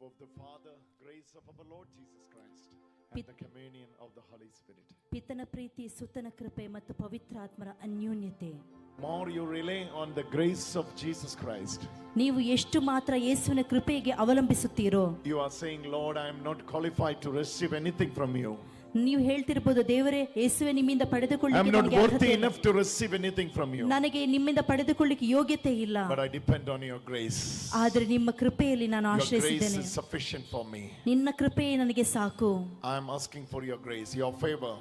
Love of the Father, grace of our Lord Jesus Christ, and the communion of the Holy Spirit. ಪಿತನ ಪ್ರೀತಿ, ಸುತನ ಕೃಪೆ ಮತ್ತು ಪವಿತ್ರಾತ್ಮರ ಅನ್ಯೋನ್ಯತೆ. More you rely on the grace of Jesus Christ, ನೀವು ಎಷ್ಟು ಮಾತ್ರ ಯೇಸುವಿನ ಕೃಪೆಗೆ ಅವಲಂಬಿಸುತ್ತೀರೋ, you are saying, "Lord, I am not qualified to receive anything from you. ನೀವು ಹೇಳ್ತಿರ್ಬೋದು, ದೇವರೇ, ಯೇಸುವೆ, ನಿಮ್ಮಿಂದ I am ಪಡೆದುಕೊಳ್ಳಿಕ್ಕೆ not ನನಗೆ worthy ಅರ್ಹತೆ ಇಲ್ಲ. Enough to receive anything from you. ನನಗೆ ನಿಮ್ಮಿಂದ ಪಡೆದುಕೊಳ್ಳಿಕ್ಕೆ ಯೋಗ್ಯತೆ ಇಲ್ಲ. But I depend on your grace. ಆದರೆ ನಿಮ್ಮ ಕೃಪೆಯಲ್ಲಿ ನಾನು Your grace ಆಶ್ರಯಿಸಿದ್ದೇನೆ. Is sufficient for me. ನಿನ್ನ ಕೃಪೆಯೇ ನನಗೆ ಸಾಕು. I am asking for your grace, your favor."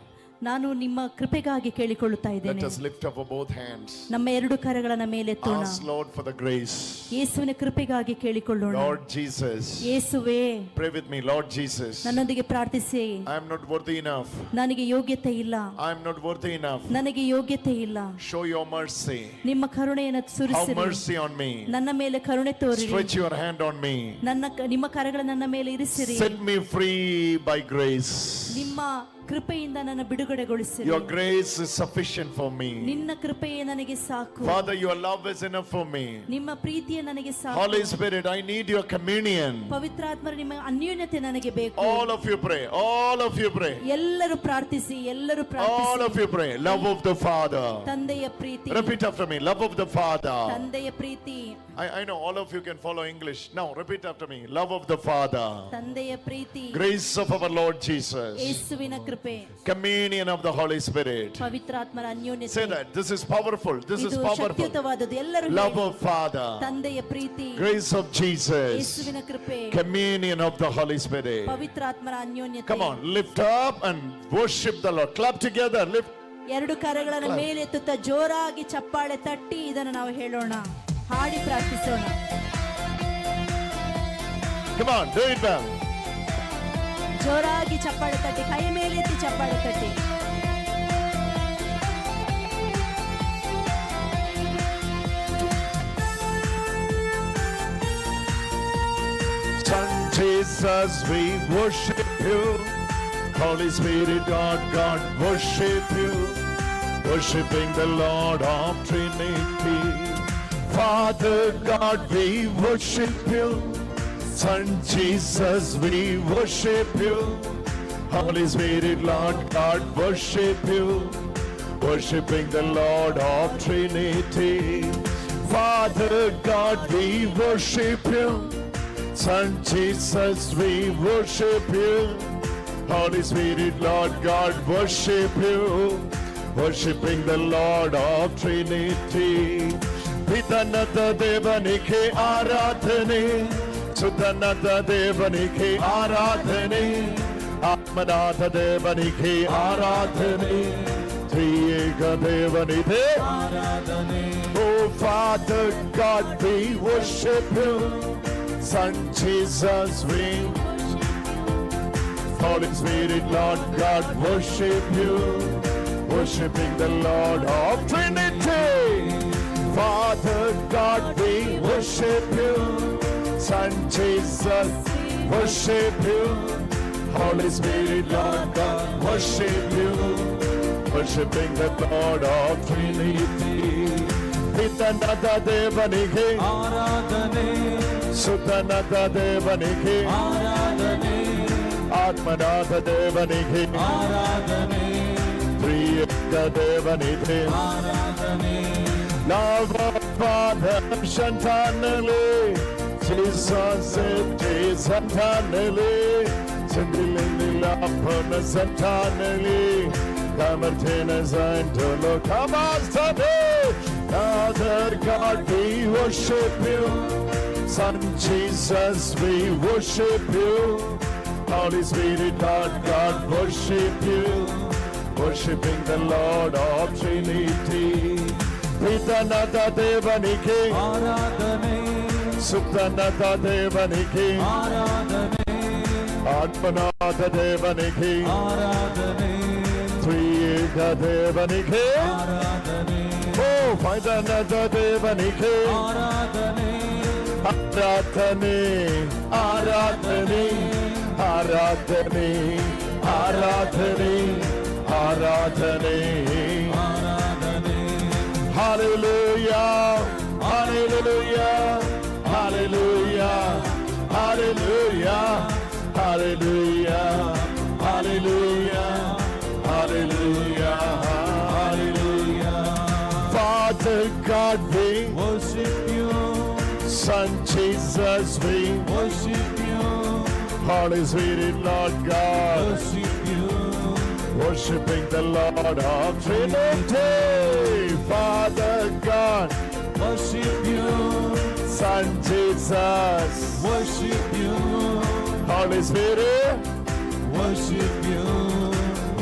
ನಾನು ನಿಮ್ಮ ಕೃಪೆಗಾಗಿ ಕೇಳಿಕೊಳ್ಳುತ್ತಾ Let ಇದ್ದೇನೆ. Us lift up our both hands. ನಮ್ಮ ಎರಡು ಕರಗಳನ್ನ ಮೇಲೆತ್ತೋಣ. Ask Lord for the grace. ಯೇಸುವಿನ ಕೃಪೆಗಾಗಿ ಕೇಳಿಕೊಳ್ಳೋಣ. Lord Jesus. ಯೇಸುವೇ. Pray with me, "Lord Jesus. ನನ್ನೊಂದಿಗೆ ಪ್ರಾರ್ಥಿಸಿ. I am not worthy enough. ನನಗೆ ಯೋಗ್ಯತೆ ಇಲ್ಲ. I am not worthy enough. ನನಗೆ ಯೋಗ್ಯತೆ ಇಲ್ಲ. Show your mercy. ನಿಮ್ಮ ಕರುಣೆಯನ್ನು Have ಸುರಿಸಿರಿ. Mercy on me. ನನ್ನ ಮೇಲೆ ಕರುಣೆ ತೋರಿರಿ. Stretch your hand on me. ನನ್ನ ನಿಮ್ಮ ಕರಗಳ ನನ್ನ ಮೇಲೆ ಇರಿಸಿರಿ. Set me free by grace. ನಿಮ್ಮ ಕೃಪೆಯಿಂದ ನನ್ನ ಬಿಡುಗಡೆಗೊಳಿಸಿರಿ. Your grace is sufficient for me. ನಿನ್ನ ಕೃಪೆಯೇ ನನಗೆ ಸಾಕು. Father, your love is enough for me. ನಿಮ್ಮ ಪ್ರೀತಿಯೇ ನನಗೆ ಸಾಕು. Holy Spirit, I need your communion." ಪವಿತ್ರಾತ್ಮರ ನಿಮ್ಮ ಅನ್ಯೋನ್ಯತೆ ನನಗೆ ಬೇಕು. All of you pray. All of you pray. ಎಲ್ಲರೂ ಪ್ರಾರ್ಥಿಸಿ, ಎಲ್ಲರೂ All ಪ್ರಾರ್ಥಿಸಿ. Of you pray. Love of the Father. ತಂದೆಯ ಪ್ರೀತಿ. Repeat after me. Love of the Father. ತಂದೆಯ ಪ್ರೀತಿ. I know all of you can follow English. Now repeat after me. Love of the Father. ತಂದೆಯ ಪ್ರೀತಿ. Grace of our Lord Jesus. ಯೇಸುವಿನ ಕೃಪೆ. Communion of the Holy Spirit. ಪವಿತ್ರಾತ್ಮರ ಅನ್ಯೋನ್ಯತೆ. Say that. This is powerful. This is ಇದು powerful. ಶಕ್ತಿಯುತವಾದದ್ದು, ಎಲ್ಲರೂ Love ಹೇಳಿ. of Father. ತಂದೆಯ ಪ್ರೀತಿ. Grace of Jesus. ಯೇಸುವಿನ ಕೃಪೆ. Communion of the Holy Spirit. ಪವಿತ್ರಾತ್ಮರ ಅನ್ಯೋನ್ಯತೆ. Come on, lift up and worship the Lord. Clap together. Lift. ಎರಡು ಕರಗಳನ್ನು ಮೇಲೆತ್ತುತ್ತಾ ಜೋರಾಗಿ ಚಪ್ಪಾಳೆ ತಟ್ಟಿ ಇದನ್ನು ನಾವು ಹೇಳೋಣ, ಹಾಡಿ ಪ್ರಾರ್ಥಿಸೋಣ. Come on, do it well. ಜೋರಾಗಿ ಚಪ್ಪಾಳೆ ತಟ್ಟಿ, ಕೈ ಮೇಲೆತ್ತಿ ಚಪ್ಪಾಳೆ ತಟ್ಟಿ. Son Jesus, we worship you. Holy Spirit, God, God, worship you. Worshipping the Lord of Trinity. Father God, we worship you. Son Jesus, we worship you. Holy Spirit, Lord God, worship you. Worshipping the Lord of Trinity. Father God, we worship you. Son Jesus, we worship you. Holy Spirit, Lord God, worship you. Worshipping the Lord of Trinity. ಪಿತನಾದ ದೇವನಿಗೆ ಆರಾಧನೆ, ಸುತನಾದ ದೇವನಿಗೆ ಆರಾಧನೆ, ಆತ್ಮನಾದ ದೇವನಿಗೆ ಆರಾಧನೆ, ತ್ರಿಯೇಕ ದೇವನಿಗೆ. Oh Father God, we worship you. Son Jesus, we Holy Spirit, Lord God, worship you. Worshipping the Lord of Trinity. Father God, we worship you. Son Jesus, worship you. Holy Spirit, Lord God, worship you. Worshipping the Lord of Trinity. ಪಿತನಾದ ದೇವನಿಗೆ, ಆರಾಧನೆ, ಸುತನಾದ ದೇವನಿಗೆ, ಆರಾಧನೆ, ಆತ್ಮನಾದ ದೇವನಿಗೆ, ಆರಾಧನೆ, ತ್ರಿಯೇಕ ದೇವನಿಗೆ, ಆರಾಧನೆ. Love of Father, Shantanale, Jesus, Santanale, Sindilindilapana Santanale, Kamartena Santolo, Kamastane, Father God, we worship you. Son Jesus, we worship you. Holy Spirit, God, God, worship you. Worshipping the Lord of Trinity. ಪಿತನಾದ ದೇವನಿಗೆ, ಆರಾಧನೆ, ಸುತನಾದ ದೇವನಿಗೆ, ಆರಾಧನೆ, ಆತ್ಮನಾದ ದೇವನಿಗೆ, ಆರಾಧನೆ, ತ್ರಿಯೇಕ ದೇವನಿಗೆ, ಆರಾಧನೆ, ಓ ಪಿತನಾದ ದೇವನಿಗೆ, ಆರಾಧನೆ, ಆರಾಧನೆ, ಆರಾಧನೆ, ಆರಾಧನೆ, ಆರಾಧನೆ, ಆರಾಧನೆ, ಆರಾಧನೆ. Hallelujah, Hallelujah, Hallelujah, Hallelujah. Hallelujah, hallelujah, hallelujah, hallelujah. Father God, we Worship you, Son Jesus, we worship you, Holy Spirit, Lord God, worship you, worshiping the Lord of Trinity. Father God, worship you, Son Jesus, worship you, Holy Spirit, worship you,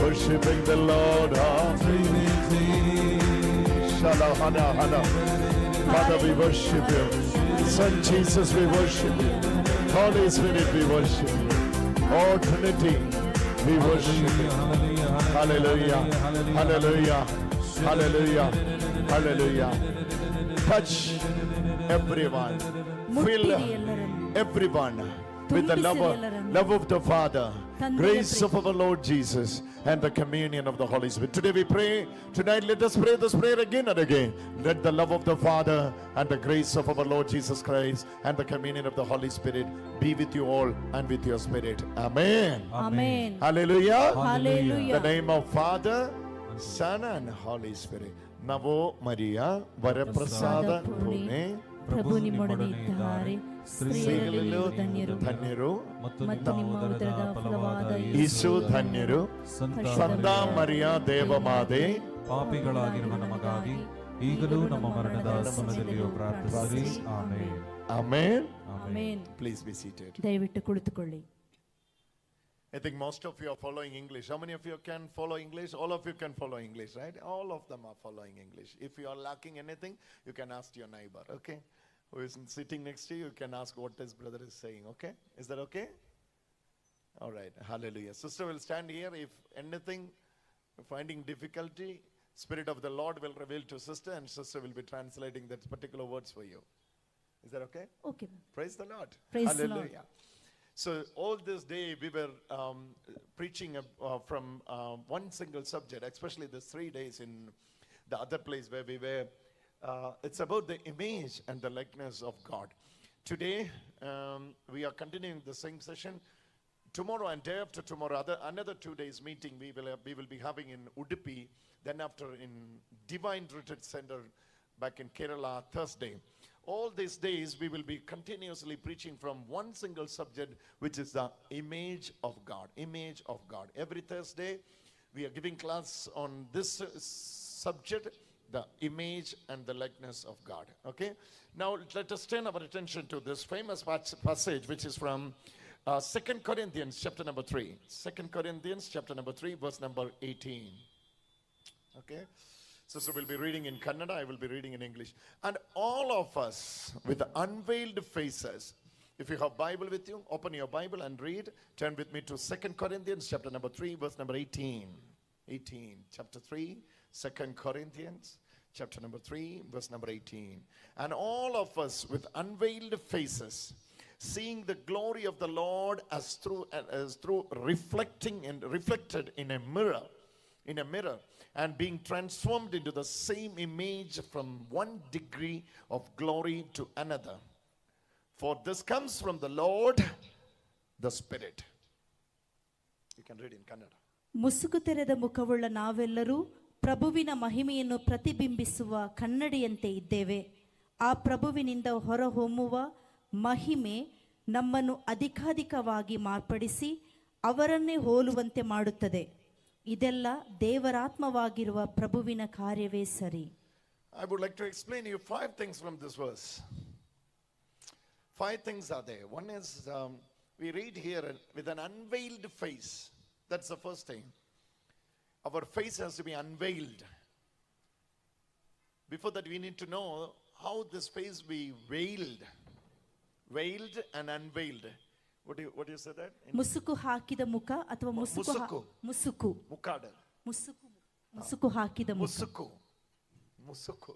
worshiping the Lord of Trinity. Shala Hana Hana. Father, we worship you. Son Jesus, we worship you. Holy Spirit, we worship you. Oh Trinity, we worship you. Hallelujah, Hallelujah, hallelujah, hallelujah, hallelujah. Touch everyone. Fill ಮುಟ್ಟಿರಿ ಎಲ್ಲರನ್ನು. Everyone with the love of the Father, grace of our Lord Jesus, and the communion of the Holy Spirit. Today we pray, tonight let us pray this prayer again and again. Let the love of the Father and the grace of our Lord Jesus Christ and the communion of the Holy Spirit be with you all and with your spirit. Amen. Amen. Hallelujah. Hallelujah. The name of Father, Son, and Holy Spirit. Namo Maria, ವರಪ್ರಸಾದ ಪೂರ್ಣೆ, ಪ್ರಭು ನಿಮ್ಮೊಡನೆ ಇದ್ದಾರೆ, ಸ್ತ್ರೀಯರಲ್ಲಿ ನೀವು ಧನ್ಯರು, ಧನ್ಯರು, ಮತ್ತು ಮತ್ತು ನಿಮ್ಮ ಉದರದ ಫಲವಾದ ಯೇಸು ಧನ್ಯರು. ಸಂತ ಸಂತ ಮರಿಯ ದೇವಮಾತೆ, ಪಾಪಿಗಳಾಗಿರುವ ನಮಗಾಗಿ ಈಗಲೂ ನಮ್ಮ ಮರಣದ ಸಮಯದಲ್ಲಿಯೂ ಪ್ರಾರ್ಥಿಸಿರಿ. ಆಮೇನ್. ಆಮೇನ್. ಆಮೇನ್. Please be seated. ದಯವಿಟ್ಟು ಕುಳಿತುಕೊಳ್ಳಿ. I think most of you are following English. How many of you can follow English? All of you can follow English, right? All of them are following English. If you are lacking anything, you can ask your neighbor, okay? Who is sitting next to you, you can ask what this brother is saying, okay? Is that okay? All right, hallelujah. Sister will stand here. If anything, finding difficulty, Spirit of the Lord will reveal to sister, and sister will be translating that particular words for you. Is that okay? Okay. Praise the Lord. Praise the Lord. Hallelujah. So all this day we were preaching from one single subject, especially the 3 days in the other place where we were. It's about the image and the likeness of God. Today we are continuing the same session. Tomorrow and day after tomorrow, another 2 days meeting we will be having in Udupi. Then after in Divine Retreat Center back in Kerala Thursday. All these days we will be continuously preaching from one single subject, which is the image of God. Image of God. Every Thursday we are giving class on this subject, the image and the likeness of God. Okay? Now let us turn our attention to this famous passage, which is from 2 Corinthians chapter number 3. 2 Corinthians chapter number 3, verse number 18. Okay? Sister will be reading in Kannada, I will be reading in English. And all of us with unveiled faces, if you have Bible with you, open your Bible and read. Turn with me to 2 Corinthians chapter number 3, verse number 18. 18. Chapter 3, 2 Corinthians chapter number 3, verse number 18. And all of us with unveiled faces, seeing the glory of the Lord as through reflecting and reflected in a mirror, and being transformed into the same image from one degree of glory to another. For this comes from the Lord, the Spirit. You can read in Kannada. ಮುಸುಕು ತೆರೆದ ಮುಖವುಳ್ಳ ನಾವೆಲ್ಲರೂ ಪ್ರಭುವಿನ ಮಹಿಮೆಯನ್ನು ಪ್ರತಿಬಿಂಬಿಸುವ ಕನ್ನಡಿಯಂತೆ ಇದ್ದೇವೆ. ಆ ಪ್ರಭುವಿನಿಂದ ಹೊರಹೊಮ್ಮುವ ಮಹಿಮೆ ನಮ್ಮನ್ನು ಅಧಿಕಾಧಿಕವಾಗಿ ಮಾರ್ಪಡಿಸಿ ಅವರನ್ನೇ ಹೋಲುವಂತೆ ಮಾಡುತ್ತದೆ. ಇದೆಲ್ಲ ದೇವರಾತ್ಮವಾಗಿರುವ ಪ್ರಭುವಿನ ಕಾರ್ಯವೇ ಸರಿ. I would like to explain you five things from this verse. Five things are there. One is we read here with an unveiled face. That's the first thing. Our face has to be unveiled. Before that, we need to know how this face be veiled. Veiled and unveiled. What do you say that? In ಮುಸುಕು ಹಾಕಿದ ಮುಖ ಅಥವಾ ಮುಸುಕು ಮುಸುಕು. ಮುಸುಕು. ಮುಖಾಡ. ಮುಸುಕು, ಮುಸುಕು ಹಾಕಿದ ಮುಖ. ಮುಸುಕು. ಮುಸುಕು.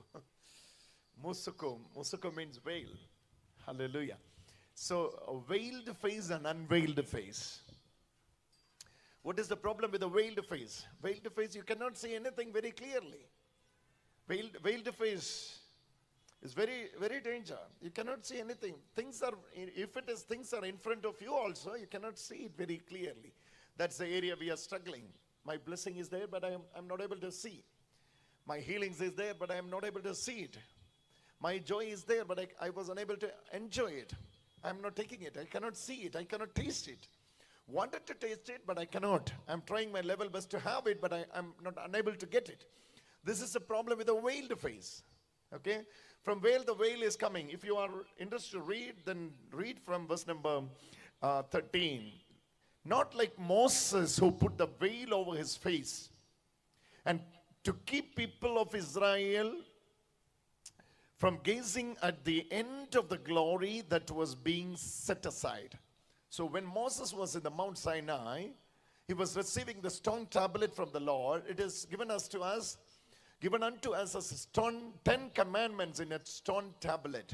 ಮುಸುಕು. ಮುಸುಕು means veil. Hallelujah. So, a veiled face and unveiled face. What is the problem with a veiled face? Veiled face, you cannot see anything very clearly. Veiled face. It's very, very danger. You cannot see anything. Things are, if it is things are in front of you also, you cannot see it very clearly. That's the area we are struggling. My blessing is there, but I'm not able to see. My healings is there, but I am not able to see it. My joy is there, but I was unable to enjoy it. I'm not taking it. I cannot see it. I cannot taste it. Wanted to taste it, but I cannot. I'm trying my level best to have it, but I'm not unable to get it. This is a problem with a veiled face. Okay? From where the veil is coming. If you are interested to read, then read from verse number 13. Not like Moses who put the veil over his face and to keep people of Israel from gazing at the end of the glory that was being set aside. So when Moses was in the Mount Sinai, he was receiving the stone tablet from the Lord. It is given unto us as stone, 10 commandments in a stone tablet.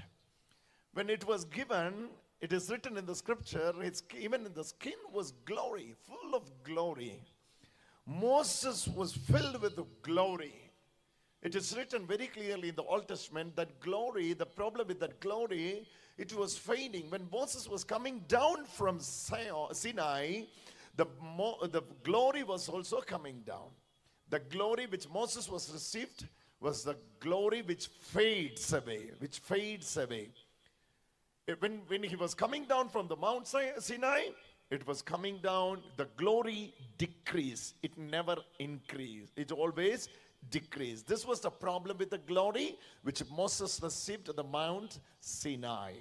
When it was given, it is written in the scripture, it's, even in the skin was glory, full of glory. Moses was filled with glory. It is written very clearly in the Old Testament that glory, the problem with that glory, it was fading. When Moses was coming down from Sinai, the glory was also coming down. The glory which Moses was received was the glory which fades away, which fades away. When he was coming down from the Mount Sinai, it was coming down, the glory decreased. It never increased. It always decreased. This was the problem with the glory which Moses received at the Mount Sinai.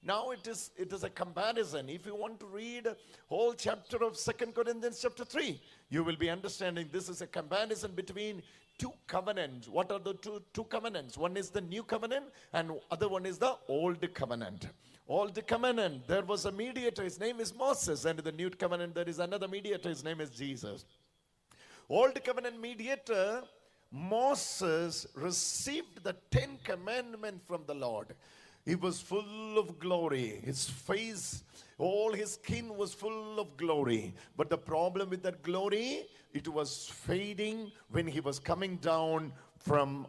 Now it is a comparison. If you want to read whole chapter of 2 Corinthians chapter 3, you will be understanding this is a comparison between two covenants. What are the two covenants? One is the new covenant and other one is the old covenant. Old covenant, there was a mediator, his name is Moses, and in the new covenant there is another mediator, his name is Jesus. Old covenant mediator, Moses received the 10 commandments from the Lord. He was full of glory. His face, all his skin was full of glory. But the problem with that glory, it was fading when he was coming down from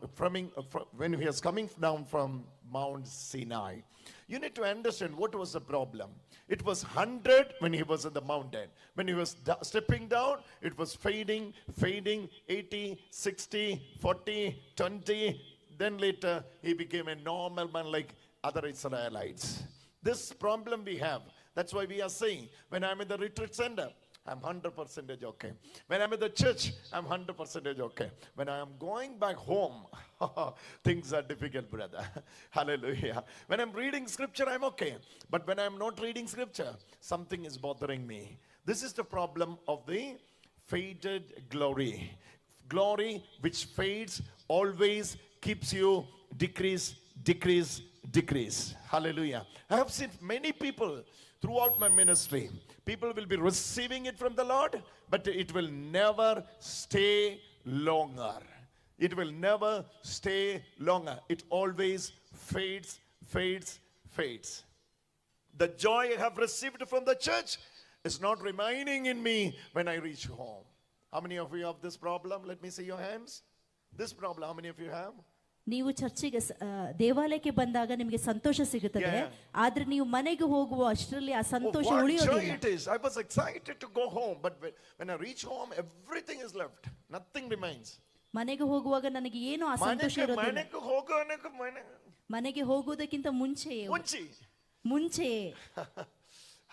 Mount Sinai. You need to understand what was the problem. It was 100 when he was in the mountain. When he was stepping down, it was fading, fading, 80, 60, 40, 20. Then later, he became a normal man like other Israelites. This problem we have. That's why we are saying, when I'm in the retreat center, I'm 100% okay. When I'm in the church, I'm 100% okay. When I am going back home, things are difficult, brother. Hallelujah. When I'm reading scripture, I'm okay. But when I'm not reading scripture, something is bothering me. This is the problem of the faded glory. Glory which fades always keeps you decrease, decrease, decrease. Hallelujah. I have seen many people throughout my ministry. People will be receiving it from the Lord, but it will never stay longer. It will never stay longer. It always fades, fades, fades. The joy I have received from the church is not remaining in me when I reach home. How many of you have this problem? Let me see your hands. This problem, how many of you have? ನೀವು ಚರ್ಚಿಗೆ ದೇವಾಲಯಕ್ಕೆ ಬಂದಾಗ ನಿಮಗೆ ಸಂತೋಷ ಸಿಗುತ್ತದೆ, ಆದ್ರೆ ನೀವು ಮನೆಗೆ ಹೋಗುವ ಅಷ್ಟರಲ್ಲಿ ಆ ಸಂತೋಷ ಉಳಿಯೋದಿಲ್ಲ. It is. I was excited to go home, but when I reach home, everything is left. Nothing remains. ಮನೆಗೆ ಹೋಗುವಾಗ ನನಗೆ ಏನು ಆ ಸಂತೋಷ ಇರೋದಿಲ್ಲ. ಮನೆಗೆ ಹೋಗುವುದಕ್ಕಿಂತ ಮುಂಚೆಯೇ. ಮುಂಚೆಯೇ.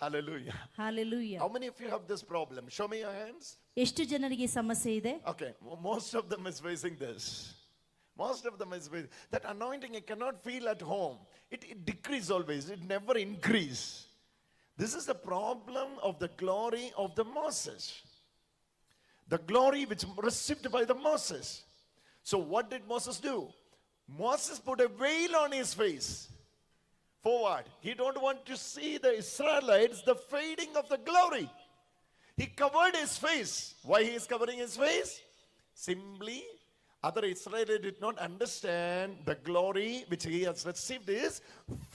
Hallelujah. Hallelujah. How many of you have this problem? Show me your hands. ಎಷ್ಟು ಜನರಿಗೆ ಈ ಸಮಸ್ಯೆ ಇದೆ? Okay, most of them is facing this. Most of them is with that anointing I cannot feel at home. It decreases always. It never increases. This is the problem of the glory of the Moses. The glory which received by the Moses. So what did Moses do? Moses put a veil on his face. For what? He don't want to see the Israelites, the fading of the glory. He covered his face. Why he is covering his face? Simply, other Israelites did not understand the glory which he has received is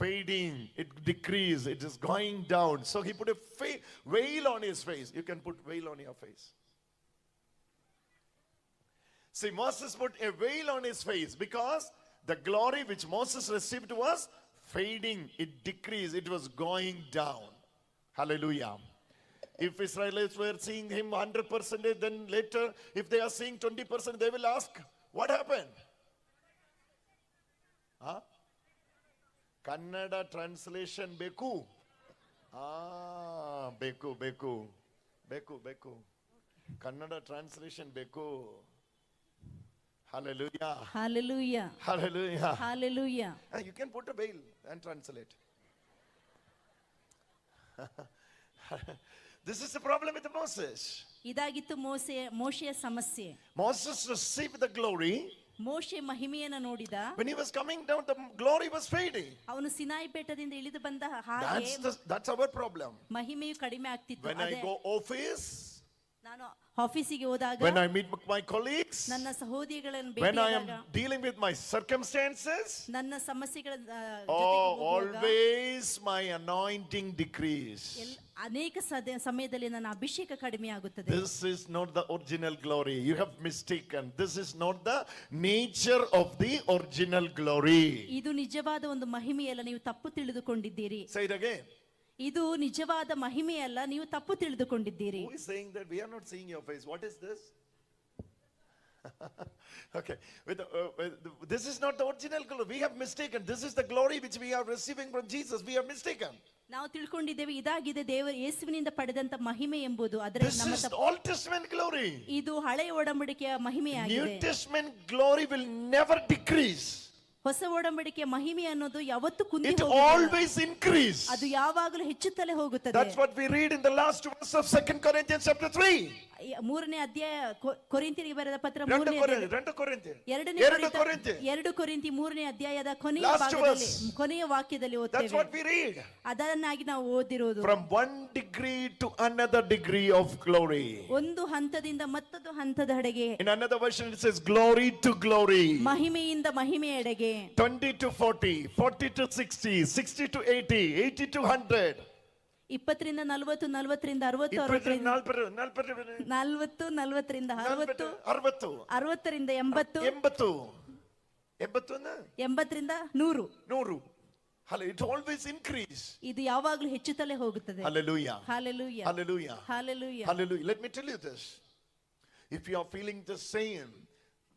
fading. It decreased. It is going down. So he put a veil on his face. You can put veil on your face. See, Moses put a veil on his face because The glory which Moses received was fading. It decreased. It was going down. Hallelujah. If Israelites were seeing him 100%, then later, if they are seeing 20%, they will ask, what happened? Huh? Kannada translation ಬೇಕು. ಬೇಕು ಬೇಕು ಬೇಕು ಬೇಕು, Kannada translation ಬೇಕು. Hallelujah. Hallelujah. Hallelujah. Hallelujah. You can put a veil and translate. This is the problem with Moses. ಇದಾಗಿತ್ತು ಮೋಸೆ ಮೋಶೆಯ ಸಮಸ್ಯೆ. Moses received the glory. ಮೋಶೆ ಮಹಿಮೆಯನ್ನು ನೋಡಿದ. When he was coming down, the glory was fading. ಅವನು Sinai ಬೆಟ್ಟದಿಂದ ಇಳಿದು ಬಂದ ಹಾಗೆ That's our problem. ಮಹಿಮೆಯು ಕಡಿಮೆ ಆಗ್ತಿತ್ತು. When I ಅದೇ go office, ನಾನು ಆಫೀಸಿಗೆ ಹೋದಾಗ, when I meet with my colleagues, ನನ್ನ ಸಹೋದರಿಗಳನ್ನು when I am ಭೇಟಿಯಾದಾಗ, dealing with my circumstances, ನನ್ನ ಸಮಸ್ಯೆಗಳ ಜೊತೆಗೆ oh, ಹೋಗುವಾಗ, always my anointing decrease. ಅನೇಕ ಸಮಯದಲ್ಲಿ ನನ್ನ ಅಭಿಷೇಕ ಕಡಿಮೆ ಆಗುತ್ತದೆ. This is not the original glory. You have mistaken. This is not the nature of the original glory. ಇದು ನಿಜವಾದ ಒಂದು ಮಹಿಮೆಯಲ್ಲ, ನೀವು ತಪ್ಪು ತಿಳಿದುಕೊಂಡಿದ್ದೀರಿ. Say it again. ಇದು ನಿಜವಾದ ಮಹಿಮೆಯಲ್ಲ, ನೀವು ತಪ್ಪು ತಿಳಿದುಕೊಂಡಿದ್ದೀರಿ. Who is saying that? We are not seeing your face. What is this? Okay. This is not the original glory. We have mistaken. This is the glory which we are receiving from Jesus. We have mistaken. ನಾವು ತಿಳ್ಕೊಂಡಿದ್ದೇವೆ ಇದಾಗಿದೆ ದೇವರ ಯೇಸುವಿನಿಂದ ಪಡೆದಂತ ಮಹಿಮೆ ಎಂಬುದು. ಆದರೆ This ನಮ್ಮ is the Old Testament glory. ಇದು ಹಳೆಯ ಒಡಂಬಡಿಕೆಯ ಮಹಿಮೆಯಾಗಿದೆ. New Testament glory will never decrease. ಹೊಸ ಒಡಂಬಡಿಕೆಯ ಮಹಿಮೆ ಅನ್ನೋದು ಯಾವತ್ತೂ ಕುಂದಿ It ಹೋಗುವುದಿಲ್ಲ. always increase. ಅದು ಯಾವಾಗಲೂ ಹೆಚ್ಚುತ್ತಲೇ ಹೋಗುತ್ತದೆ. That's what we read in the last verse of 2 Corinthians chapter 3. ಮೂರನೇ ಅಧ್ಯಾಯ ಕೊರಿಂಥಿಯರಿಗೆ ಬರೆದ ಪತ್ರ ಎರಡು ಮೂರನೇ ಕೊರಿಂಥಿ, ಅಧ್ಯಾಯ- ಎರಡು ಕೊರಿಂಥಿ. ಎರಡನೇ ಎರಡು ಕೊರಿಂಥ- ಕೊರಿಂಥಿ. ಎರಡು ಕೊರಿಂಥಿ ಮೂರನೇ ಅಧ್ಯಾಯದ ಕೊನೆಯ Last ಭಾಗದಲ್ಲಿ verse. ಕೊನೆಯ ವಾಕ್ಯದಲ್ಲಿ That's ಓದ್ತೇವೆ. what we read. ಅದನ್ನಾಗಿ ನಾವು ಓದಿರುವುದು. From one degree to another degree of glory. ಒಂದು ಹಂತದಿಂದ ಮತ್ತೊಂದು ಹಂತದ ಕಡೆಗೆ. In another version it says glory to glory. ಮಹಿಮೆಯಿಂದ ಮಹಿಮೆಯೆಡೆಗೆ. 20 to 40, 40 to 60, 60 to 80, 80 to 100. 20ರಿಂದ 40, 40ರಿಂದ 60, ಇಪ್ಪತ್ತರಿಂದ 40, 40ರಿಂದ 60, 60, 60ರಿಂದ 80, 80, 80 80ರಿಂದ 100. 100. Hallelujah. It always increase. ಇದು ಯಾವಾಗಲೂ ಹೆಚ್ಚುತ್ತಲೇ ಹೋಗುತ್ತದೆ. Hallelujah. Hallelujah. Hallelujah. Hallelujah. Hallelujah. Let me tell you this. If you are feeling the same,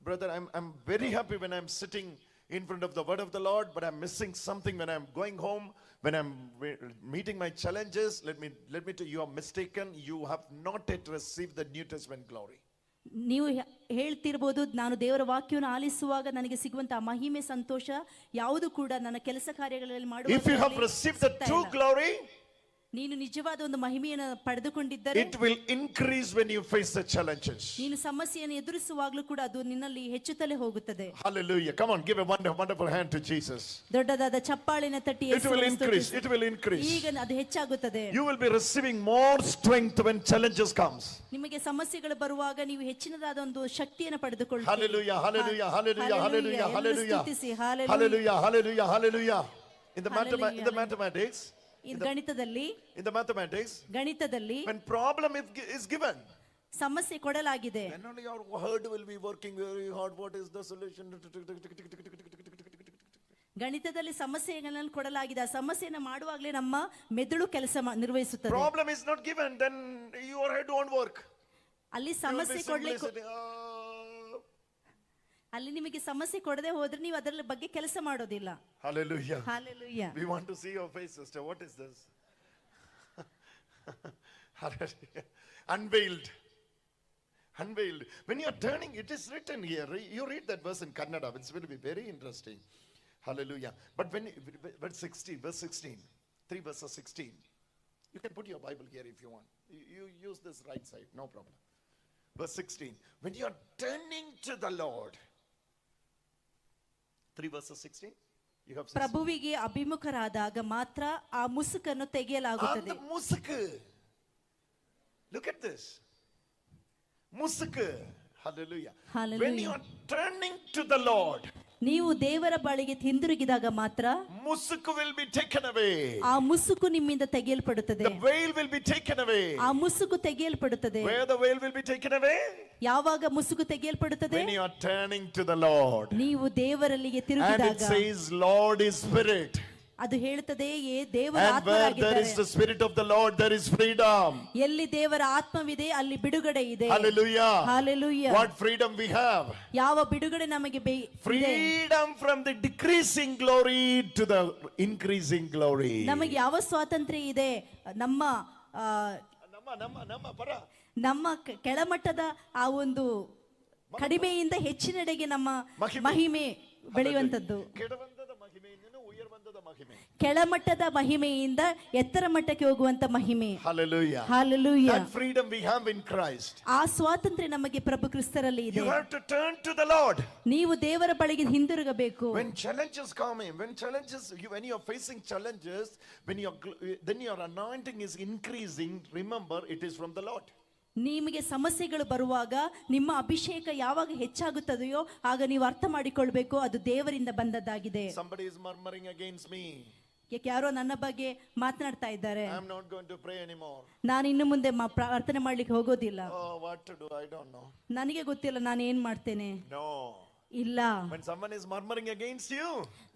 brother, I'm very happy when I'm sitting in front of the word of the Lord, but I'm missing something when I'm going home, when I'm meeting my challenges. Let me tell you, you are mistaken. You have not yet received the New Testament glory. ನೀವು ಹೇಳ್ತಿರ್ಬೋದು, ನಾನು ದೇವರ ವಾಕ್ಯವನ್ನು ಆಲಿಸುವಾಗ ನನಗೆ ಸಿಗುವಂತಹ ಮಹಿಮೆ ಸಂತೋಷ ಯಾವುದು ಕೂಡ ನನ್ನ ಕೆಲಸ ಕಾರ್ಯಗಳಲ್ಲಿ ಮಾಡುವಾಗ If you have received the ಸಿಗ್ತಾ true ಇಲ್ಲ. glory, ನೀನು ನಿಜವಾದ ಒಂದು ಮಹಿಮೆಯನ್ನು ಪಡೆದುಕೊಂಡಿದ್ದರೆ it will increase when you face the challenges. ನೀನು ಸಮಸ್ಯೆಯನ್ನು ಎದುರಿಸುವಾಗಲೂ ಕೂಡ ಅದು ನಿನ್ನಲ್ಲಿ ಹೆಚ್ಚುತ್ತಲೇ ಹೋಗುತ್ತದೆ. Hallelujah. Come on, give a wonderful hand to Jesus. ದೊಡ್ಡದಾದ ಚಪ್ಪಾಳಿನ ತಟ್ಟಿ It will ಯೇಸುವನ್ನು increase. ಸ್ತುತಿಸು. It will increase. ಈಗ ಅದು ಹೆಚ್ಚಾಗುತ್ತದೆ. You will be receiving more strength when challenges comes. ನಿಮಗೆ ಸಮಸ್ಯೆಗಳು ಬರುವಾಗ ನೀವು ಹೆಚ್ಚಿನದಾದ ಒಂದು ಶಕ್ತಿಯನ್ನು ಪಡೆದುಕೊಳ್ಳುತ್ತೀರಿ. Hallelujah, hallelujah, hallelujah, hallelujah, ಎಲ್ಲರೂ hallelujah. ಸ್ತುತಿಸಿ, hallelujah. Hallelujah, hallelujah, hallelujah. In the Hallelujah. mathematics, ಇದು ಗಣಿತದಲ್ಲಿ, in the mathematics, ಗಣಿತದಲ್ಲಿ when problem is given, ಸಮಸ್ಯೆ ಕೊಡಲಾಗಿದೆ, then only your head will be working very hard. What is the solution? ಗಣಿತದಲ್ಲಿ ಸಮಸ್ಯೆಗಳನ್ನು ಕೊಡಲಾಗಿದೆ. ಆ ಸಮಸ್ಯೆಯನ್ನು ಮಾಡುವಾಗಲೇ ನಮ್ಮ ಮೆದುಳು ಕೆಲಸ ನಿರ್ವಹಿಸುತ್ತದೆ. Problem is not given, then your head won't work. ಅಲ್ಲಿ You will be ಸಮಸ್ಯೆ simply ಕೊಡ್ಲಿಕ್ಕೆ sitting, ಅಲ್ಲಿ ನಿಮಗೆ ಸಮಸ್ಯೆ ಕೊಡದೆ ಹೋದ್ರೆ ನೀವು ಅದರ ಬಗ್ಗೆ ಕೆಲಸ ಮಾಡೋದಿಲ್ಲ. Hallelujah. Hallelujah. We want to see your face, sister. What is this? Hallelujah. Unveiled. Unveiled. When you are turning, it is written here. You read that verse in Kannada. It will be very interesting. Hallelujah. But when verse 16, verse 16, 3 verses 16. You can put your Bible here if you want. You use this right side, no problem. Verse 16. When you are turning to the Lord. 3 verses 16. You have 16. ಪ್ರಭುವಿಗೆ ಅಭಿಮುಖರಾದಾಗ ಮಾತ್ರ ಆ ಮುಸುಕನ್ನು ತೆಗೆಯಲಾಗುತ್ತದೆ. And the ಮುಸುಕು. Look at this. ಮುಸುಕು. Hallelujah. Hallelujah. When you are turning to the Lord. ನೀವು ದೇವರ ಬಳಿಗೆ ಹಿಂದಿರುಗಿದಾಗ ಮಾತ್ರ ಮುಸುಕು will be taken away. ಆ ಮುಸುಕು ನಿಮ್ಮಿಂದ ತೆಗೆಯಲ್ಪಡುತ್ತದೆ. The veil will be taken away. ಆ ಮುಸುಕು ತೆಗೆಯಲ್ಪಡುತ್ತದೆ. Where the veil will be taken away? ಯಾವಾಗ ಮುಸುಕು ತೆಗೆಯಲ್ಪಡುತ್ತದೆ? When you are turning to the Lord. ನೀವು ದೇವರಲ್ಲಿಗೆ And it ತಿರುಗಿದಾಗ. Says, Lord is Spirit. ಅದು ಹೇಳುತ್ತದೆ ಏ ದೇವರ And where there is ಆತ್ಮರಾಗಿದ್ದಾರೆ. The Spirit of the Lord, there is freedom. ಎಲ್ಲಿ ದೇವರ ಆತ್ಮವಿದೆ ಅಲ್ಲಿ ಬಿಡುಗಡೆ ಇದೆ. Hallelujah. Hallelujah. What freedom we have? ಯಾವ ಬಿಡುಗಡೆ ನಮಗೆ ಇದೆ? Freedom from the decreasing glory to the increasing glory. ನಮಗೆ ಯಾವ ಸ್ವಾತಂತ್ರ್ಯ ಇದೆ? ನಮ್ಮ ನಮ್ಮ ನಮ್ಮ ನಮ್ಮ ಪರ ನಮ್ಮ ಕೆಳಮಟ್ಟದ ಆ ಒಂದು ಕಡಿಮೆಯಿಂದ ಹೆಚ್ಚಿನೆಡೆಗೆ ನಮ್ಮ ಮಹಿಮೆ. ಮಹಿಮೆ ಬೆಳೆಯುವಂತದ್ದು. ಕೆಡವಂದದ ಮಹಿಮೆಯಿಂದ ಉಯರ್ವಂದದ ಮಹಿಮೆ. ಕೆಳಮಟ್ಟದ ಮಹಿಮೆಯಿಂದ ಎತ್ತರ ಮಟ್ಟಕ್ಕೆ ಹೋಗುವಂತ ಮಹಿಮೆ. Hallelujah. Hallelujah. That freedom we have in Christ. ಆ ಸ್ವಾತಂತ್ರ್ಯ ನಮಗೆ ಪ್ರಭು ಕ್ರಿಸ್ತರಲ್ಲಿ ಇದೆ. You have to turn to the Lord. ನೀವು ದೇವರ ಬಳಿಗೆ ಹಿಂದಿರುಗಬೇಕು. When challenges come in, when challenges, you, when you are facing challenges, when your then your anointing is increasing, remember it is from the Lord. ನಿಮಗೆ ಸಮಸ್ಯೆಗಳು ಬರುವಾಗ ನಿಮ್ಮ ಅಭಿಷೇಕ ಯಾವಾಗ ಹೆಚ್ಚಾಗುತ್ತದೆಯೋ ಆಗ ನೀವು ಅರ್ಥ ಮಾಡಿಕೊಳ್ಬೇಕು ಅದು ದೇವರಿಂದ ಬಂದದ್ದಾಗಿದೆ. Somebody is murmuring against me. ಯಾಕೆ ಯಾರೋ ನನ್ನ ಬಗ್ಗೆ ಮಾತನಾಡ್ತಾ ಇದ್ದಾರೆ. I'm not going to pray anymore. ನಾನು ಇನ್ನು ಮುಂದೆ ಪ್ರಾರ್ಥನೆ ಮಾಡ್ಲಿಕ್ಕೆ ಹೋಗೋದಿಲ್ಲ. Oh, what to do? I don't know. ನನಗೆ ಗೊತ್ತಿಲ್ಲ ನಾನು ಏನ್ ಮಾಡ್ತೇನೆ. No. ಇಲ್ಲ. When someone is murmuring against you,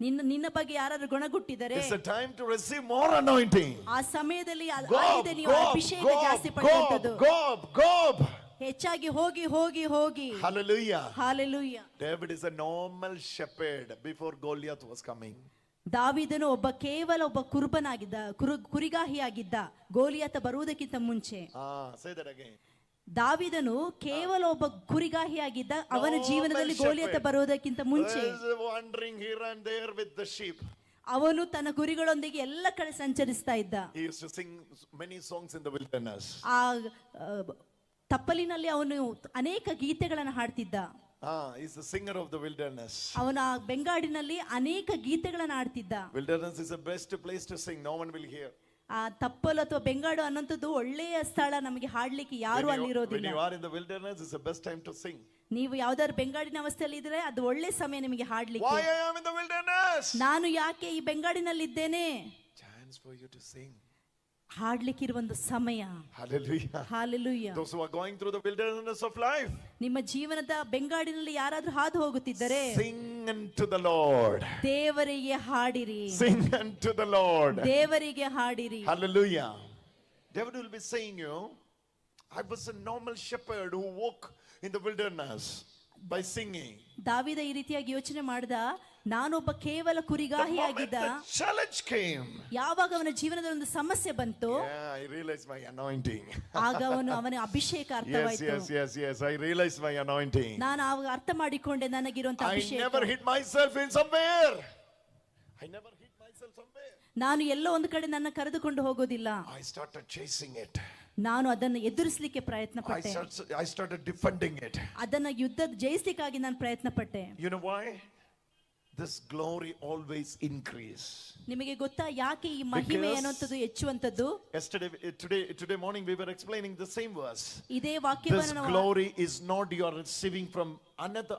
ನಿನ್ನ ನಿನ್ನ ಬಗ್ಗೆ ಯಾರಾದ್ರೂ ಗೊಣಗುಟ್ಟಿದರೆ it's a time to receive more anointing. ಆ ಸಮಯದಲ್ಲಿ Go up, ಆಗಿದೆ ನೀವು go up, ಅಭಿಷೇಕ go up, ಜಾಸ್ತಿ go up, ಪಡೆಯುವಂತದ್ದು. Go up, go up. ಹೆಚ್ಚಾಗಿ ಹೋಗಿ ಹೋಗಿ ಹೋಗಿ. Hallelujah. Hallelujah. David is a normal shepherd before Goliath was coming. ದಾವಿದನು ಒಬ್ಬ ಕೇವಲ ಒಬ್ಬ ಕುರುಬನಾಗಿದ್ದ ಕುರಿಗಾಹಿಯಾಗಿದ್ದ ಗೋಲಿಯಾತ ಬರುವುದಕ್ಕಿಂತ ಮುಂಚೆ. Ah, say that again. ದಾವಿದನು ಕೇವಲ ಒಬ್ಬ ಕುರಿಗಾಹಿಯಾಗಿದ್ದ ಅವನ Normal ಜೀವನದಲ್ಲಿ ಗೋಲಿಯಾತ shepherd. ಬರುವುದಕ್ಕಿಂತ ಮುಂಚೆ. Was wandering here and there with the sheep. ಅವನು ತನ್ನ ಕುರಿಗಳೊಂದಿಗೆ ಎಲ್ಲ ಕಡೆ ಸಂಚರಿಸ್ತಾ ಇದ್ದ. He used to sing many songs in the wilderness. ಆ ತಪ್ಪಲಿನಲ್ಲಿ ಅವನು ಅನೇಕ ಗೀತೆಗಳನ್ನು ಹಾಡ್ತಿದ್ದ. Ah, he's the singer of the wilderness. ಅವನು ಆ ಬೆಂಗಾಡಿನಲ್ಲಿ ಅನೇಕ ಗೀತೆಗಳನ್ನು ಹಾಡ್ತಿದ್ದ. Wilderness is the best place to sing. No one will hear. ಆ ತಪ್ಪಲು ಅಥವಾ ಬೆಂಗಾಡು ಅನ್ನೋಂಥದ್ದು ಒಳ್ಳೆಯ ಸ್ಥಳ ನಮಗೆ ಹಾಡ್ಲಿಕ್ಕೆ ಯಾರು When ಅಲ್ಲಿ you, when ಇರೋದಿಲ್ಲ. You are in the wilderness, it's the best time to sing. ನೀವು ಯಾವ್ದಾದ್ರು ಬೆಂಗಾಡಿನ ಅವಸ್ಥೆಯಲ್ಲಿ ಇದ್ರೆ ಅದು ಒಳ್ಳೆ ಸಮಯ ನಿಮಗೆ ಹಾಡ್ಲಿಕ್ಕೆ. Why I am in the wilderness? ನಾನು ಯಾಕೆ ಈ ಬೆಂಗಾಡಿನಲ್ಲಿ ಇದ್ದೇನೆ? Chance for you to sing. ಹಾಡ್ಲಿಕ್ಕಿರುವ ಒಂದು ಸಮಯ. Hallelujah. Hallelujah. Those who are going through the wilderness of life, ನಿಮ್ಮ ಜೀವನದ ಬೆಂಗಾಡಿನಲ್ಲಿ ಯಾರಾದ್ರೂ ಹಾದು ಹೋಗುತ್ತಿದ್ದರೆ sing unto the Lord. ದೇವರಿಗೆ ಹಾಡಿರಿ. Sing unto the Lord. ದೇವರಿಗೆ ಹಾಡಿರಿ. Hallelujah. David will be saying you, I was a normal shepherd who walked in the wilderness by singing. ದಾವಿದ ಈ ರೀತಿಯಾಗಿ ಯೋಚನೆ ಮಾಡ್ದ ನಾನೊಬ್ಬ ಕೇವಲ The moment ಕುರಿಗಾಹಿಯಾಗಿದ್ದ. The challenge came, ಯಾವಾಗ ಅವನ ಜೀವನದಲ್ಲಿ ಒಂದು ಸಮಸ್ಯೆ ಬಂತು yeah, I realized my anointing. ಆಗ ಅವನು ಅವನ ಅಭಿಷೇಕ ಅರ್ಥವಾಯ್ತು. Yes. I realized my anointing. ನಾನು ಆವಾಗ ಅರ್ಥ ಮಾಡಿಕೊಂಡೆ ನನಗಿರುವಂತ I ಅಭಿಷೇಕ. Never hid myself in somewhere. I never hid myself somewhere. ನಾನು ಎಲ್ಲೋ ಒಂದು ಕಡೆ ನನ್ನ ಕರೆದುಕೊಂಡು ಹೋಗೋದಿಲ್ಲ. I started chasing it. ನಾನು ಅದನ್ನು ಎದುರಿಸಲಿಕ್ಕೆ ಪ್ರಯತ್ನ I ಪಟ್ಟೆ. started defending it. ಅದನ್ನ ಯುದ್ಧ ಜಯಿಸ್ಲಿಕ್ಕಾಗಿ ನಾನು ಪ್ರಯತ್ನ ಪಟ್ಟೆ. You know why? This glory always increase. ನಿಮಗೆ ಗೊತ್ತಾ ಯಾಕೆ ಈ ಮಹಿಮೆ Because ಅನ್ನುವಂಥದ್ದು ಹೆಚ್ಚುವಂಥದ್ದು? Yesterday, today morning we were explaining the same verse. ಇದೇ This ವಾಕ್ಯವನ್ನು ನಾವು glory is not you are receiving from another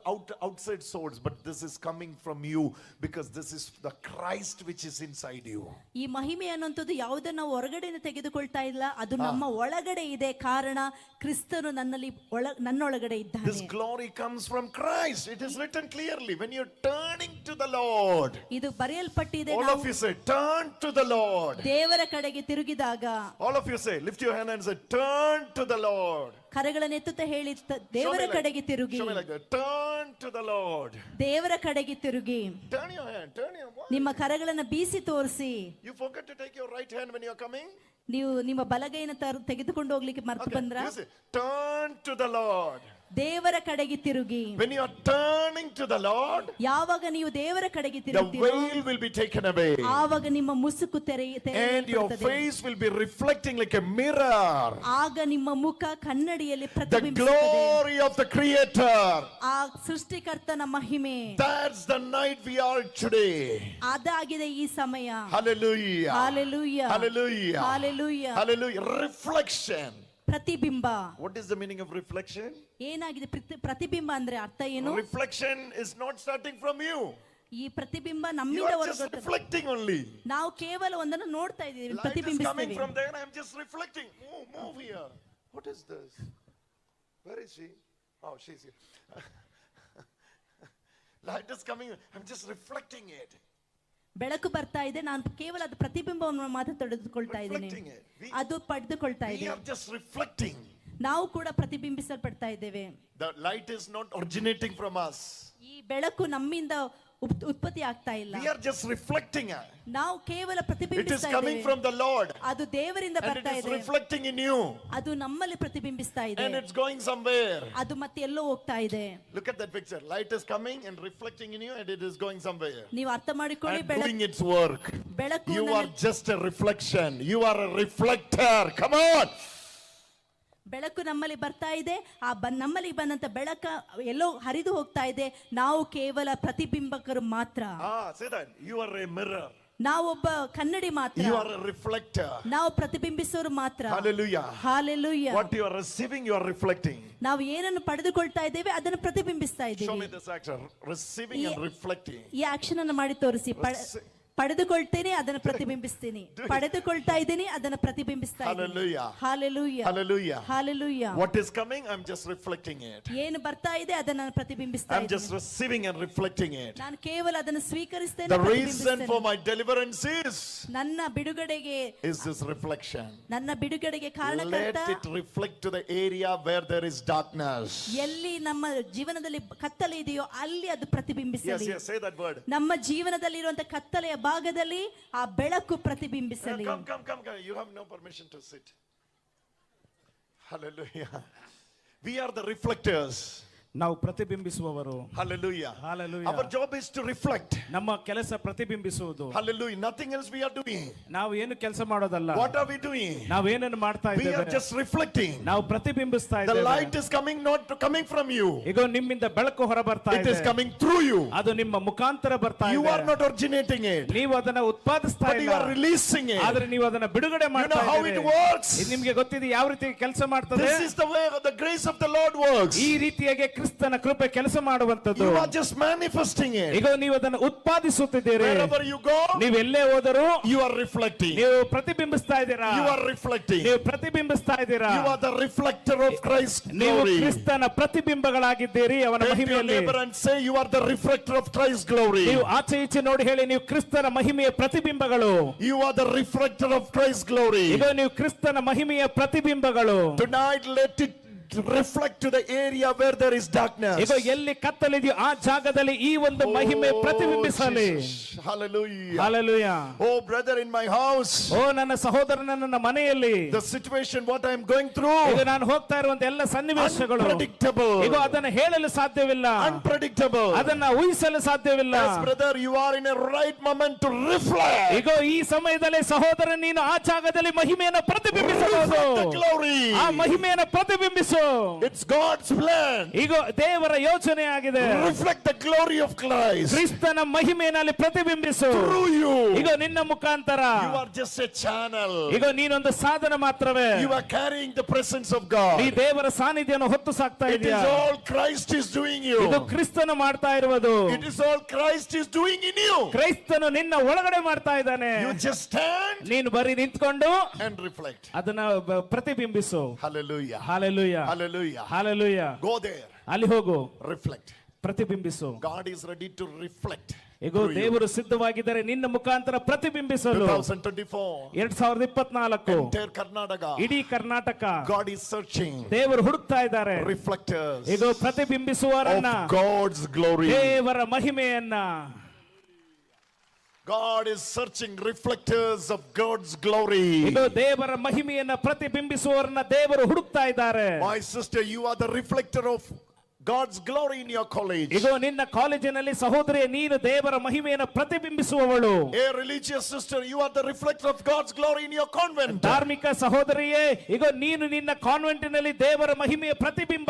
outside source, but this is coming from you because this is the Christ which is inside you. ಈ ಮಹಿಮೆ ಅನ್ನುವಂಥದ್ದು ಯಾವುದನ್ನು ನಾವು ಹೊರಗಡೆಯಿಂದ ತೆಗೆದುಕೊಳ್ತಾ ಇಲ್ಲ ಅದು ನಮ್ಮ ಒಳಗಡೆ ಇದೆ ಕಾರಣ ಕ್ರಿಸ್ತನು ನನ್ನಲ್ಲಿ ಒಳ ನನ್ನೊಳಗಡೆ ಇದ್ದಾನೆ. This glory comes from Christ. It is written clearly when you're turning to the Lord. ಇದು ಬರೆಯಲ್ಪಟ್ಟಿದೆ. All ನಾವು of you say, turn to the Lord. ದೇವರ ಕಡೆಗೆ ತಿರುಗಿದಾಗ. All of you say, lift your hand and say, turn to the Lord. ಕರಗಳನ್ನು ಎತ್ತುತ್ತಾ ಹೇಳಿ Show ದೇವರ me like, ಕಡೆಗೆ ತಿರುಗಿ. Show me like that. Turn to the Lord. ದೇವರ ಕಡೆಗೆ ತಿರುಗಿ. Turn your hand. Turn your what? ನಿಮ್ಮ ಕರಗಳನ್ನು ಬೀಸಿ ತೋರಿಸಿ. You forget to take your right hand when you're coming? ನೀವು ನಿಮ್ಮ ಬಲಗೈನ ತೆಗೆದುಕೊಂಡು ಹೋಗ್ಲಿಕ್ಕೆ ಮರ್ತು Okay. ಬಂದ್ರ? You say, turn to the Lord. ದೇವರ ಕಡೆಗೆ ತಿರುಗಿ. When you are turning to the Lord, ಯಾವಾಗ ನೀವು ದೇವರ ಕಡೆಗೆ the ತಿರುಗುತ್ತೀರೋ veil will be taken away. ಆವಾಗ ನಿಮ್ಮ ಮುಸುಕು And your ತೆರೆಯಲ್ಪಡುತ್ತದೆ. Face will be reflecting like a mirror. ಆಗ ನಿಮ್ಮ ಮುಖ ಕನ್ನಡಿಯಲ್ಲಿ The ಪ್ರತಿಬಿಂಬಿಸುತ್ತದೆ. Glory of the Creator. ಆ ಸೃಷ್ಟಿಕರ್ತನ ಮಹಿಮೆ. That's the night we are today. ಅದಾಗಿದೆ ಈ ಸಮಯ. Hallelujah. Hallelujah. Hallelujah. Hallelujah. Hallelujah. Reflection. ಪ್ರತಿಬಿಂಬ. What is the meaning of reflection? ಏನಾಗಿದೆ ಪ್ರತಿಬಿಂಬ ಅಂದ್ರೆ ಅರ್ಥ ಏನು? Reflection is not starting from you. ಈ ಪ್ರತಿಬಿಂಬ You ನಮ್ಮಿಂದ are just ಹೊರಗೆ reflecting only. ನಾವು ಕೇವಲ ಒಂದನ್ನು ನೋಡ್ತಾ ಇದ್ದೀವಿ, Light is coming ಪ್ರತಿಬಿಂಬಿಸ್ತೇವೆ. From there, I'm just reflecting. Move, move here. What is this? Where is she? Oh, she's here. Light is coming. I'm just reflecting it. ಬೆಳಕು ಬರ್ತಾ ಇದೆ, ನಾನು ಕೇವಲ ಅದು ಪ್ರತಿಬಿಂಬವನ್ನು ಮಾತ್ರ ತಡೆದುಕೊಳ್ತಾ ಇದ್ದೇನೆ. Reflecting it. ಅದು ಪಡೆದುಕೊಳ್ತಾ We ಇದೆ. are just reflecting. ನಾವು ಕೂಡ ಪ್ರತಿಬಿಂಬಿಸಲ್ಪಡ್ತಾ ಇದ್ದೇವೆ. The light is not originating from us. ಈ ಬೆಳಕು ನಮ್ಮಿಂದ ಉತ್ಪತ್ತಿ ಆಗ್ತಾ ಇಲ್ಲ. We are just reflecting it. ನಾವು ಕೇವಲ It is ಪ್ರತಿಬಿಂಬಿಸ್ತಾ coming ಇದ್ದೇವೆ. From the Lord. ಅದು ದೇವರಿಂದ And it ಬರ್ತಾ is ಇದೆ. Reflecting in you. ಅದು ನಮ್ಮಲ್ಲಿ ಪ್ರತಿಬಿಂಬಿಸ್ತಾ ಇದೆ. And it's going somewhere. ಅದು ಮತ್ತೆ ಎಲ್ಲೋ ಹೋಗ್ತಾ ಇದೆ. Look at that picture. Light is coming and reflecting in you, and it is going somewhere. ನೀವು ಅರ್ಥ ಮಾಡಿಕೊಳ್ಳಿ. And ಬೆಳಕು doing its work. ಬೆಳಕು You are ನನ್ನ- just a reflection. You are a reflector. Come on. ಬೆಳಕು ನಮ್ಮಲ್ಲಿ ಬರ್ತಾ ಇದೆ. ಆ ನಮ್ಮಲ್ಲಿ ಬಂದಂತ ಬೆಳಕ ಎಲ್ಲೋ ಹರಿದು ಹೋಗ್ತಾ ಇದೆ. ನಾವು ಕೇವಲ ಪ್ರತಿಬಿಂಬಕರು ಮಾತ್ರ. Ah, say that. You are a mirror. ನಾವೊಬ್ಬ ಕನ್ನಡಿ ಮಾತ್ರ. You are a reflector. ನಾವು ಪ್ರತಿಬಿಂಬಿಸೋರು ಮಾತ್ರ. Hallelujah. Hallelujah. What you are receiving, you are reflecting. ನಾವು ಏನನ್ನು ಪಡೆದುಕೊಳ್ತಾ ಇದ್ದೇವೆ ಅದನ್ನು ಪ್ರತಿಬಿಂಬಿಸ್ತಾ Show ಇದ್ದೀವಿ. Me this action. Receiving and reflecting. ಈ ಆಕ್ಷನ್ ಅನ್ನು ಮಾಡಿ ತೋರಿಸಿ. ಪಡೆದುಕೊಳ್ತೇನೆ, ಅದನ್ನು ಪ್ರತಿಬಿಂಬಿಸ್ತೀನಿ. Do it. ಪಡೆದುಕೊಳ್ತಾ ಇದ್ದೀನಿ, ಅದನ್ನು ಪ್ರತಿಬಿಂಬಿಸ್ತಾ ಇದ್ದೀನಿ. Hallelujah. Hallelujah. Hallelujah. Hallelujah. What is coming, I'm just reflecting it. ಏನು ಬರ್ತಾ ಇದೆ ಅದನ್ನು ನಾನು ಪ್ರತಿಬಿಂಬಿಸ್ತಾ I'm just ಇದ್ದೀನಿ. Receiving and reflecting it. ನಾನು ಕೇವಲ ಅದನ್ನು ಸ್ವೀಕರಿಸ್ತೇನೆ, The reason ಪ್ರತಿಬಿಂಬಿಸ್ತೇನೆ. For my deliverance is, ನನ್ನ ಬಿಡುಗಡೆಗೆ is this reflection. ನನ್ನ ಬಿಡುಗಡೆಗೆ ಕಾರಣಕರ್ತ Let it reflect to the area where there is darkness. ಎಲ್ಲಿ ನಮ್ಮ ಜೀವನದಲ್ಲಿ ಕತ್ತಲೆ ಇದೆಯೋ ಅಲ್ಲಿ ಅದು Yes, ಪ್ರತಿಬಿಂಬಿಸಲಿ. Yes, say that word. ನಮ್ಮ ಜೀವನದಲ್ಲಿರುವಂತ ಕತ್ತಲೆಯ ಭಾಗದಲ್ಲಿ ಆ ಬೆಳಕು ಪ್ರತಿಬಿಂಬಿಸಲಿ. Come, come, come, come. You have no permission to sit. Hallelujah. We are the reflectors. ನಾವು ಪ್ರತಿಬಿಂಬಿಸುವವರು. Hallelujah. Hallelujah. Our job is to reflect. ನಮ್ಮ ಕೆಲಸ ಪ್ರತಿಬಿಂಬಿಸುವುದು. Hallelujah. Nothing else we are doing. ನಾವು ಏನು ಕೆಲಸ ಮಾಡೋದಲ್ಲ. What are we doing? ನಾವೇನನ್ನು ಮಾಡ್ತಾ We are ಇದ್ದೇವೆ? Just reflecting. ನಾವು ಪ್ರತಿಬಿಂಬಿಸ್ತಾ The ಇದ್ದೇವೆ. Light is coming, not coming from you. ಈಗ ನಿಮ್ಮಿಂದ ಬೆಳಕು ಹೊರ ಬರ್ತಾ It ಇದೆ. is coming through you. ಅದು ನಿಮ್ಮ ಮುಖಾಂತರ ಬರ್ತಾ You ಇದೆ. are not originating it, ನೀವು ಅದನ್ನ ಉತ್ಪಾದಿಸ್ತಾ but you ಇಲ್ಲ, are releasing it. ಆದ್ರೆ ನೀವು ಅದನ್ನ ಬಿಡುಗಡೆ You ಮಾಡ್ತಾ know how it ಇದ್ದೀರಿ. Works? ಇದು ನಿಮ್ಗೆ ಗೊತ್ತಿದೆ ಯಾವ ರೀತಿ ಕೆಲಸ ಮಾಡ್ತದೆ. This is the way the grace of the Lord works. ಈ ರೀತಿಯಾಗಿ ಕ್ರಿಸ್ತನ ಕೃಪೆ ಕೆಲಸ ಮಾಡುವಂತದ್ದು. You are just manifesting it. ಈಗ ನೀವು ಅದನ್ನು ಉತ್ಪಾದಿಸುತ್ತಿದ್ದೀರಿ. Wherever you go, ನೀವು ಎಲ್ಲೇ ಹೋದರೂ you are reflecting. ನೀವು ಪ್ರತಿಬಿಂಬಿಸ್ತಾ ಇದ್ದೀರಾ. You are reflecting. ನೀವು ಪ್ರತಿಬಿಂಬಿಸ್ತಾ ಇದ್ದೀರಾ. You are the reflector of Christ's ನೀವು glory. ಕ್ರಿಸ್ತನ ಪ್ರತಿಬಿಂಬಗಳಾಗಿದ್ದೀರಿ ಅವನ Turn to your ಮಹಿಮೆಯಲ್ಲಿ. Neighbor and say, "You are the reflector of Christ's glory." ನೀವು ಆಚೆ ಈಚೆ ನೋಡಿ ಹೇಳಿ, ನೀವು ಕ್ರಿಸ್ತನ ಮಹಿಮೆಯ ಪ್ರತಿಬಿಂಬಗಳು. You are the reflector of Christ's glory. ಈಗ ನೀವು ಕ್ರಿಸ್ತನ ಮಹಿಮೆಯ ಪ್ರತಿಬಿಂಬಗಳು. Tonight, let it reflect to the area where there is darkness. ಈಗ ಎಲ್ಲಿ ಕತ್ತಲಿದೆಯೋ ಆ ಜಾಗದಲ್ಲಿ ಈ ಒಂದು ಮಹಿಮೆ Oh, ಪ್ರತಿಬಿಂಬಿಸಲಿ. Jesus. Hallelujah. Hallelujah. Oh, brother, in my house, ಓ ನನ್ನ ಸಹೋದರನ, ನನ್ನ ಮನೆಯಲ್ಲಿ, the situation what I am going through, ಈಗ ನಾನು ಹೋಗ್ತಾ ಇರುವಂತ ಎಲ್ಲ ಸನ್ನಿವೇಶಗಳು, unpredictable. ಈಗ ಅದನ್ನ ಹೇಳಲು ಸಾಧ್ಯವಿಲ್ಲ. Unpredictable. ಅದನ್ನ ಊಹಿಸಲು ಸಾಧ್ಯವಿಲ್ಲ. Yes, brother, you are in a right moment to reflect. ಈಗ ಈ ಸಮಯದಲ್ಲಿ ಸಹೋದರ, ನೀನು ಆ ಜಾಗದಲ್ಲಿ ಮಹಿಮೆಯನ್ನು ಪ್ರತಿಬಿಂಬಿಸಬಹುದು. Reflect the glory. ಆ ಮಹಿಮೆಯನ್ನು ಪ್ರತಿಬಿಂಬಿಸು. It's God's plan. ಈಗ ದೇವರ ಯೋಚನೆ ಆಗಿದೆ. Reflect the glory of Christ ಕ್ರಿಸ್ತನ ಮಹಿಮೆಯಲ್ಲಿ ಪ್ರತಿಬಿಂಬಿಸು. Through you. ಈಗ ನಿನ್ನ ಮುಖಾಂತರ. You are just a channel. ಈಗ ನೀನೊಂದು ಸಾಧನ ಮಾತ್ರವೇ. You are carrying the presence of ನೀ God. ದೇವರ ಸಾನ್ನಿಧ್ಯವನ್ನು ಹೊತ್ತು ಸಾಕ್ತಾ It ಇದೀಯ. Is all Christ is doing you. ಇದು ಕ್ರಿಸ್ತನು ಮಾಡ್ತಾ ಇರುವುದು. It is all Christ is doing in you. ಕ್ರೈಸ್ತನು ನಿನ್ನ ಒಳಗಡೆ ಮಾಡ್ತಾ ಇದ್ದಾನೆ. You just stand ನೀನು ಬರೀ ನಿಂತ್ಕೊಂಡು and reflect. ಅದನ್ನ ಪ್ರತಿಬಿಂಬಿಸು. Hallelujah. Hallelujah. Hallelujah. Hallelujah. Go there. ಅಲ್ಲಿ ಹೋಗು. Reflect. ಪ್ರತಿಬಿಂಬಿಸು. God is ready to reflect ಈಗ through you. ದೇವರು ಸಿದ್ಧವಾಗಿದ್ದಾರೆ ನಿನ್ನ ಮುಖಾಂತರ ಪ್ರತಿಬಿಂಬಿಸಲು. 2024. 2024. Entire Karnataka. ಇಡೀ ಕರ್ನಾಟಕ. God is searching ದೇವರು ಹುಡುಕ್ತಾ ಇದ್ದಾರೆ reflectors ಈಗ ಪ್ರತಿಬಿಂಬಿಸುವವರನ್ನ, of God's glory. ದೇವರ ಮಹಿಮೆಯನ್ನ. God is searching reflectors of God's glory. ಇದು ದೇವರ ಮಹಿಮೆಯನ್ನ ಪ್ರತಿಬಿಂಬಿಸುವವರನ್ನ ದೇವರು ಹುಡುಕ್ತಾ ಇದ್ದಾರೆ. My sister, you are the reflector of God's glory in your college. ಇಗೋ ನಿನ್ನ ಕಾಲೇಜಿನಲ್ಲಿ ಸಹೋದರಿಯ ನೀನು ದೇವರ ಮಹಿಮೆಯನ್ನು ಪ್ರತಿಬಿಂಬಿಸುವವಳು. A religious sister, you are the reflector of God's glory in your convent. ಧಾರ್ಮಿಕ ಸಹೋದರಿಯೇ, ಇಗೋ ನೀನು ನಿನ್ನ ಕಾನ್ವೆಂಟಿನಲ್ಲಿ ದೇವರ ಮಹಿಮೆಯ ಪ್ರತಿಬಿಂಬ.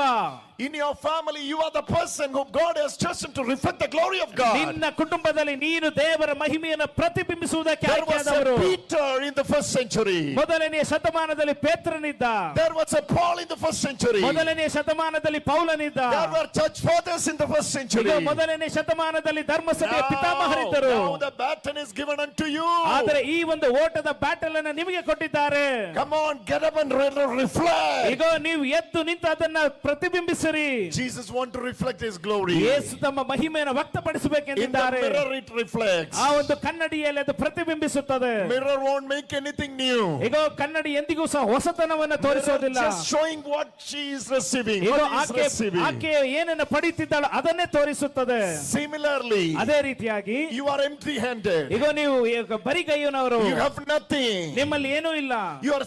In your family, you are the person whom God has chosen to reflect the glory of God. ನಿನ್ನ ಕುಟುಂಬದಲ್ಲಿ ನೀನು ದೇವರ ಮಹಿಮೆಯನ್ನು ಪ್ರತಿಬಿಂಬಿಸುವುದಕ್ಕೆ There was a ಆಯ್ಕೆಯಾದವರು. Peter in the first century. ಮೊದಲನೆಯ ಶತಮಾನದಲ್ಲಿ ಪೇತ್ರನಿದ್ದ. There was a Paul in the first century. ಮೊದಲನೆಯ ಶತಮಾನದಲ್ಲಿ ಪೌಲನಿದ್ದ. There were church fathers in the first century. ಈಗ ಮೊದಲನೇ ಶತಮಾನದಲ್ಲಿ ಧರ್ಮಸಭೆಯ ಪಿತಾಮಹರಿದ್ದರು. Now the baton is given unto you. ಆದರೆ ಈ ಒಂದು ಓಟದ ಬ್ಯಾಟಲ್ ಅನ್ನು ನಿಮಗೆ ಕೊಟ್ಟಿದ್ದಾರೆ. Come on, get up and reflect. ಈಗ ನೀವು ಎದ್ದು ನಿಂತು ಅದನ್ನ ಪ್ರತಿಬಿಂಬಿಸಿರಿ. Jesus want to reflect his glory. ಯೇಸು ತಮ್ಮ ಮಹಿಮೆಯನ್ನು In the ವ್ಯಕ್ತಪಡಿಸಬೇಕೆಂದಿದ್ದಾರೆ. Mirror it reflects. ಆ ಒಂದು ಕನ್ನಡಿಯಲ್ಲಿ ಅದು ಪ್ರತಿಬಿಂಬಿಸುತ್ತದೆ. Mirror won't make anything new. ಈಗ ಕನ್ನಡಿ ಎಂದಿಗೂ ಸಹ ಹೊಸತನವನ್ನ Mirror ತೋರಿಸೋದಿಲ್ಲ. just showing what she is receiving. ಈಗ What he is ಆಕೆ receiving. ಆಕೆ ಏನನ್ನ ಪಡೀತಿದ್ದಾಳೋ ಅದನ್ನೇ ತೋರಿಸುತ್ತದೆ. Similarly, ಅದೇ ರೀತಿಯಾಗಿ you are empty handed. ಈಗ ನೀವು ಈಗ ಬರಿಗೈಯನವರು. You have nothing. ನಿಮ್ಮಲ್ಲಿ ಏನೂ ಇಲ್ಲ. Your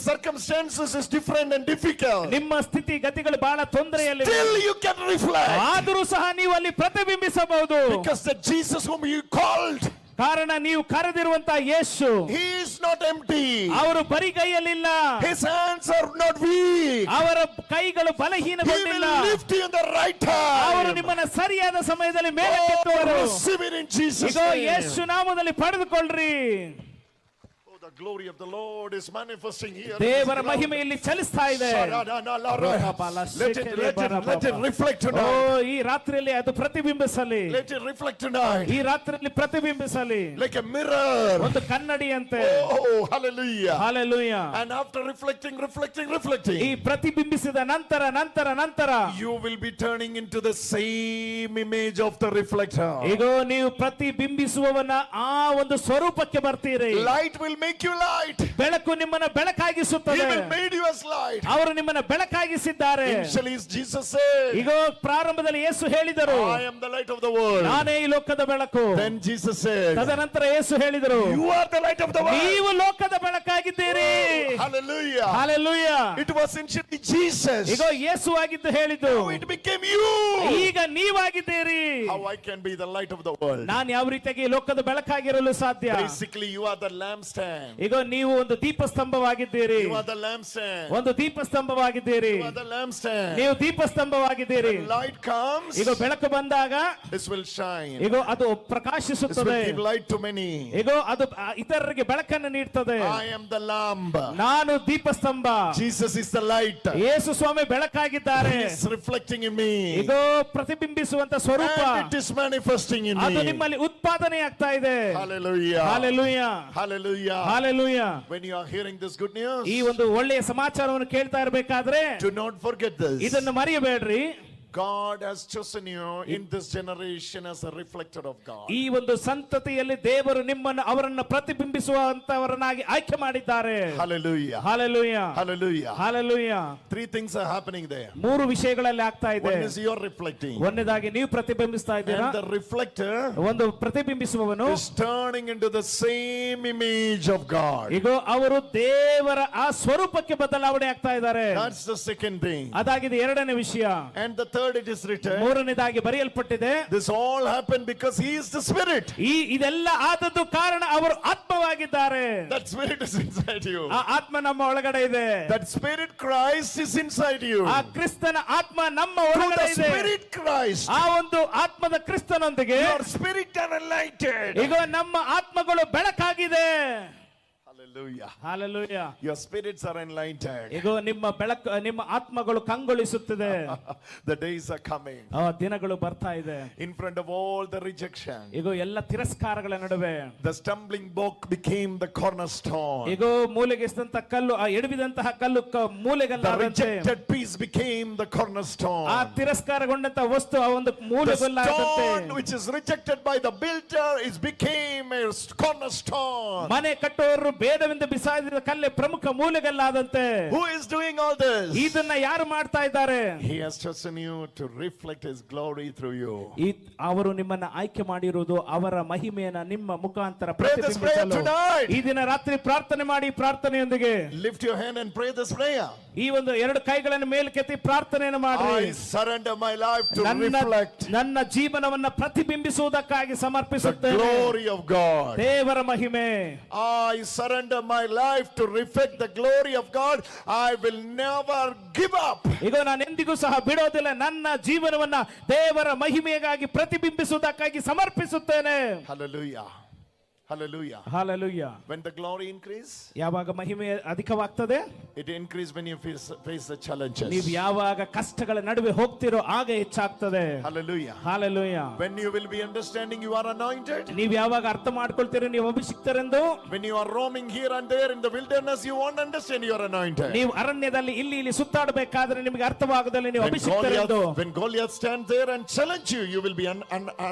circumstances is different and difficult. ನಿಮ್ಮ ಸ್ಥಿತಿ ಗತಿಗಳು ಬಹಳ ತೊಂದರೆಯಲ್ಲಿ. Still you can reflect. ಆದರೂ ಸಹ ನೀವು ಅಲ್ಲಿ ಪ್ರತಿಬಿಂಬಿಸಬಹುದು. Because the Jesus whom you called, ಕಾರಣ ನೀವು ಕರೆದಿರುವಂತಹ ಯೇಸು, he is not empty. ಅವರು ಬರಿಗೈಯಲ್ಲಿಲ್ಲ. His hands are not weak. ಅವರ ಕೈಗಳು He ಬಲಹೀನಗೊಂಡಿಲ್ಲ. Will lift you in the right ಅವರು time. ನಿಮ್ಮನ್ನ ಸರಿಯಾದ ಸಮಯದಲ್ಲಿ ಮೇಲೆ Oh, ಎತ್ತುವರು. receive it in Jesus' ಇಗೋ name. ಯೇಸು ನಾಮದಲ್ಲಿ ಪಡೆದುಕೊಳ್ಳ್ರಿ. Oh, the glory of the Lord is manifesting here in this ದೇವರ ground. ಮಹಿಮೆ ಇಲ್ಲಿ ಚಲಿಸ್ತಾ ಇದೆ. Let it, let it, let it reflect O tonight. ಈ ರಾತ್ರಿಯಲ್ಲಿ ಅದು ಪ್ರತಿಬಿಂಬಿಸಲಿ. Let it reflect tonight. ಈ ರಾತ್ರಿಯಲ್ಲಿ ಪ್ರತಿಬಿಂಬಿಸಲಿ. Like a mirror. ಒಂದು ಕನ್ನಡಿಯಂತೆ. Oh, hallelujah. Hallelujah. And after reflecting, reflecting, ಈ reflecting, ಪ್ರತಿಬಿಂಬಿಸಿದ ನಂತರ ನಂತರ ನಂತರ you will be turning into the same image of the reflector. ಈಗ ನೀವು ಪ್ರತಿಬಿಂಬಿಸುವವನ ಆ ಒಂದು ಸ್ವರೂಪಕ್ಕೆ ಬರ್ತೀರಿ. Light will make you light. ಬೆಳಕು ನಿಮ್ಮನ್ನ He ಬೆಳಕಾಗಿಸುತ್ತದೆ. Will made you as light. ಅವರು ನಿಮ್ಮನ್ನ ಬೆಳಕಾಗಿಸಿದ್ದಾರೆ. Initially, Jesus said, ಈಗ ಪ್ರಾರಂಭದಲ್ಲಿ ಯೇಸು ಹೇಳಿದರು, "I am the light of the world." ನಾನೇ ಈ ಲೋಕದ ಬೆಳಕು. Then Jesus said, ತದನಂತರ ಯೇಸು ಹೇಳಿದರು, "You are the light of the world." ನೀವು ಲೋಕದ ಬೆಳಕಾಗಿದ್ದೀರಿ. Hallelujah. Hallelujah. It was initially Jesus. ಈಗ ಯೇಸು ಆಗಿದ್ದು ಹೇಳಿದ್ದು, Now it became you. ಈಗ ನೀವಾಗಿದ್ದೀರಿ. How I can be the light of the world? ನಾನು ಯಾವ ರೀತಿಯಾಗಿ ಈ ಲೋಕದ ಬೆಳಕಾಗಿರಲು ಸಾಧ್ಯ? Basically, you are the lampstand. ಈಗ ನೀವು ಒಂದು ದೀಪಸ್ತಂಭವಾಗಿದ್ದೀರಿ. You are the lampstand. ಒಂದು ದೀಪಸ್ತಂಭವಾಗಿದ್ದೀರಿ. You are the lampstand. ನೀವು ದೀಪಸ್ತಂಭವಾಗಿದ್ದೀರಿ. When light comes, ಈಗ ಬೆಳಕು ಬಂದಾಗ this will shine. ಈಗ ಅದು This will ಪ್ರಕಾಶಿಸುತ್ತದೆ. Give light to many. ಈಗ ಅದು ಆ, ಇತರರಿಗೆ ಬೆಳಕನ್ನು ನೀಡ್ತದೆ. I am the lamp. ನಾನು ದೀಪಸ್ತಂಭ. Jesus is the light. Yesu Swami ಬೆಳಕಾಗಿದ್ದಾರೆ. He is reflecting in me. ಈಗ ಪ್ರತಿಬಿಂಬಿಸುವಂತ ಸ್ವರೂಪ. And it is manifesting in ಅದು me. ನಿಮ್ಮಲ್ಲಿ ಉತ್ಪಾದನೆ ಆಗ್ತಾ ಇದೆ. Hallelujah. Hallelujah. Hallelujah. Hallelujah. When you are hearing this good news, ಈ ಒಂದು ಒಳ್ಳೆಯ ಸಮಾಚಾರವನ್ನು ಕೇಳ್ತಾ ಇರಬೇಕಾದ್ರೆ, do not forget this. ಇದನ್ನು ಮರೆಯಬೇಡ್ರಿ. God has chosen you in this generation as a reflector of God. ಈ ಒಂದು ಸಂತತಿಯಲ್ಲಿ ದೇವರು ನಿಮ್ಮನ್ನು ಅವರನ್ನು ಪ್ರತಿಬಿಂಬಿಸುವಂತವರನ್ನಾಗಿ ಆಯ್ಕೆ ಮಾಡಿದ್ದಾರೆ. Hallelujah. Hallelujah. Hallelujah. Hallelujah. Three things are happening there. ಮೂರು ವಿಷಯಗಳಲ್ಲಿ ಆಗ್ತಾ ಇದೆ. One is you are reflecting. ಒಂದನೇದಾಗಿ ನೀವು ಪ್ರತಿಬಿಂಬಿಸ್ತಾ ಇದ್ದೀರಾ. And the reflector ಒಂದು ಪ್ರತಿಬಿಂಬಿಸುವವನು is turning into the same image of God. ಈಗ ಅವರು ದೇವರ ಆ ಸ್ವರೂಪಕ್ಕೆ ಬದಲಾವಣೆ ಆಗ್ತಾ ಇದ್ದಾರೆ. That's the second thing. ಅದಾಗಿದೆ ಎರಡನೇ ವಿಷಯ. And the third, it is written, ಮೂರನೇದಾಗಿ ಬರೆಯಲ್ಪಟ್ಟಿದೆ, this all happened because He is the Spirit. ಈ ಇದೆಲ್ಲ ಆದದ್ದು ಕಾರಣ ಅವರು ಆತ್ಮವಾಗಿದ್ದಾರೆ. That Spirit is inside you. ಆ ಆತ್ಮ ನಮ್ಮ ಒಳಗಡೆ ಇದೆ. That Spirit Christ is inside you. ಆ ಕ್ರಿಸ್ತನ ಆತ್ಮ ನಮ್ಮ Through ಒಳಗಡೆ the ಇದೆ. Spirit Christ, ಆ ಒಂದು ಆತ್ಮದ ಕ್ರಿಸ್ತನೊಂದಿಗೆ your spirit are enlightened. ಈಗ ನಮ್ಮ ಆತ್ಮಗಳು ಬೆಳಕಾಗಿದೆ. Hallelujah. Hallelujah. Your spirits are enlightened. ಈಗ ನಿಮ್ಮ ಬೆಳಕು ನಿಮ್ಮ ಆತ್ಮಗಳು ಕಂಗೊಳಿಸುತ್ತಿದೆ. The days are coming. ಆ ದಿನಗಳು ಬರ್ತಾ ಇದೆ. In front of all the rejection, ಈಗ ಎಲ್ಲ ತಿರಸ್ಕಾರಗಳ ನಡುವೆ, the stumbling block became the cornerstone. ಈಗ ಮೂಲೆಗೆಸಿದಂತ ಕಲ್ಲು ಆ ಎಡವಿದಂತಹ ಕಲ್ಲು The ಮೂಲೆಗಲ್ಲಾದಂತೆ, rejected piece became the cornerstone. ಆ ತಿರಸ್ಕಾರಗೊಂಡಂತ ವಸ್ತು ಆ ಒಂದು The ಮೂಲೆಗಲ್ಲಾದಂತೆ, stone which is rejected by the builder is became a cornerstone. ಮನೆ ಕಟ್ಟುವವರು ಬೇಡವೆಂದು ಬೇಡವೆಂದು ಬಿಸಾಡಿದ ಕಲ್ಲೆ ಪ್ರಮುಖ ಮೂಲೆಗಲ್ಲಾದಂತೆ. Who is doing all this? ಇದನ್ನ ಯಾರು ಮಾಡ್ತಾ ಇದ್ದಾರೆ? He has chosen you to reflect His glory through you. ಈ ಅವರು ನಿಮ್ಮನ್ನ ಆಯ್ಕೆ ಮಾಡಿರುವುದು ಅವರ ಮಹಿಮೆಯನ್ನ ನಿಮ್ಮ ಮುಖಾಂತರ Pray this prayer ಪ್ರತಿಬಿಂಬಿಸಲು. Tonight. ಈ ದಿನ ರಾತ್ರಿ ಪ್ರಾರ್ಥನೆ ಮಾಡಿ ಪ್ರಾರ್ಥನೆಯೊಂದಿಗೆ. Lift your hand and pray this prayer. ಈ ಒಂದು ಎರಡು ಕೈಗಳನ್ನು ಮೇಲಕ್ಕೆತ್ತಿ ಪ್ರಾರ್ಥನೆಯನ್ನು ಮಾಡ್ರಿ. I surrender my life to ನನ್ನ reflect ನನ್ನ ಜೀವನವನ್ನ ಪ್ರತಿಬಿಂಬಿಸುವುದಕ್ಕಾಗಿ the ಸಮರ್ಪಿಸುತ್ತೇನೆ. Glory of God. ದೇವರ ಮಹಿಮೆ. I surrender my life to reflect the glory of God. I will never give up. ಈಗ ನಾನು ಎಂದಿಗೂ ಸಹ ಬಿಡೋದಿಲ್ಲ. ನನ್ನ ಜೀವನವನ್ನ ದೇವರ ಮಹಿಮೆಗಾಗಿ ಪ್ರತಿಬಿಂಬಿಸುವುದಕ್ಕಾಗಿ ಸಮರ್ಪಿಸುತ್ತೇನೆ. Hallelujah. Hallelujah. Hallelujah. When the glory increase, ಯಾವಾಗ ಮಹಿಮೆ ಅಧಿಕವಾಗ್ತದೆ? It increase when you face the challenges. ನೀವು ಯಾವಾಗ ಕಷ್ಟಗಳ ನಡುವೆ ಹೋಗ್ತಿರೋ ಆಗ ಹೆಚ್ಚಾಗ್ತದೆ. Hallelujah. Hallelujah. When you will be understanding you are anointed, ನೀವು ಯಾವಾಗ ಅರ್ಥ ಮಾಡ್ಕೊಳ್ತೀರೋ ನೀವು ಅಭಿಷಿಕ್ತರೆಂದು, when you are roaming here and there in the wilderness, you won't understand you are anointed. ನೀವು ಅರಣ್ಯದಲ್ಲಿ ಇಲ್ಲಿ ಇಲ್ಲಿ ಸುತ್ತಾಡಬೇಕಾದ್ರೆ ನಿಮಗೆ ಅರ್ಥವಾಗುದಿಲ್ಲ ನೀವು When ಅಭಿಷಿಕ್ತರೆಂದು. Goliath stands there and challenge you, you will be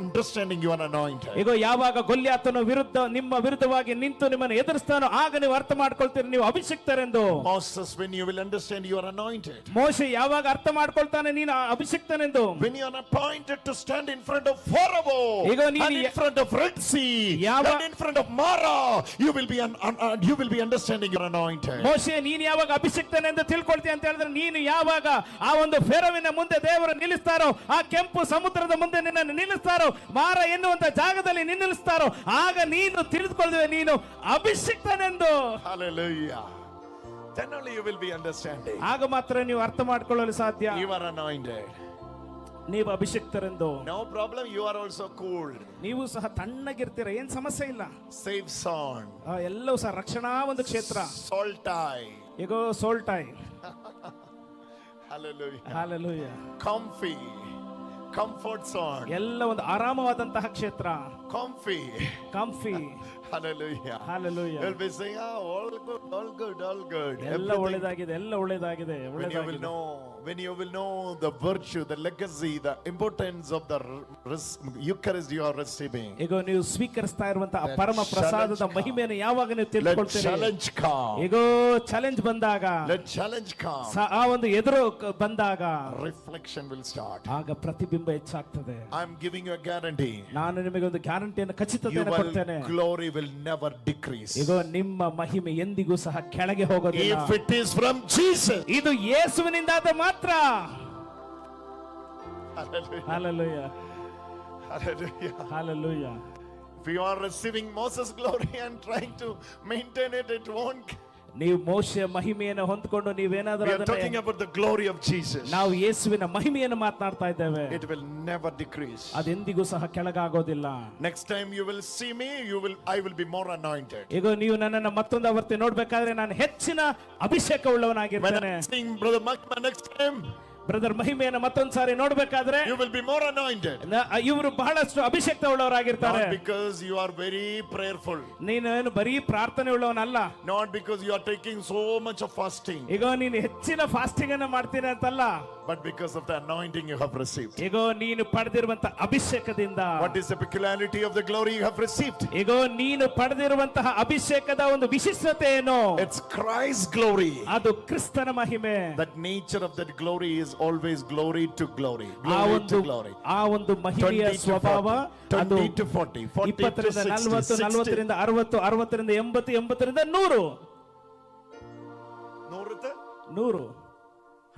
understanding you are anointed. ಈಗ ಯಾವಾಗ ಗೊಲ್ಯಾತನ ವಿರುದ್ಧ ನಿಮ್ಮ ವಿರುದ್ಧವಾಗಿ ನಿಂತು ನಿಮ್ಮನ್ನು ಎದುರಿಸ್ತಾನೋ ಆಗ ನೀವು ಅರ್ಥ ಮಾಡ್ಕೊಳ್ತೀರಿ ನೀವು ಅಭಿಷಿಕ್ತರೆಂದು. Moses, when you will understand you are anointed. ಮೋಶೆ ಯಾವಾಗ ಅರ್ಥ ಮಾಡ್ಕೊಳ್ತಾನೆ ನೀನು ಅಭಿಷಿಕ್ತನೆಂದು. When you are appointed to stand in front of Pharaoh ಈಗ ನೀನು and in front of Red Sea and in front of Mara, you will be understanding you are anointed. ಮೋಶೆ ನೀನು ಯಾವಾಗ ಅಭಿಷಿಕ್ತನೆಂದು ತಿಳ್ಕೊಳ್ತೀಯ ಅಂತ ಹೇಳಿದ್ರೆ ನೀನು ಯಾವಾಗ ಆ ಒಂದು ಫೆರೋವಿನ ಮುಂದೆ ದೇವರು ನಿಲ್ಲಿಸ್ತಾರೋ, ಆ ಕೆಂಪು ಸಮುದ್ರದ ಮುಂದೆ ನಿನ್ನನ್ನು ನಿಲ್ಲಿಸ್ತಾರೋ, ಮಾರ ಎನ್ನುವಂತ ಜಾಗದಲ್ಲಿ ನಿಲ್ಲಿಸ್ತಾರೋ, ಆಗ ನೀನು ತಿಳಿದುಕೊಳ್ಳುವೆ ನೀನು ಅಭಿಷಿಕ್ತನೆಂದು. Hallelujah. Then only you will be understanding. ಆಗ ಮಾತ್ರ ನೀವು ಅರ್ಥ ಮಾಡ್ಕೊಳ್ಳಲು ಸಾಧ್ಯ. You are anointed. ನೀವು ಅಭಿಷಿಕ್ತರೆಂದು. No problem, you are also cool. ನೀವು ಸಹ ತಣ್ಣಗಿರ್ತೀರ, ಏನ್ ಸಮಸ್ಯೆ ಇಲ್ಲ. Safe zone. ಎಲ್ಲವೂ ಸಹ ರಕ್ಷಣಾ ಒಂದು ಕ್ಷೇತ್ರ. Salty. ಈಗ ಸೋಲ್ಟಾಯ್. Hallelujah. Hallelujah. Comfy. Comfort zone. ಎಲ್ಲ ಒಂದು ಆರಾಮವಾದಂತಹ ಕ್ಷೇತ್ರ. Comfy. Comfy. Hallelujah. Hallelujah. You'll be saying, "Oh, all good, all good, all good." ಎಲ್ಲ Everything. ಒಳ್ಳೇದಾಗಿದೆ, ಎಲ್ಲ ಒಳ್ಳೇದಾಗಿದೆ. When you will ಒಳ್ಳೇದಾಗಿದೆ. Know, when you will know the virtue, the legacy, the importance of the Eucharist you are receiving. ಈಗ ನೀವು ಸ್ವೀಕರಿಸ್ತಾ ಇರುವಂತಹ Let ಪರಮ ಪ್ರಸಾದದ challenge come. ಮಹಿಮೆಯನ್ನು ಯಾವಾಗ ನೀವು Let ತಿಳ್ಕೊಳ್ತೀರಿ? Challenge come. ಈಗ ಚಾಲೆಂಜ್ ಬಂದಾಗ, Let challenge come. ಆ ಒಂದು ಎದುರು ಬಂದಾಗ, Reflection will start. ಆಗ ಪ್ರತಿಬಿಂಬ ಹೆಚ್ಚಾಗ್ತದೆ. I'm giving you a guarantee. ನಾನು ನಿಮಗೆ ಒಂದು ಗ್ಯಾರಂಟಿಯನ್ನು, ಖಚಿತತೆಯನ್ನು Your ಕೊಡ್ತೇನೆ. Glory will never decrease. ಈಗ ನಿಮ್ಮ ಮಹಿಮೆ ಎಂದಿಗೂ ಸಹ ಕೆಳಗೆ ಹೋಗೋದಿಲ್ಲ. If it is from Jesus. ಇದು ಯೇಸುವಿನಿಂದ ಆದ ಮಾತ್ರ. Hallelujah. Hallelujah. Hallelujah. Hallelujah. If you are receiving Moses' glory and trying to maintain it, it won't. ನೀವು ಮೋಶೆಯ ಮಹಿಮೆಯನ್ನು ಹೊಂದ್ಕೊಂಡು ನೀವೇನಾದ್ರೂ We are talking ಅದನ್ನ about the glory of Jesus. ನಾವು ಯೇಸುವಿನ ಮಹಿಮೆಯನ್ನು ಮಾತನಾಡ್ತಾ ಇದ್ದೇವೆ. It will never decrease. ಅದೆಂದಿಗೂ ಸಹ ಕೆಳಗಾಗೋದಿಲ್ಲ. Next time you will see me, I will be more anointed. ಈಗ ನೀವು ನನ್ನನ್ನು ಮತ್ತೊಂದು ಆವರ್ತಿ ನೋಡ್ಬೇಕಾದ್ರೆ ನಾನು ಹೆಚ್ಚಿನ ಅಭಿಷೇಕ When ಉಳ್ಳವನಾಗಿರ್ತೇನೆ. I'm seeing Brother Makma next time, brother ಮಹಿಮೆಯನ್ನು ಮತ್ತೊಂದು ಸಾರಿ ನೋಡ್ಬೇಕಾದ್ರೆ you will be more anointed. ಇವರು ಬಹಳಷ್ಟು ಅಭಿಷೇಕ ಉಳ್ಳವರಾಗಿರ್ತಾರೆ. Not because you are very prayerful, ನೀನು ಏನು ಬರೀ ಪ್ರಾರ್ಥನೆ ಉಳ್ಳವನಲ್ಲ. Not because you are taking so much of fasting, ಈಗ ನೀನು ಹೆಚ್ಚಿನ ಫಾಸ್ಟಿಂಗ್ ಅನ್ನ ಮಾಡ್ತೀನಿ ಅಂತಲ್ಲ. But because of the anointing you have received. ಈಗ ನೀನು ಪಡೆದಿರುವಂತ ಅಭಿಷೇಕದಿಂದ. What is the peculiarity of the glory you have received? ಈಗ ನೀನು ಪಡೆದಿರುವಂತಹ ಅಭಿಷೇಕದ ಒಂದು ವಿಶಿಷ್ಟತೆ ಏನು? It's Christ's glory. ಅದು ಕ್ರಿಸ್ತನ ಮಹಿಮೆ. That nature of that glory is always glory to glory, ಆ glory ಒಂದು to glory. ಆ ಒಂದು ಮಹಿಮೆಯ 20 to ಸ್ವಭಾವ 40, ಅದು 20 to 40, 40 to 20ರಿಂದ 60, 40, 60. 40ರಿಂದ 60, 60ರಿಂದ 80, 80ರಿಂದ 100. ನೂರತ್ತೆ? 100,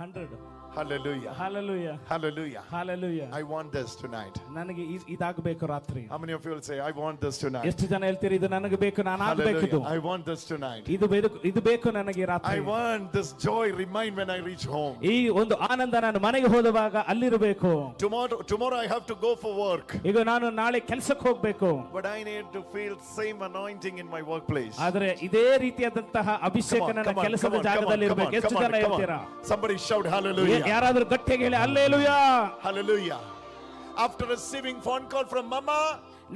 100. Hallelujah. Hallelujah. Hallelujah. Hallelujah. I want this tonight. ನನಗೆ ಇದಾಗಬೇಕು ರಾತ್ರಿ. How many of you will say, "I want this tonight"? ಎಷ್ಟು ಜನ ಹೇಳ್ತೀರಿ ಇದು ನನಗೆ ಬೇಕು, ನಾನು ಆಗ್ಬೇಕು ಇದು? Hallelujah. I want this tonight. ಇದು ಬೇಕು, ಇದು ಬೇಕು ನನಗೆ ಈ ರಾತ್ರಿ. I want this joy remain when I reach home. ಈ ಒಂದು ಆನಂದ ನಾನು ಮನೆಗೆ ಹೋದವಾಗ ಅಲ್ಲಿರಬೇಕು. Tomorrow I have to go for work. ಈಗ ನಾನು ನಾಳೆ ಕೆಲಸಕ್ಕೆ ಹೋಗ್ಬೇಕು. But I need to feel same anointing in my workplace. ಆದ್ರೆ ಇದೇ ರೀತಿಯಾದಂತಹ ಅಭಿಷೇಕ Come on, ನನ್ನ come on, ಕೆಲಸದ come on, come on, ಜಾಗದಲ್ಲಿ come on, ಇರಬೇಕು. ಎಷ್ಟು come on, ಜನ come on. ಹೇಳ್ತೀರಾ? Somebody shout hallelujah. ಯಾರಾದ್ರೂ ಗಟ್ಟಿಯಾಗಿ ಹೇಳಿ ಅಲ್ಲೇಲುಯಾ. Hallelujah. After receiving phone call from mama,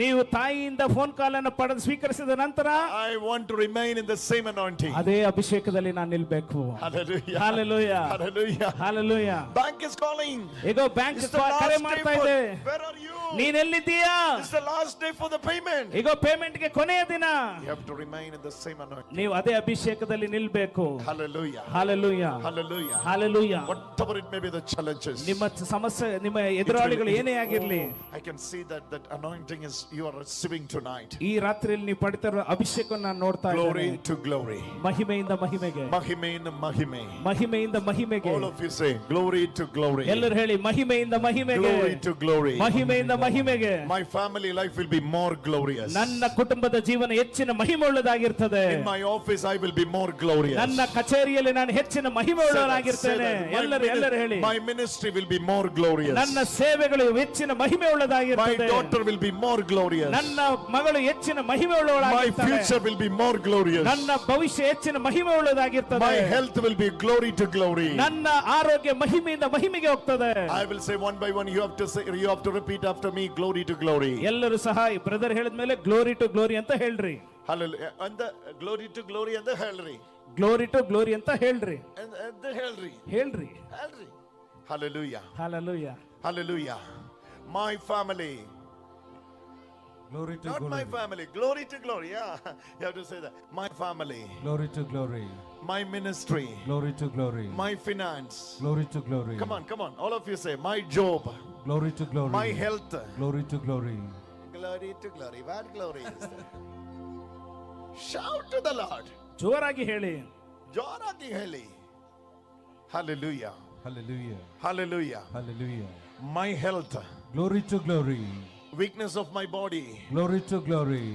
ನೀವು ತಾಯಿಯಿಂದ ಫೋನ್ ಕಾಲ್ ಅನ್ನು ಪಡೆದು ಸ್ವೀಕರಿಸಿದ ನಂತರ I want to remain in the same anointing. ಅದೇ ಅಭಿಷೇಕದಲ್ಲಿ ನಾನು ನಿಲ್ಬೇಕು. Hallelujah. Hallelujah. Hallelujah. Hallelujah. Bank is calling. ಈಗ ಬ್ಯಾಂಕ್ It's the last ಕರೆ day ಮಾಡ್ತಾ for, ಇದೆ. where are you? ನೀನೆಲ್ಲಿದ್ದೀಯಾ? It's the last day for the payment. ಈಗ payment ಗೆ ಕೊನೆಯ ದಿನ. You have to remain in the same anointing. ನೀವು ಅದೇ ಅಭಿಷೇಕದಲ್ಲಿ ನಿಲ್ಬೇಕು. Hallelujah. Hallelujah. Hallelujah. Hallelujah. Whatever it may be the challenges. ನಿಮ್ಮ ಸಮಸ್ಯೆ ನಿಮ್ಮ ಎದುರಾಳಿಗಳು ಏನೇ ಆಗಿರ್ಲಿ, I can see that that anointing is you are receiving tonight. ಈ ರಾತ್ರಿಯಲ್ಲಿ ನೀವು ಪಡಿತಾ ಇರೋ ಅಭಿಷೇಕವನ್ನು ನಾನು ನೋಡ್ತಾ Glory ಇದ್ದೇನೆ. to glory. ಮಹಿಮೆಯಿಂದ ಮಹಿಮೆಗೆ. ಮಹಿಮೆಯಿಂದ ಮಹಿಮೆ. ಮಹಿಮೆಯಿಂದ ಮಹಿಮೆಗೆ. All of you say glory to glory. ಎಲ್ಲರೂ ಹೇಳಿ ಮಹಿಮೆಯಿಂದ ಮಹಿಮೆಗೆ. Glory to glory. ಮಹಿಮೆಯಿಂದ ಮಹಿಮೆಗೆ. My family life will be more glorious. ನನ್ನ ಕುಟುಂಬದ ಜೀವನ ಹೆಚ್ಚಿನ ಮಹಿಮೆ ಉಳ್ಳದಾಗಿರ್ತದೆ. In my office I will be more glorious. ನನ್ನ ಕಚೇರಿಯಲ್ಲಿ ನಾನು ಹೆಚ್ಚಿನ ಮಹಿಮೆ Say that, say ಉಳ್ಳವನಾಗಿರ್ತೇನೆ. that. My ಎಲ್ಲರೂ ಎಲ್ಲರೂ ಹೇಳಿ. My ministry will be more glorious. ನನ್ನ ಸೇವೆಗಳು ಹೆಚ್ಚಿನ ಮಹಿಮೆ My ಉಳ್ಳದಾಗಿರ್ತದೆ. daughter will be more glorious. ನನ್ನ ಮಗಳು ಹೆಚ್ಚಿನ ಮಹಿಮೆ My ಉಳ್ಳವಳಾಗಿರ್ತಾಳೆ. future will be more glorious. ನನ್ನ ಭವಿಷ್ಯ ಹೆಚ್ಚಿನ ಮಹಿಮೆ ಉಳ್ಳದಾಗಿರ್ತದೆ. My health will be glory to glory. ನನ್ನ ಆರೋಗ್ಯ ಮಹಿಮೆಯಿಂದ ಮಹಿಮೆಗೆ ಹೋಗ್ತದೆ. I will say one by one. You have to say, you have to repeat after me, glory to glory. ಎಲ್ಲರೂ ಸಹ ಬ್ರದರ್ ಹೇಳಿದ್ಮೇಲೆ ಗ್ಲೋರಿ ಟು ಗ್ಲೋರಿ ಅಂತ ಹೇಳ್ರಿ. Hallelujah. And the glory to glory and the ಹೇಳ್ರಿ. Glory to glory ಅಂತ ಹೇಳ್ರಿ. And the ಹೇಳ್ರಿ. ಹೇಳ್ರಿ. ಹೇಳ್ರಿ. Hallelujah. Hallelujah. Hallelujah. My family. Glory to Not my glory. family. Glory to glory. Yeah. You have to say that. My family. Glory to glory. My ministry. Glory to glory. My finance. Glory to glory. Come on, come on. All of you say, my job. Glory to glory. My health. Glory to glory. Glory to glory. What glory is there? Shout to the Lord. ಜೋರಾಗಿ ಹೇಳಿ. ಜೋರಾಗಿ ಹೇಳಿ. Hallelujah. Hallelujah. Hallelujah. Hallelujah. My health. Glory to glory. Weakness of my body. Glory to glory.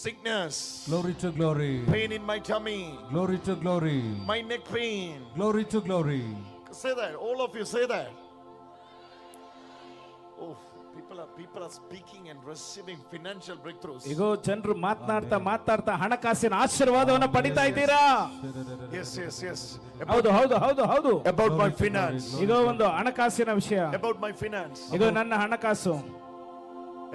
Sickness. Glory to glory. Pain in my tummy. Glory to glory. My neck pain. Glory to glory. Say that. All of you say that. Oh, people are speaking and receiving financial breakthroughs. ಈಗ ಜನರು ಮಾತನಾಡ್ತಾ ಮಾತಾಡ್ತಾ ಹಣಕಾಸಿನ ಆಶೀರ್ವಾದವನ್ನು ಪಡಿತಾ ಇದ್ದೀರಾ? Yes. ಹೌದು ಹೌದು ಹೌದು ಹೌದು. About my finance. ಈಗ ಒಂದು ಹಣಕಾಸಿನ ವಿಷಯ. About my finance. ಈಗ ನನ್ನ ಹಣಕಾಸು.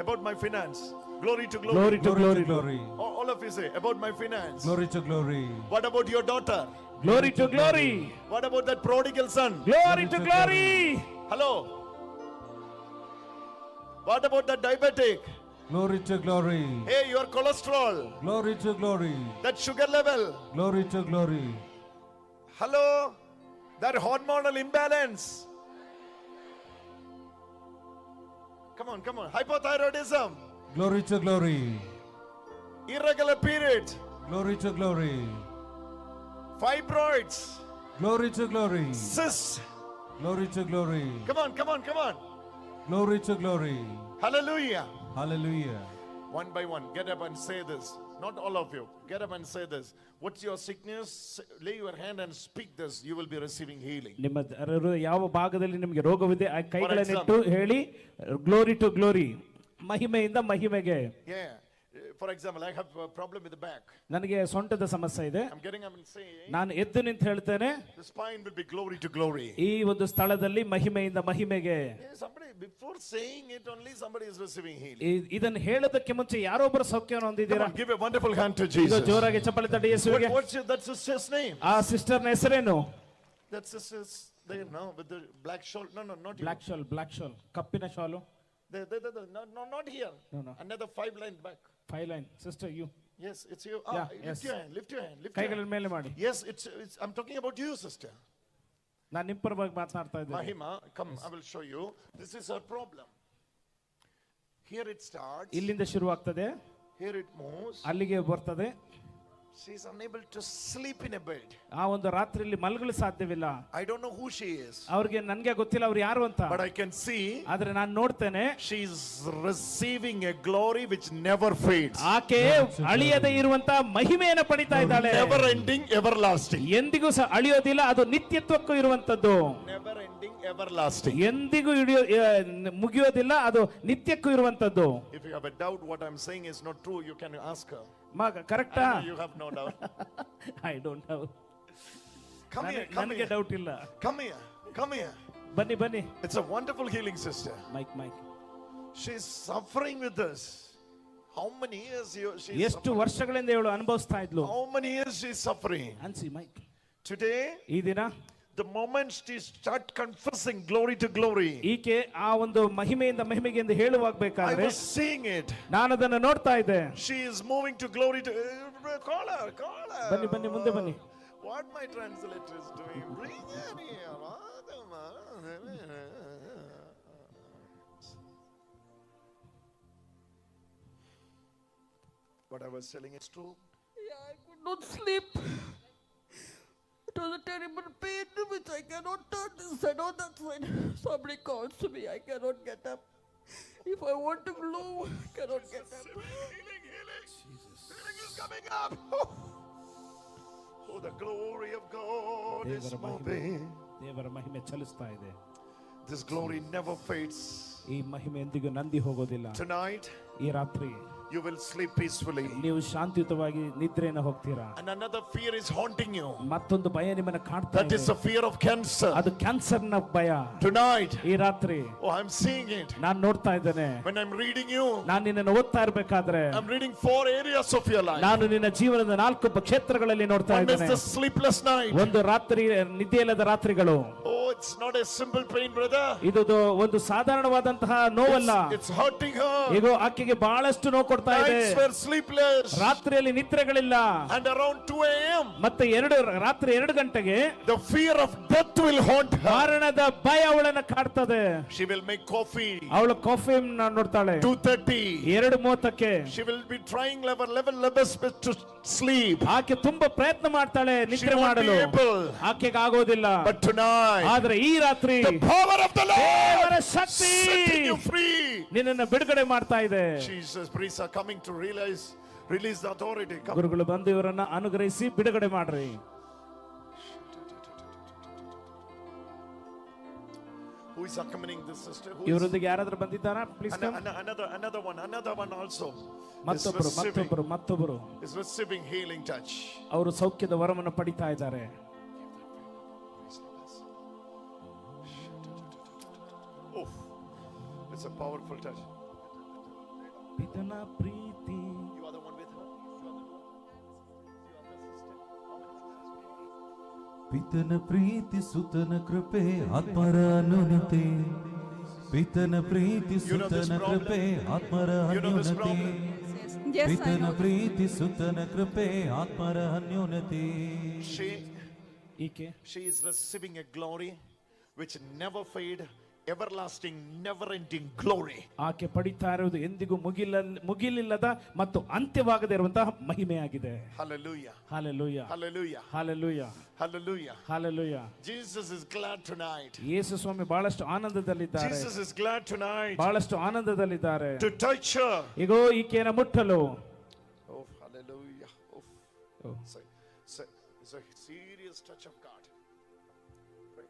About my finance. Glory to glory. Glory to Glory glory. to glory. All of you say about my finance. Glory to glory. What about your daughter? Glory to glory. What about that prodigal son? Glory to glory. Hello. What about that diabetic? Glory to glory. Hey, your cholesterol. Glory to glory. That sugar level. Glory to glory. Hello. That hormonal imbalance. Come on, come on. Hypothyroidism. Glory to glory. Irregular period. Glory to glory. Fibroids. Glory to glory. Cysts. Glory to glory. Come on, come on, come on. Glory to glory. Hallelujah. Hallelujah. One by one, get up and say this. Not all of you. Get up and say this. What's your sickness? Lay your hand and speak this. You will be receiving healing. ನಿಮ್ಮ ಯಾವ ಭಾಗದಲ್ಲಿ ನಿಮಗೆ ರೋಗವಿದೆ ಆ ಕೈಗಳನ್ನಿಟ್ಟು ಹೇಳಿ glory to glory, ಮಹಿಮೆಯಿಂದ ಮಹಿಮೆಗೆ. Yeah. For example, I have a problem with the back. ನನಗೆ ಸೊಂಟದ ಸಮಸ್ಯೆ ಇದೆ. I'm getting up and saying, ನಾನು ಎದ್ದು ನಿಂತು ಹೇಳ್ತೇನೆ, the spine will be glory to glory. ಈ ಒಂದು ಸ್ಥಳದಲ್ಲಿ ಮಹಿಮೆಯಿಂದ ಮಹಿಮೆಗೆ. Yeah, somebody, before saying it only, somebody is receiving healing. ಇದನ್ನು ಹೇಳೋದಕ್ಕೆ ಮುಂಚೆ ಯಾರೊಬ್ಬರು ಸೌಖ್ಯವನ್ನು Come ಹೊಂದಿದ್ದೀರಾ? on, give a wonderful hand to ಇದು Jesus. ಜೋರಾಗಿ ಚಪ್ಪಲಿ ತಟ್ಟಿ ಯೇಸುವಿಗೆ. What's that sister's name? ಆ ಸಿಸ್ಟರ್ನ ಹೆಸರೇನು? That sister's there now with the black shawl. No, no, not you. Black shawl, black shawl, ಕಪ್ಪಿನ shawl. There, no, no, not here. No, no. Another 5 line back. 5 line, sister, you. Yes, it's you. Yeah, lift yes. your hand, lift your hand, lift your ಕೈಗಳ hand. ಮೇಲೆ ಮಾಡಿ. Yes, it's. I'm talking about you, sister. ನಾನು ನಿಮ್ಮ ಪರವಾಗಿ ಮಾತನಾಡ್ತಾ ಇದ್ದೇನೆ. Mahima, come, I will show you. This is her problem. Here it starts. ಇಲ್ಲಿಂದ ಶುರುವಾಗ್ತದೆ. Here it moves. ಅಲ್ಲಿಗೆ ಬರ್ತದೆ. She is unable to sleep in a bed. ಆ ಒಂದು ರಾತ್ರಿಯಲ್ಲಿ ಮಲಗಲು ಸಾಧ್ಯವಿಲ್ಲ. I don't know who she is. ಅವ್ರಿಗೆ ನನ್ಗೆ ಗೊತ್ತಿಲ್ಲ ಅವ್ರು ಯಾರು ಅಂತ. But I can see. ಆದ್ರೆ ನಾನು ನೋಡ್ತೇನೆ. She is receiving a glory which never fades. ಆಕೆ ಅಳಿಯದೆ ಇರುವಂತ ಮಹಿಮೆಯನ್ನು ಪಡಿತಾ ಇದ್ದಾಳೆ. Never ending, everlasting. ಎಂದಿಗೂ ಸಹ ಅಳಿಯೋದಿಲ್ಲ, ಅದು ನಿತ್ಯತ್ವಕ್ಕೂ ಇರುವಂತದ್ದು. Never ending, everlasting. ಎಂದಿಗೂ ಮುಗಿಯೋದಿಲ್ಲ, ಅದು ನಿತ್ಯಕ್ಕೂ ಇರುವಂತದ್ದು. If you have a doubt what I'm saying is not true, you can ask her. ಮಗ ಕರೆಕ್ಟಾ? You have no doubt. I don't have. Come here, come ನನಗೆ here. Doubt ಇಲ್ಲ. Come here, come here. ಬನ್ನಿ ಬನ್ನಿ. It's a wonderful healing, sister. Mike mike. She's suffering with this. How many years she is ಎಷ್ಟು suffering? ವರ್ಷಗಳಿಂದ ಇವಳು ಅನುಭವಿಸ್ತಾ ಇದ್ಲು. How many years she is suffering? ಅನ್ಸಿ mic. Today, ಈ ದಿನ the moment she start confessing glory to glory, ಈಕೆ ಆ ಒಂದು ಮಹಿಮೆಯಿಂದ ಮಹಿಮೆಗೆ ಎಂದು ಹೇಳುವಾಗ I ಬೇಕಾದ್ರೆ was seeing it. ನಾನು ಅದನ್ನು ನೋಡ್ತಾ ಇದ್ದೆ. She is moving to glory to call her, call her. ಬನ್ನಿ ಬನ್ನಿ ಮುಂದೆ ಬನ್ನಿ. What my translator is doing? Bring her here. What I was telling is true. Yeah, I could not sleep. It was a terrible pain which I cannot turn this side or that side. Somebody calls to me, I cannot get up. If I want to move, I cannot get up. Healing, healing. Healing is coming up. Oh, the glory of God is ದೇವರ ಮಹಿಮೆ moving. ದೇವರ ಮಹಿಮೆ ಚಲಿಸ್ತಾ ಇದೆ. This glory never fades. ಈ ಮಹಿಮೆ ಎಂದಿಗೂ ನಂದಿ ಹೋಗೋದಿಲ್ಲ. Tonight, ಈ ರಾತ್ರಿ you will sleep peacefully. ನೀವು ಶಾಂತಿಯುತವಾಗಿ ನಿದ್ರೆಯನ್ನು ಹೋಗ್ತೀರಾ. And another fear is haunting you. ಮತ್ತೊಂದು ಭಯ ನಿಮ್ಮನ್ನ ಕಾಡ್ತಾ That is ಇದೆ. the fear of cancer. ಅದು ಕ್ಯಾನ್ಸರ್ ನ ಭಯ. Tonight, ಈ ರಾತ್ರಿ oh, I'm seeing it. ನಾನು ನೋಡ್ತಾ ಇದ್ದೇನೆ. When I'm reading you, ನಾನು ನಿನ್ನನ್ನು ಓದ್ತಾ ಇರ್ಬೇಕಾದ್ರೆ I'm reading 4 areas of your life. ನಾನು ನಿನ್ನ ಜೀವನದ 4 ಕ್ಷೇತ್ರಗಳಲ್ಲಿ ನೋಡ್ತಾ One is ಇದ್ದೇನೆ. the sleepless night. ಒಂದು ರಾತ್ರಿ ನಿದ್ದೆಯಿಲ್ಲದ ರಾತ್ರಿಗಳು. Oh, it's not a simple pain, brother. ಇದು ಒಂದು ಸಾಧಾರಣವಾದಂತಹ ನೋವಲ್ಲ. It's hurting her. ಈಗ ಆಕೆಗೆ ಬಹಳಷ್ಟು ನೋವು ಕೊಡ್ತಾ ಇದೆ. Nights were sleepless. ರಾತ್ರಿಯಲ್ಲಿ ನಿದ್ರೆಗಳಿಲ್ಲ. And around 2 a.m., ಮತ್ತೆ ರಾತ್ರಿ 2 ಗಂಟೆಗೆ the fear of death will haunt her. ಮರಣದ ಭಯ ಅವಳನ್ನ ಕಾಡ್ತದೆ. She will make coffee. ಅವಳು ಕಾಫಿ ನೋಡ್ತಾಳೆ. 2:30. 2:30ಕ್ಕೆ She will be trying level best to sleep. ಆಕೆ ತುಂಬಾ ಪ್ರಯತ್ನ ಮಾಡ್ತಾಳೆ She ನಿದ್ರೆ won't be ಮಾಡಲು. able. ಆಕೆಗೆ ಆಗೋದಿಲ್ಲ. But tonight, ಆದ್ರೆ ಈ ರಾತ್ರಿ the power of the ದೇವರ Lord Shakti setting you free. ನಿನ್ನನ್ನು ಬಿಡುಗಡೆ ಮಾಡ್ತಾ ಇದೆ. Jesus, priests are coming to release the authority. Come. ಗುರುಗಳು ಬಂದು ಇವರನ್ನ ಅನುಗ್ರಹಿಸಿ ಬಿಡುಗಡೆ ಮಾಡ್ರಿ. Who is accompanying this sister? Who is ಇವರೊಂದಿಗೆ ಯಾರಾದ್ರೂ ಬಂದಿದ್ದಾರಾ? Please another one also is ಮತ್ತೊಬ್ಬರು receiving, ಮತ್ತೊಬ್ಬರು ಮತ್ತೊಬ್ಬರು is receiving healing touch. ಅವರು ಸೌಖ್ಯದ ವರವನ್ನು ಪಡಿತಾ ಇದ್ದಾರೆ. Oh, it's a powerful touch. ಪಿತನ Preethi. You are the one with her. You are the one. You are the sister. How many sisters? ಪಿತನ ಪ್ರೀತಿ ಸುತನ ಕೃಪೆ ಆತ್ಮರ ಅನ್ಯೋನ್ಯತೆ. ಪಿತನ ಪ್ರೀತಿ You know this ಸುತನ problem? ಕೃಪೆ ಆತ್ಮರ You know this ಅನ್ಯೋನ್ಯತೆ. problem? Yes, I ಪಿತನ know. ಪ್ರೀತಿ ಸುತನ ಕೃಪೆ ಆತ್ಮರ ಅನ್ಯೋನ್ಯತೆ. She ಈಕೆ she is receiving a glory which never fade, everlasting, never-ending glory. ಆಕೆ ಪಡಿತಾ ಇರುವುದು ಎಂದಿಗೂ ಮುಗಿಲಿಲ್ಲದ ಮತ್ತು ಅಂತ್ಯವಾಗದೇ ಇರುವಂತಹ ಮಹಿಮೆಯಾಗಿದೆ. Hallelujah. Hallelujah. Hallelujah. Hallelujah. Hallelujah. Hallelujah. Jesus is glad tonight. ಯೇಸು ಸ್ವಾಮಿ ಬಹಳಷ್ಟು ಆನಂದದಲ್ಲಿದ್ದಾರೆ. Jesus is glad tonight ಬಹಳಷ್ಟು ಆನಂದದಲ್ಲಿದ್ದಾರೆ. to touch her. ಇಗೋ ಈಕೆಯನ್ನು ಮುಟ್ಟಲು. Oh, hallelujah. Oh. It's a serious touch of God. Pray.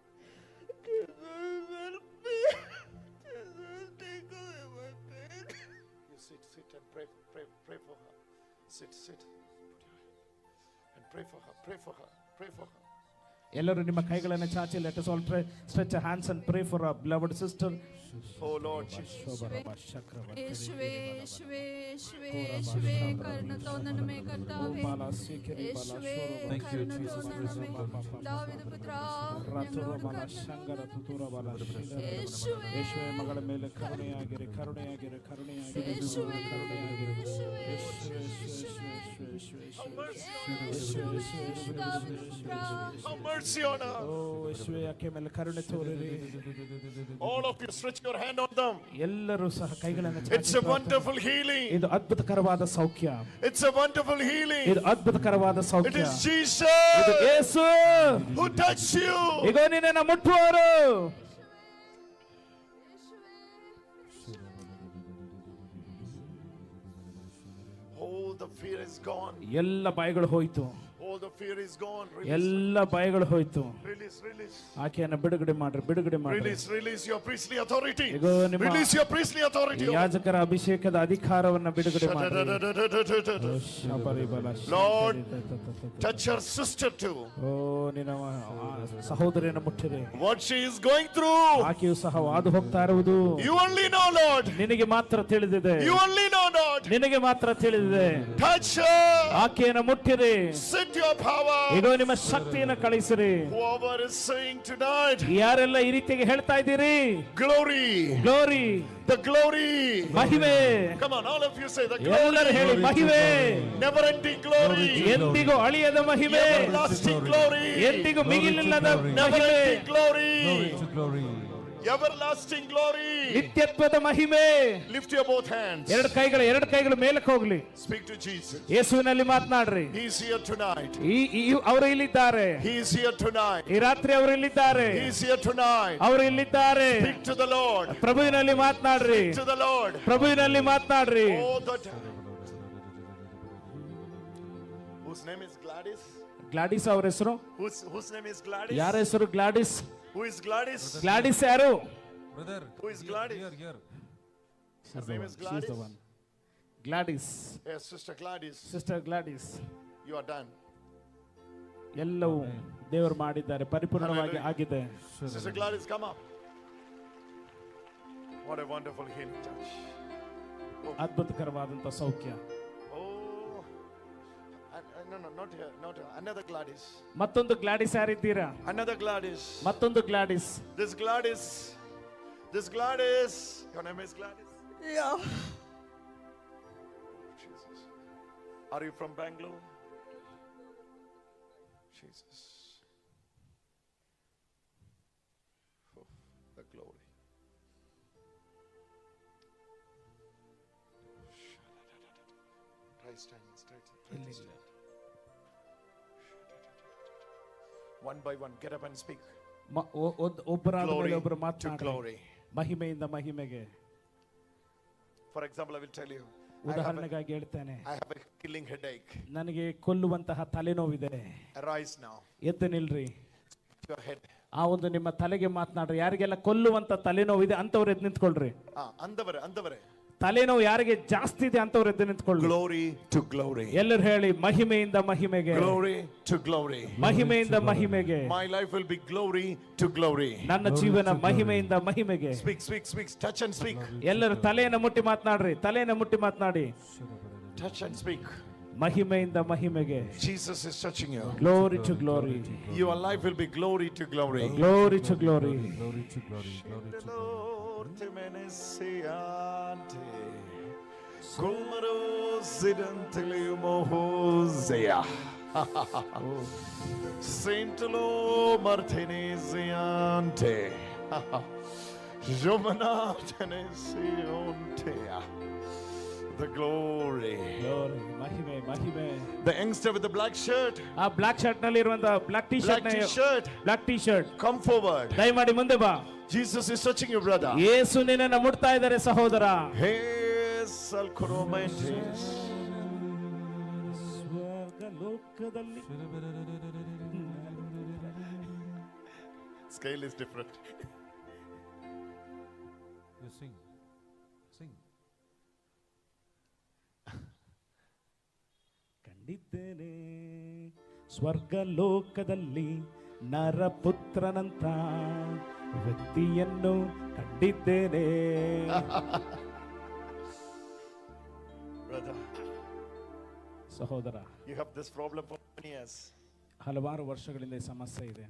Jesus, help me. Jesus, take away my pain. You sit and pray for her. Sit. Put your hand and pray for her, pray for her, pray for her. ಎಲ್ಲರೂ ನಿಮ್ಮ ಕೈಗಳನ್ನು ಚಾಚಿ. Let us all pray, stretch our hands and pray for our beloved sister. Oh Lord Jesus. യേശുവേ യേശുവേ യേശുവേ യേശുവേ കരുണ തോന്നണമേ കർത്താവേ. യേശുവേ Thank you, കരുണ Jesus. തോന്നണമേ. ദാവീദ് പുത്രാ, ഞങ്ങളോട് കരുണ തോന്നണമേ. യേശുവേ ಯೇಸುವೇ ಮಗಳ ಮೇಲೆ ಕರುಣೆಯಾಗಿರಿ, ಕರುಣೆಯಾಗಿರಿ, ಕರುಣೆಯಾಗಿರಿ, യേശുവേ ಕರುಣೆಯಾಗಿರಿ. യേശുവേ ಯೇಸುವೇ, യേശുവേ ಯೇಸುವೇ, ಯೇಸುವೇ, ಯೇಸುವೇ, യേശുവേ ദാവീദ് പുത്രാ. Have mercy on her. ಓ ಯೇಸುವೇ ಆಕೆ ಮೇಲೆ ಕರುಣೆ ತೋರಿರಿ. All of you stretch your hand on them. ಎಲ್ಲರೂ ಸಹ ಕೈಗಳನ್ನು ಚಾಚಿ It's a ಪ್ರಾರ್ಥನೆ. wonderful healing. ಇದು ಅದ್ಭುತಕರವಾದ ಸೌಖ್ಯ. It's a wonderful healing. ಇದು ಅದ್ಭುತಕರವಾದ It ಸೌಖ್ಯ. is ಇದು Jesus Yesu who touched you. ಇಗೋ ನಿನ್ನನ್ನು ಮುಟ್ಟುವರು. Oh, the fear is gone. ಎಲ್ಲ ಭಯಗಳು ಹೋಯ್ತು. All the fear is gone. Release, ಎಲ್ಲ ಭಯಗಳು ಹೋಯ್ತು. Release, release. ಆಕೆಯನ್ನು ಬಿಡುಗಡೆ ಮಾಡ್ರಿ, ಬಿಡುಗಡೆ ಮಾಡ್ರಿ. Release, release your priestly authority. ಇಗೋ ನಿಮ್ಮ Release your priestly authority. ಯಾಜಕರ ಅಭಿಷೇಕದ ಅಧಿಕಾರವನ್ನ ಬಿಡುಗಡೆ ಮಾಡ್ರಿ. ಶಬರಿಬಲ. Lord, touch her sister too. ಓ ನಿನ್ನ ಸಹೋದರಿಯನ್ನು ಮುಟ್ಟಿರಿ. What she is going through, ಆಕೆಯು ಸಹ ಹಾದು ಹೋಗ್ತಾ ಇರುವುದು you only know, Lord. ನಿನಗೆ ಮಾತ್ರ ತಿಳಿದಿದೆ. You only know, Lord. ನಿನಗೆ ಮಾತ್ರ ತಿಳಿದಿದೆ. Touch her. ಆಕೆಯನ್ನು ಮುಟ್ಟಿರಿ. Send your power. ಇಗೋ ನಿಮ್ಮ ಶಕ್ತಿಯನ್ನು ಕಳಿಸಿರಿ. Whoever is saying tonight, ಯಾರೆಲ್ಲ ಈ ರೀತಿಯಾಗಿ ಹೇಳ್ತಾ ಇದ್ದೀರಿ, glory, glory, the glory. ಮಹಿಮೆ. Come on, all of you say the ಎಲ್ಲರೂ glory. ಹೇಳಿ ಮಹಿಮೆ. Never ending glory. ಎಂದಿಗೂ ಅಳಿಯದ ಮಹಿಮೆ. Everlasting glory. ಎಂದಿಗೂ ಮಿಗಿಲಿಲ್ಲದ Never ಮಹಿಮೆ. Ending glory. Glory to glory. Everlasting glory. ನಿತ್ಯತ್ವದ ಮಹಿಮೆ. Lift your both hands. ಎರಡು ಕೈಗಳು ಮೇಲಕ್ಕೆ ಹೋಗ್ಲಿ. Speak to Jesus. ಯೇಸುವಿನಲ್ಲಿ ಮಾತನಾಡ್ರಿ. He is here tonight. ಈ ಅವರು ಇಲ್ಲಿದ್ದಾರೆ. He is here tonight. ಈ ರಾತ್ರಿ ಅವರು ಇಲ್ಲಿದ್ದಾರೆ. He is here tonight. ಅವರು ಇಲ್ಲಿದ್ದಾರೆ. Speak to the Lord. ಪ್ರಭುವಿನಲ್ಲಿ ಮಾತನಾಡ್ರಿ. Speak to the Lord. ಪ್ರಭುವಿನಲ್ಲಿ ಮಾತನಾಡ್ರಿ. Oh, that. Whose name is Gladys? Gladys ಅವ್ರ ಹೆಸರು. Whose name is Gladys? ಯಾರ ಹೆಸರು Gladys? Who is Gladys? Gladys ಯಾರು? Brother, Who is here, Gladys? Here, here. Her name is Gladys. Gladys. Yes, Sister Gladys. Sister Gladys. You are done. ಎಲ್ಲವೂ ದೇವರು ಮಾಡಿದ್ದಾರೆ, ಪರಿಪೂರ್ಣವಾಗಿ ಆಗಿದೆ. Sister Gladys, come up. What a wonderful healing touch. ಅದ್ಭುತಕರವಾದಂತ ಸೌಖ್ಯ. Oh, no, no, not here, not here. Another Gladys. ಮತ್ತೊಂದು Gladys ಯಾರಿದ್ದೀರಾ? Another Gladys. ಮತ್ತೊಂದು Gladys. This Gladys. This Gladys. Your name is Gladys? Yeah. Jesus. Are you from Bangalore? Jesus. Oh, the glory. Try standing, try to stand. One by one, get up and speak. ಒಬ್ಬರಾದ Glory ಮೇಲೆ ಒಬ್ಬರು to ಮಾತನಾಡಿ. Glory. ಮಹಿಮೆಯಿಂದ ಮಹಿಮೆಗೆ. For example, I will tell you. ಉದಾಹರಣೆಗಾಗಿ ಹೇಳ್ತೇನೆ. I have a killing headache. ನನಗೆ ಕೊಲ್ಲುವಂತಹ ತಲೆನೋವಿದೆ. Arise now. ಎದ್ದು ನಿಲ್ರಿ. Your head. ಆ ಒಂದು ನಿಮ್ಮ ತಲೆಗೆ ಮಾತನಾಡ್ರಿ. ಯಾರಿಗೆಲ್ಲ ಕೊಲ್ಲುವಂತ ತಲೆನೋವಿದೆ ಅಂತವ್ರು ಎದ್ದು ನಿಂತ್ಕೊಳ್ರಿ. ಅಂದವರೇ, ಅಂದವರೇ. ತಲೆನೋವು ಯಾರಿಗೆ ಜಾಸ್ತಿ ಇದೆ ಅಂತವ್ರು ಎದ್ದು ನಿಂತ್ಕೊಳ್ರಿ. Glory to glory. ಎಲ್ಲರೂ ಹೇಳಿ ಮಹಿಮೆಯಿಂದ ಮಹಿಮೆಗೆ. Glory to glory. ಮಹಿಮೆಯಿಂದ ಮಹಿಮೆಗೆ. My life will be glory to glory. ನನ್ನ ಜೀವನ ಮಹಿಮೆಯಿಂದ ಮಹಿಮೆಗೆ. Speak, speak, speak. Touch and speak. ಎಲ್ಲರೂ ತಲೆಯನ್ನು ಮುಟ್ಟಿ ಮಾತನಾಡ್ರಿ. ತಲೆಯನ್ನು ಮುಟ್ಟಿ ಮಾತನಾಡಿ. Touch and speak. ಮಹಿಮೆಯಿಂದ ಮಹಿಮೆಗೆ. Jesus is touching you. Glory to glory. Your life will be glory to glory. Glory to glory. Glory to glory. Glory to glory. Sentilo Martinesiante. The glory. Glory. ಮಹಿಮೆ, ಮಹಿಮೆ. The youngster with the black shirt. ಆ black shirt ನಲ್ಲಿ ಇರುವಂತ black T Black shirt, t-shirt. Black T shirt. Come forward. ದಯಮಾಡಿ ಮುಂದೆ ಬಾ. Jesus is touching you, brother. ಯೇಸು ನಿನ್ನನ್ನು ಮುಟ್ತಾ ಇದ್ದಾರೆ ಸಹೋದರ. Hey, Salcromantes. ಸ್ವರ್ಗ ಲೋಕದಲ್ಲಿ. Scale is different. You sing. Sing. ಕಂಡಿದ್ದೇನೆ ಸ್ವರ್ಗ ಲೋಕದಲ್ಲಿ ನರಪುತ್ರನಂತ ವ್ಯಕ್ತಿಯನ್ನು ಕಂಡಿದ್ದೇನೆ. Brother, ಸಹೋದರ, you have this problem for many years. ಹಲವಾರು ವರ್ಷಗಳಿಂದ ಈ ಸಮಸ್ಯೆ ಇದೆ.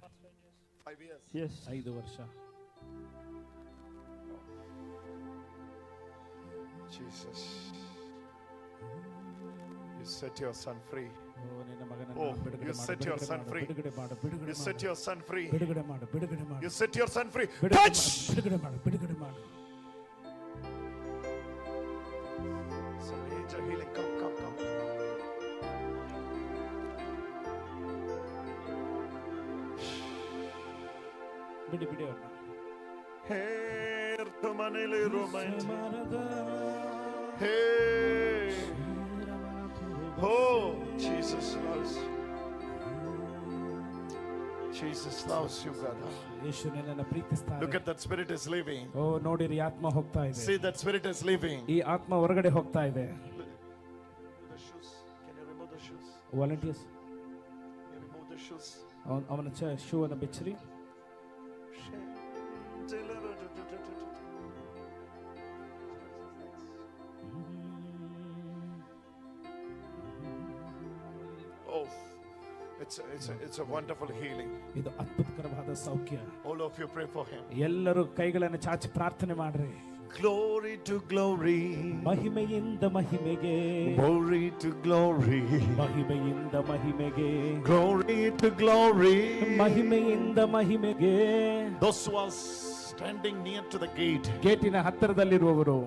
5 years. Yes. 5 ವರ್ಷ. Jesus. You set your son free. ಓ ನಿನ್ನ ಮಗನನ್ನು Oh, ಬಿಡುಗಡೆ you ಮಾಡು, set your ಬಿಡುಗಡೆ son ಮಾಡು, free. ಬಿಡುಗಡೆ ಮಾಡು, ಬಿಡುಗಡೆ You set ಮಾಡು, your son free. ಬಿಡುಗಡೆ ಮಾಡು, ಬಿಡುಗಡೆ ಮಾಡು, You set your son free. ಬಿಡುಗಡೆ Touch! ಮಾಡು, ಬಿಡುಗಡೆ ಮಾಡು, ಬಿಡುಗಡೆ ಮಾಡು. It's a major healing. Come, come, come. ಬಿಡಿ, ಬಿಡಿ ಅವ್ರನ್ನ. Hey. Oh, Jesus loves. Jesus loves you, brother. ಯೇಸು ನಿನ್ನನ್ನು ಪ್ರೀತಿಸ್ತಾನೆ. Look at that spirit is leaving. ಓ ನೋಡಿರಿ, ಆತ್ಮ ಹೋಗ್ತಾ ಇದೆ. See, that spirit is leaving. ಈ ಆತ್ಮ ಹೊರಗಡೆ ಹೋಗ್ತಾ ಇದೆ. The shoes. Can you remove the shoes? Volunteers. Can you remove the shoes? ಅವನ ಶೂ ಅನ್ನು ಬಿಚ್ಚಿರಿ. Oh, it's a wonderful healing. ಇದು ಅದ್ಭುತಕರವಾದ ಸೌಖ್ಯ. All of you pray for him. ಎಲ್ಲರೂ ಕೈಗಳನ್ನು ಚಾಚಿ ಪ್ರಾರ್ಥನೆ ಮಾಡ್ರಿ. Glory to glory. ಮಹಿಮೆಯಿಂದ ಮಹಿಮೆಗೆ. Glory to glory. ಮಹಿಮೆಯಿಂದ ಮಹಿಮೆಗೆ. Glory to glory. ಮಹಿಮೆಯಿಂದ ಮಹಿಮೆಗೆ. Those who are standing near to the gate. ಗೇಟಿನ ಹತ್ತಿರದಲ್ಲಿರುವವರು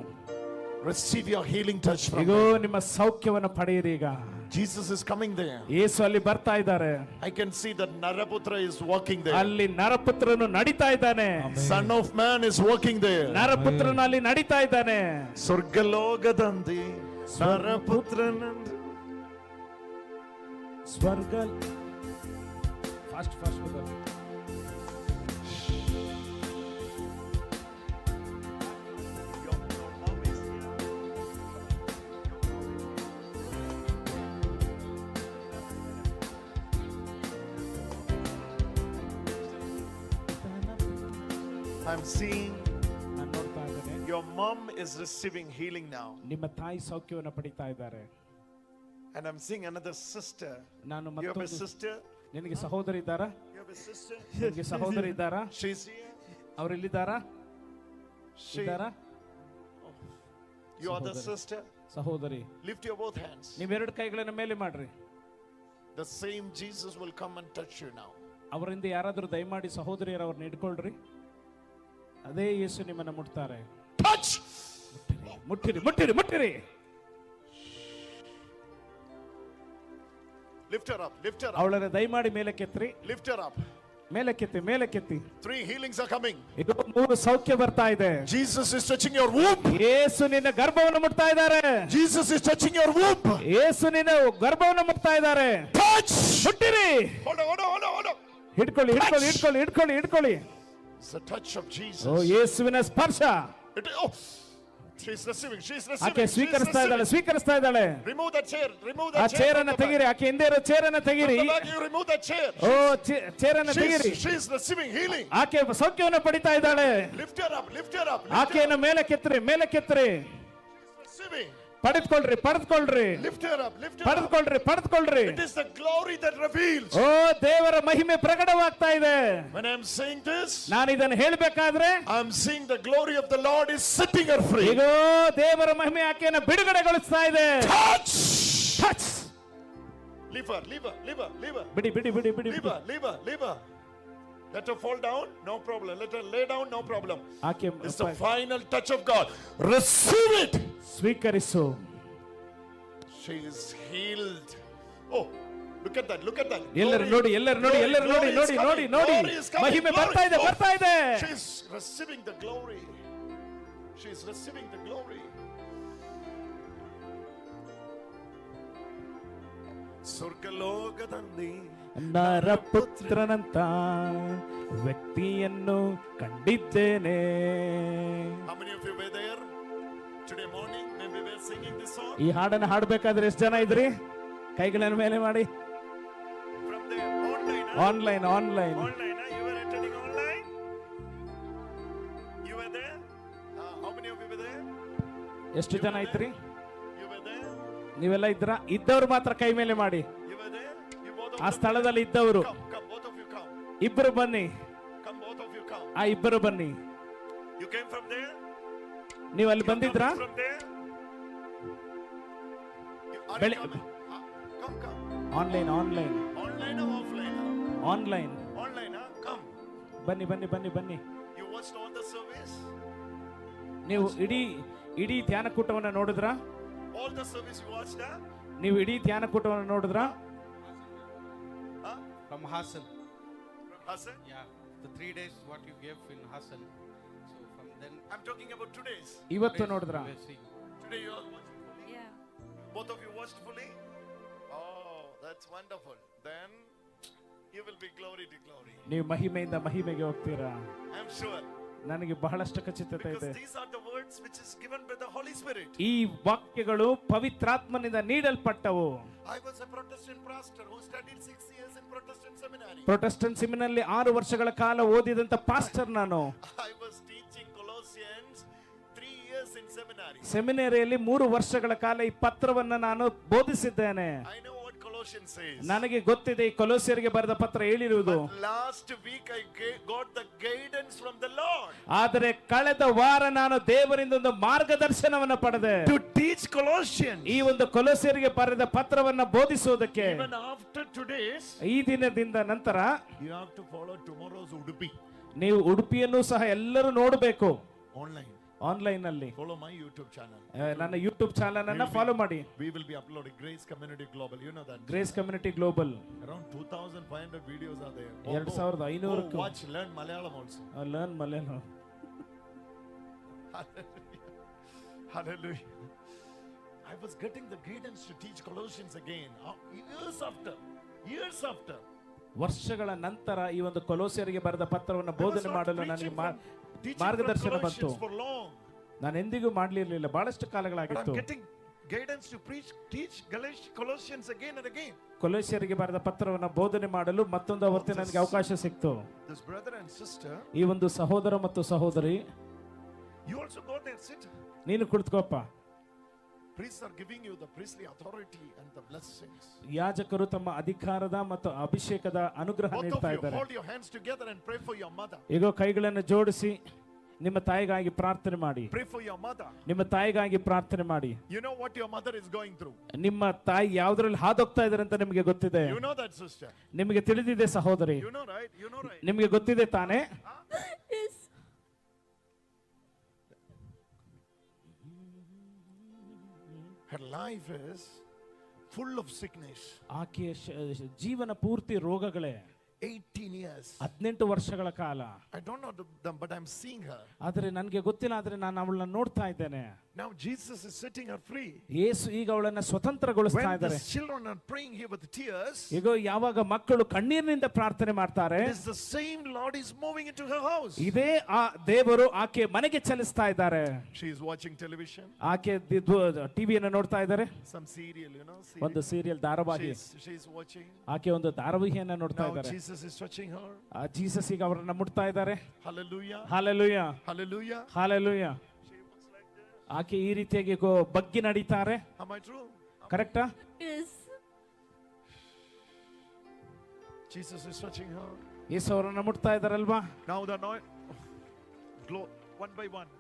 receive your healing touch from ಇಗೋ him. ನಿಮ್ಮ ಸೌಖ್ಯವನ್ನು ಪಡೆಯಿರಿ ಈಗ. Jesus is coming there. ಯೇಸು ಅಲ್ಲಿ ಬರ್ತಾ ಇದ್ದಾರೆ. I can see that Naraputra is walking there. ಅಲ್ಲಿ ನರಪುತ್ರನು ನಡೀತಾ ಇದ್ದಾನೆ. Son of man is walking there. ನರಪುತ್ರನು ಅಲ್ಲಿ ನಡೀತಾ ಇದ್ದಾನೆ. ಸ್ವರ್ಗಲೋಕದಂತೆ ನರಪುತ್ರನಂತೆ. ಸ್ವರ್ಗ fast fast. Your mom is here. I'm seeing ನಾನು ನೋಡ್ತಾ ಇದ್ದೇನೆ. your mom is receiving healing now. ನಿಮ್ಮ ತಾಯಿ ಸೌಖ್ಯವನ್ನು ಪಡಿತಾ ಇದ್ದಾರೆ. And I'm seeing another sister. ನಾನು You have a ಮತ್ತೊಂದು sister? ನಿನಗೆ ಸಹೋದರಿ ಇದ್ದಾರಾ? You have a sister? ನಿನಗೆ ಸಹೋದರಿ ಇದ್ದಾರಾ? She's here. ಅವ್ರು ಇಲ್ಲಿದ್ದಾರಾ? She, ಇದ್ದಾರಾ? you are the sister. ಸಹೋದರಿ. Lift your both hands. ನೀವೆರಡು ಕೈಗಳನ್ನು ಮೇಲೆ ಮಾಡ್ರಿ. The same Jesus will come and touch you now. ಅವರಿಂದ ಯಾರಾದರೂ ದಯಮಾಡಿ ಸಹೋದರಿಯರು ಅವ್ರನ್ನ ಹಿಡ್ಕೊಳ್ರಿ. ಅದೇ ಯೇಸು ನಿಮ್ಮನ್ನ ಮುಟ್ತಾರೆ. Touch! ಮುಟ್ಟಿರಿ ಮುಟ್ಟಿರಿ ಮುಟ್ಟಿರಿ. Lift her up. Lift her up. ಅವಳನ್ನ ದಯಮಾಡಿ ಮೇಲಕ್ಕೆತ್ರಿ. Lift her up. ಮೇಲಕ್ಕೆತ್ತಿ ಮೇಲಕ್ಕೆತ್ತಿ. 3 healings are coming. ಇದು 3 ಸೌಖ್ಯ ಬರ್ತಾ ಇದೆ. Jesus is touching your womb. ಯೇಸು ನಿನ್ನ ಗರ್ಭವನ್ನು ಮುಟ್ತಾ ಇದ್ದಾರೆ. Jesus is touching your womb. ಯೇಸು ನಿನ್ನ ಗರ್ಭವನ್ನು ಮುಟ್ತಾ ಇದ್ದಾರೆ. Touch! ಮುಟ್ಟಿರಿ. Hold on, hold on, hold on, hold on. ಹಿಡ್ಕೊಳ್ಳಿ ಹಿಡ್ಕೊಳ್ಳಿ ಹಿಡ್ಕೊಳ್ಳಿ ಹಿಡ್ಕೊಳ್ಳಿ ಹಿಡ್ಕೊಳ್ಳಿ. It's the touch of Jesus. ಓ ಯೇಸುವಿನ ಸ್ಪರ್ಶ. Oh, she's receiving. She's receiving. ಆಕೆ She's ಸ್ವೀಕರಿಸ್ತಾ ಇದ್ದಾಳೆ, receiving. ಸ್ವೀಕರಿಸ್ತಾ ಇದ್ದಾಳೆ. Remove that chair. Remove ಆ that chair. Chair ಅನ್ನ from the ತೆಗೀರಿ. back. ಆಕೆ ಹಿಂದೆ ಇರೋ ಚೇರ್ ಅನ್ನ ತೆಗೀರಿ. From the back, you remove that chair. ಓ ಚೇರ್ ಅನ್ನ ತೆಗೀರಿ. She's receiving healing. ಆಕೆ ಸೌಖ್ಯವನ್ನು ಪಡಿತಾ ಇದ್ದಾಳೆ. Lift her up. Lift her up. Lift her ಆಕೆಯನ್ನು up. ಮೇಲಕ್ಕೆತ್ತರಿ ಮೇಲಕ್ಕೆತ್ತರಿ. She's receiving. ಪಡೆದುಕೊಳ್ರಿ ಪಡೆದುಕೊಳ್ರಿ. Lift her up. Lift her up. ಪಡೆದುಕೊಳ್ರಿ ಪಡೆದುಕೊಳ್ರಿ. It is the glory that reveals. ಓ ದೇವರ ಮಹಿಮೆ ಪ್ರಕಟವಾಗ್ತಾ ಇದೆ. When I'm saying this, ನಾನು ಇದನ್ನು ಹೇಳ್ಬೇಕಾದ್ರೆ I'm seeing the glory of the Lord is setting her free. ಈಗ ದೇವರ ಮಹಿಮೆ ಆಕೆಯನ್ನು ಬಿಡುಗಡೆಗೊಳಿಸ್ತಾ ಇದೆ. Touch! Touch! Leave her, leave her, leave her, leave her. ಬಿಡಿ ಬಿಡಿ ಬಿಡಿ ಬಿಡಿ. Leave her, leave her, leave her. Let her fall down, no problem. Let her lay down, no problem. ಆಕೆ It's the final touch of God. Receive it. ಸ್ವೀಕರಿಸು. She is healed. Oh, look at that, look at that. ಎಲ್ಲರೂ Glory, ನೋಡಿ ಎಲ್ಲರೂ ನೋಡಿ glory, ಎಲ್ಲರೂ ನೋಡಿ glory is ನೋಡಿ ನೋಡಿ coming. ನೋಡಿ. Glory is coming. ಮಹಿಮೆ Glory. ಬರ್ತಾ ಇದೆ Oh, ಬರ್ತಾ ಇದೆ. She is receiving the glory. She is receiving the glory. ಸ್ವರ್ಗಲೋಕದಲ್ಲಿ ನರಪುತ್ರನಂತ ವ್ಯಕ್ತಿಯನ್ನು ಕಂಡಿದ್ದೇನೆ. How many of you were there today morning when we were singing this song? ಈ ಹಾಡನ್ನು ಹಾಡ್ಬೇಕಾದ್ರೆ ಎಷ್ಟು ಜನ ಇದ್ರಿ? ಕೈಗಳನ್ನು ಮೇಲೆ ಮಾಡಿ. From the online, huh? Online online. Online, huh? You were attending online? You were there? How many of you were there? ಎಷ್ಟು ಜನ ಇದ್ರಿ? You were there? ನೀವೆಲ್ಲ ಇದ್ರ? ಇದ್ದವರು ಮಾತ್ರ ಕೈ ಮೇಲೆ ಮಾಡಿ. You were there? You both of ಆ them? ಸ್ಥಳದಲ್ಲಿ ಇದ್ದವರು Come, come, both of you come. ಇಬ್ಬರು ಬನ್ನಿ. Come, both of you come. ಆ ಇಬ್ಬರು ಬನ್ನಿ. You came from there? ನೀವು ಅಲ್ಲಿ You ಬಂದಿದ್ರಾ? coming from there? You, are you coming? Come, come. Online online. Online or offline? Online. Online, huh? Come. ಬನ್ನಿ ಬನ್ನಿ ಬನ್ನಿ ಬನ್ನಿ. You watched all the service? ನೀವು ಇಡೀ ಇಡೀ ಧ್ಯಾನಕೂಟವನ್ನು ನೋಡಿದ್ರಾ? All the service you watched, huh? ನೀವು ಇಡೀ ಧ್ಯಾನಕೂಟವನ್ನು ನೋಡಿದ್ರಾ? Huh? From Hassan. From Hassan? Yeah, the 3 days what you gave in Hassan. So from then. I'm talking about 2 days. ಇವತ್ತು ನೋಡಿದ್ರಾ? We are seeing. Today you all watched fully? Yeah. Both of you watched fully? Oh, that's wonderful. Then You will be glory to glory. ನೀವು ಮಹಿಮೆಯಿಂದ ಮಹಿಮೆಗೆ ಹೋಗ್ತೀರಾ. I'm sure. ನನಗೆ ಬಹಳಷ್ಟು ಖಚಿತತೆ ಇದೆ. Because these are the words which is given by the Holy Spirit. ಈ ವಾಕ್ಯಗಳು ಪವಿತ್ರಾತ್ಮನಿಂದ ನೀಡಲ್ಪಟ್ಟವು. I was a Protestant pastor who studied 6 years in Protestant seminary. Protestant ಸೆಮಿನಲ್ಲಿ 6 ವರ್ಷಗಳ ಕಾಲ ಓದಿದಂತ ಪಾಸ್ಟರ್ ನಾನು. I was teaching Colossians 3 years in seminary. ಸೆಮಿನರಿಯಲ್ಲಿ 3 ವರ್ಷಗಳ ಕಾಲ ಈ ಪತ್ರವನ್ನು ನಾನು ಬೋಧಿಸಿದ್ದೇನೆ. I know what Colossians says. ನನಗೆ ಗೊತ್ತಿದೆ ಈ ಕೊಲೋಸಿಯರಿಗೆ ಬರೆದ ಪತ್ರ ಹೇಳಿರುವುದು. But last week I got the guidance from the Lord. ಆದರೆ ಕಳೆದ ವಾರ ನಾನು ದೇವರಿಂದ ಒಂದು ಮಾರ್ಗದರ್ಶನವನ್ನು ಪಡೆದೆ. To teach Colossians. ಈ ಒಂದು ಕೊಲೋಸಿಯರಿಗೆ ಬರೆದ ಪತ್ರವನ್ನು ಬೋಧಿಸುವುದಕ್ಕೆ. Even after today's, ಈ ದಿನದಿಂದ ನಂತರ you have to follow tomorrow's Udupi. ನೀವು ಉಡುಪಿಯನ್ನು ಸಹ ಎಲ್ಲರೂ ನೋಡಬೇಕು. Online. Online ನಲ್ಲಿ. Follow my YouTube channel. ನನ್ನ ಯೂಟ್ಯೂಬ್ ಚಾನೆಲ್ ಅನ್ನ ಫಾಲೋ ಮಾಡಿ. We will be uploading Grace Community Global. You know that. Grace Community Global. Around 2500 videos are there. 2500. Go watch, learn Malayalam also. Learn Malayalam. Hallelujah. I was getting the guidance to teach Colossians again. Years after. Years after. ವರ್ಷಗಳ ನಂತರ ಈ ಒಂದು ಕೊಲೋಸಿಯರಿಗೆ ಬರೆದ ಪತ್ರವನ್ನು ಬೋಧನೆ ಮಾಡಲು ನನಗೆ ಮಾರ್ಗದರ್ಶನ ಬಂತು. ನಾನು ಎಂದಿಗೂ ಮಾಡಲಿರಲಿಲ್ಲ, ಬಹಳಷ್ಟು ಕಾಲಗಳಾಗಿತ್ತು. ಕೊಲೋಸಿಯರಿಗೆ ಬರೆದ ಪತ್ರವನ್ನು ಬೋಧನೆ ಮಾಡಲು ಮತ್ತೊಂದು ಆವರ್ತಿ ನನಗೆ ಅವಕಾಶ ಸಿಕ್ತು. ಈ ಒಂದು ಸಹೋದರ ಮತ್ತು ಸಹೋದರಿ, ನೀನು ಕುಳಿತುಕೋಪ್ಪ. Priests are giving you the priestly authority and the blessings. ಯಾಜಕರು ತಮ್ಮ ಅಧಿಕಾರದ ಮತ್ತು ಅಭಿಷೇಕದ ಅನುಗ್ರಹ ನೀಡ್ತಾ ಇದ್ದಾರೆ. Hold your hands together and pray for your mother. ಈಗ ಕೈಗಳನ್ನು ಜೋಡಿಸಿ ನಿಮ್ಮ ತಾಯಿಗಾಗಿ ಪ್ರಾರ್ಥನೆ ಮಾಡಿ. Pray for your mother. ನಿಮ್ಮ ತಾಯಿಗಾಗಿ ಪ್ರಾರ್ಥನೆ ಮಾಡಿ. You know what your mother is going through. ನಿಮ್ಮ ತಾಯಿ ಯಾವುದರಲ್ಲಿ ಹಾದೋಗ್ತಾ ಇದ್ದಾರೆ ಅಂತ ನಿಮಗೆ ಗೊತ್ತಿದೆ. You know that, sister. ನಿಮಗೆ ತಿಳಿದಿದೆ ಸಹೋದರಿ. You know, right? You know, right? ನಿಮಗೆ ಗೊತ್ತಿದೆ ತಾನೇ? Yes. Her life is full of sickness. ಆಕೆಯ ಜೀವನ ಪೂರ್ತಿ ರೋಗಗಳೇ. 18 years. 18 ವರ್ಷಗಳ ಕಾಲ. I don't know them, but I'm seeing her. ಆದರೆ ನನಗೆ ಗೊತ್ತಿಲ್ಲ, ಆದರೆ ನಾನು ಅವಳನ್ನ ನೋಡ್ತಾ ಇದ್ದೇನೆ. Now Jesus is setting her free. ಯೇಸು ಈಗ ಅವಳನ್ನ ಸ್ವತಂತ್ರಗೊಳಿಸ್ತಾ ಇದ್ದಾರೆ. When the children are praying here with tears, ಈಗ ಯಾವಾಗ ಮಕ್ಕಳು ಕಣ್ಣೀರಿನಿಂದ ಪ್ರಾರ್ಥನೆ ಮಾಡ್ತಾರೆ, it is the same Lord is moving into her house. ಇದೇ ಆ ದೇವರು ಆಕೆ ಮನೆಗೆ ಚಲಿಸ್ತಾ ಇದ್ದಾರೆ. She is watching television. ಆಕೆ ಟಿವಿಯನ್ನು ನೋಡ್ತಾ ಇದ್ದಾರೆ. Some serial, you know. ಒಂದು ಸೀರಿಯಲ್ ಧಾರಾವಾಹಿ. She is watching. ಆಕೆ ಒಂದು ಧಾರಾವಾಹಿಯನ್ನ ನೋಡ್ತಾ ಇದ್ದಾರೆ. Now Jesus is touching her. Jesus ಈಗ ಅವರನ್ನ ಮುಟ್ತಾ ಇದ್ದಾರೆ. Hallelujah. Hallelujah. Hallelujah. Hallelujah. ಆಕೆ ಈ ರೀತಿಯಾಗಿ ಬಗ್ಗಿ ನಡೀತಾರೆ. Am I true? ಕರೆಕ್ಟಾ? Yes. Jesus is touching her. ಯೇಸು ಅವರನ್ನ ಮುಟ್ತಾ ಇದ್ದಾರಲ್ವಾ? Now the glow one by one.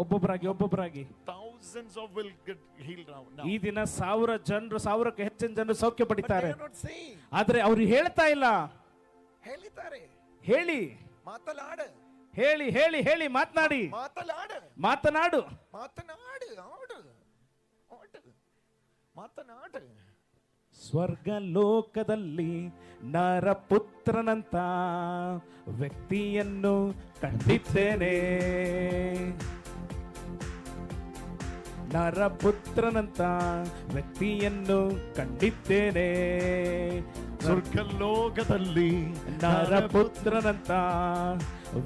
ಒಬ್ಬೊಬ್ಬರಾಗಿ ಒಬ್ಬೊಬ್ಬರಾಗಿ. Thousands of will get healed now. ಈ ದಿನ 1000 ಜನರು, 1000ಕ್ಕೆ ಹೆಚ್ಚಿನ ಜನರು ಸೌಖ್ಯ ಪಡಿತಾರೆ. But they are not saying. ಆದರೆ ಅವರು ಹೇಳ್ತಾ ಇಲ್ಲ. ಹೇಳಿದ್ದಾರೆ. ಹೇಳಿ. ಮಾತನಾಡು. ಹೇಳಿ ಹೇಳಿ ಹೇಳಿ ಮಾತನಾಡಿ. ಮಾತನಾಡು. ಮಾತನಾಡು. ಮಾತನಾಡು. ಆಡು. ಆಡು. ಮಾತನಾಡು. ಸ್ವರ್ಗ ಲೋಕದಲ್ಲಿ ನರಪುತ್ರನಂತ ವ್ಯಕ್ತಿಯನ್ನು ಕಂಡಿದ್ದೇನೆ. ನರಪುತ್ರನಂತ ವ್ಯಕ್ತಿಯನ್ನು ಕಂಡಿದ್ದೇನೆ. ಸ್ವರ್ಗಲೋಕದಲ್ಲಿ ನರಪುತ್ರನಂತ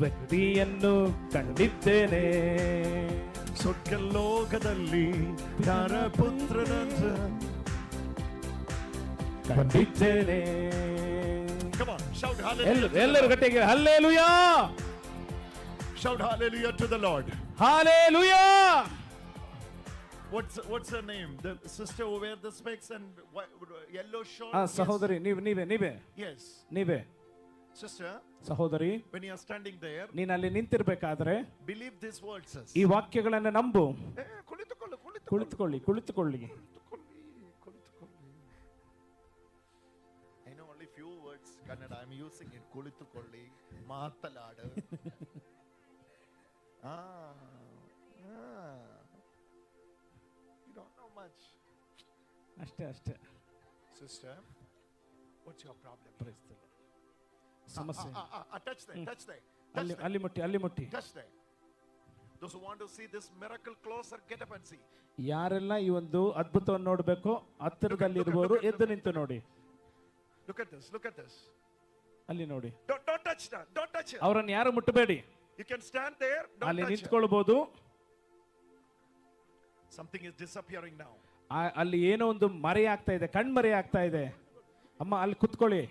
ವ್ಯಕ್ತಿಯನ್ನು ಕಂಡಿದ್ದೇನೆ. ಸ್ವರ್ಗಲೋಕದಲ್ಲಿ ನರಪುತ್ರನಂತ ಕಂಡಿದ್ದೇನೆ. Come on, shout hallelujah. ಎಲ್ಲರೂ ಗಟ್ಟಿಯಾಗಿ hallelujah. Shout hallelujah to the Lord. Hallelujah. What's her name? The sister who wear the specs and yellow shirt. ಸಹೋದರಿ, ನೀವು ನೀವೇ ನೀವೇ. Yes. ನೀವೇ. Sister, ಸಹೋದರಿ, when you are standing there, ನೀನು ಅಲ್ಲಿ ನಿಂತಿರಬೇಕಾದ್ರೆ, believe these words. ಈ ವಾಕ್ಯಗಳನ್ನು ನಂಬು. ಕುಳಿತುಕೊಳ್ಳು, ಕುಳಿತುಕೊಳ್ಳಿ, ಕುಳಿತುಕೊಳ್ಳಿ. I know only few words Kannada. I'm using it. ಕುಳಿತುಕೊಳ್ಳಿ, ಮಾತನಾಡು. You don't know much. ಅಷ್ಟೇ ಅಷ್ಟೇ. Sister, what's your problem? Praise the Lord. ಸಮಸ್ಯೆ. Touch there, touch there. ಅಲ್ಲಿ ಅಲ್ಲಿ ಮುಟ್ಟಿ, ಅಲ್ಲಿ ಮುಟ್ಟಿ. Touch there. Those who want to see this miracle closer, get up and see. ಯಾರೆಲ್ಲ ಈ ಒಂದು ಅದ್ಭುತವನ್ನು ನೋಡಬೇಕು, ಹತ್ತಿರದಲ್ಲಿರುವವರು ಎದ್ದು ನಿಂತು ನೋಡಿ. Look at this, look at this. ಅಲ್ಲಿ ನೋಡಿ. Don't touch her. Don't touch her. ಅವರನ್ನು ಯಾರು ಮುಟ್ಟಬೇಡಿ. You can stand there. Don't ಅಲ್ಲಿ touch her. ನಿಂತ್ಕೊಳ್ಬಹುದು. Something is disappearing now. ಅಲ್ಲಿ ಏನೋ ಒಂದು ಮರೆ ಆಗ್ತಾ ಇದೆ, ಕಣ್ಮರೆ ಆಗ್ತಾ ಇದೆ. ಅಮ್ಮ ಅಲ್ಲಿ ಕುತ್ಕೊಳ್ಳಿ.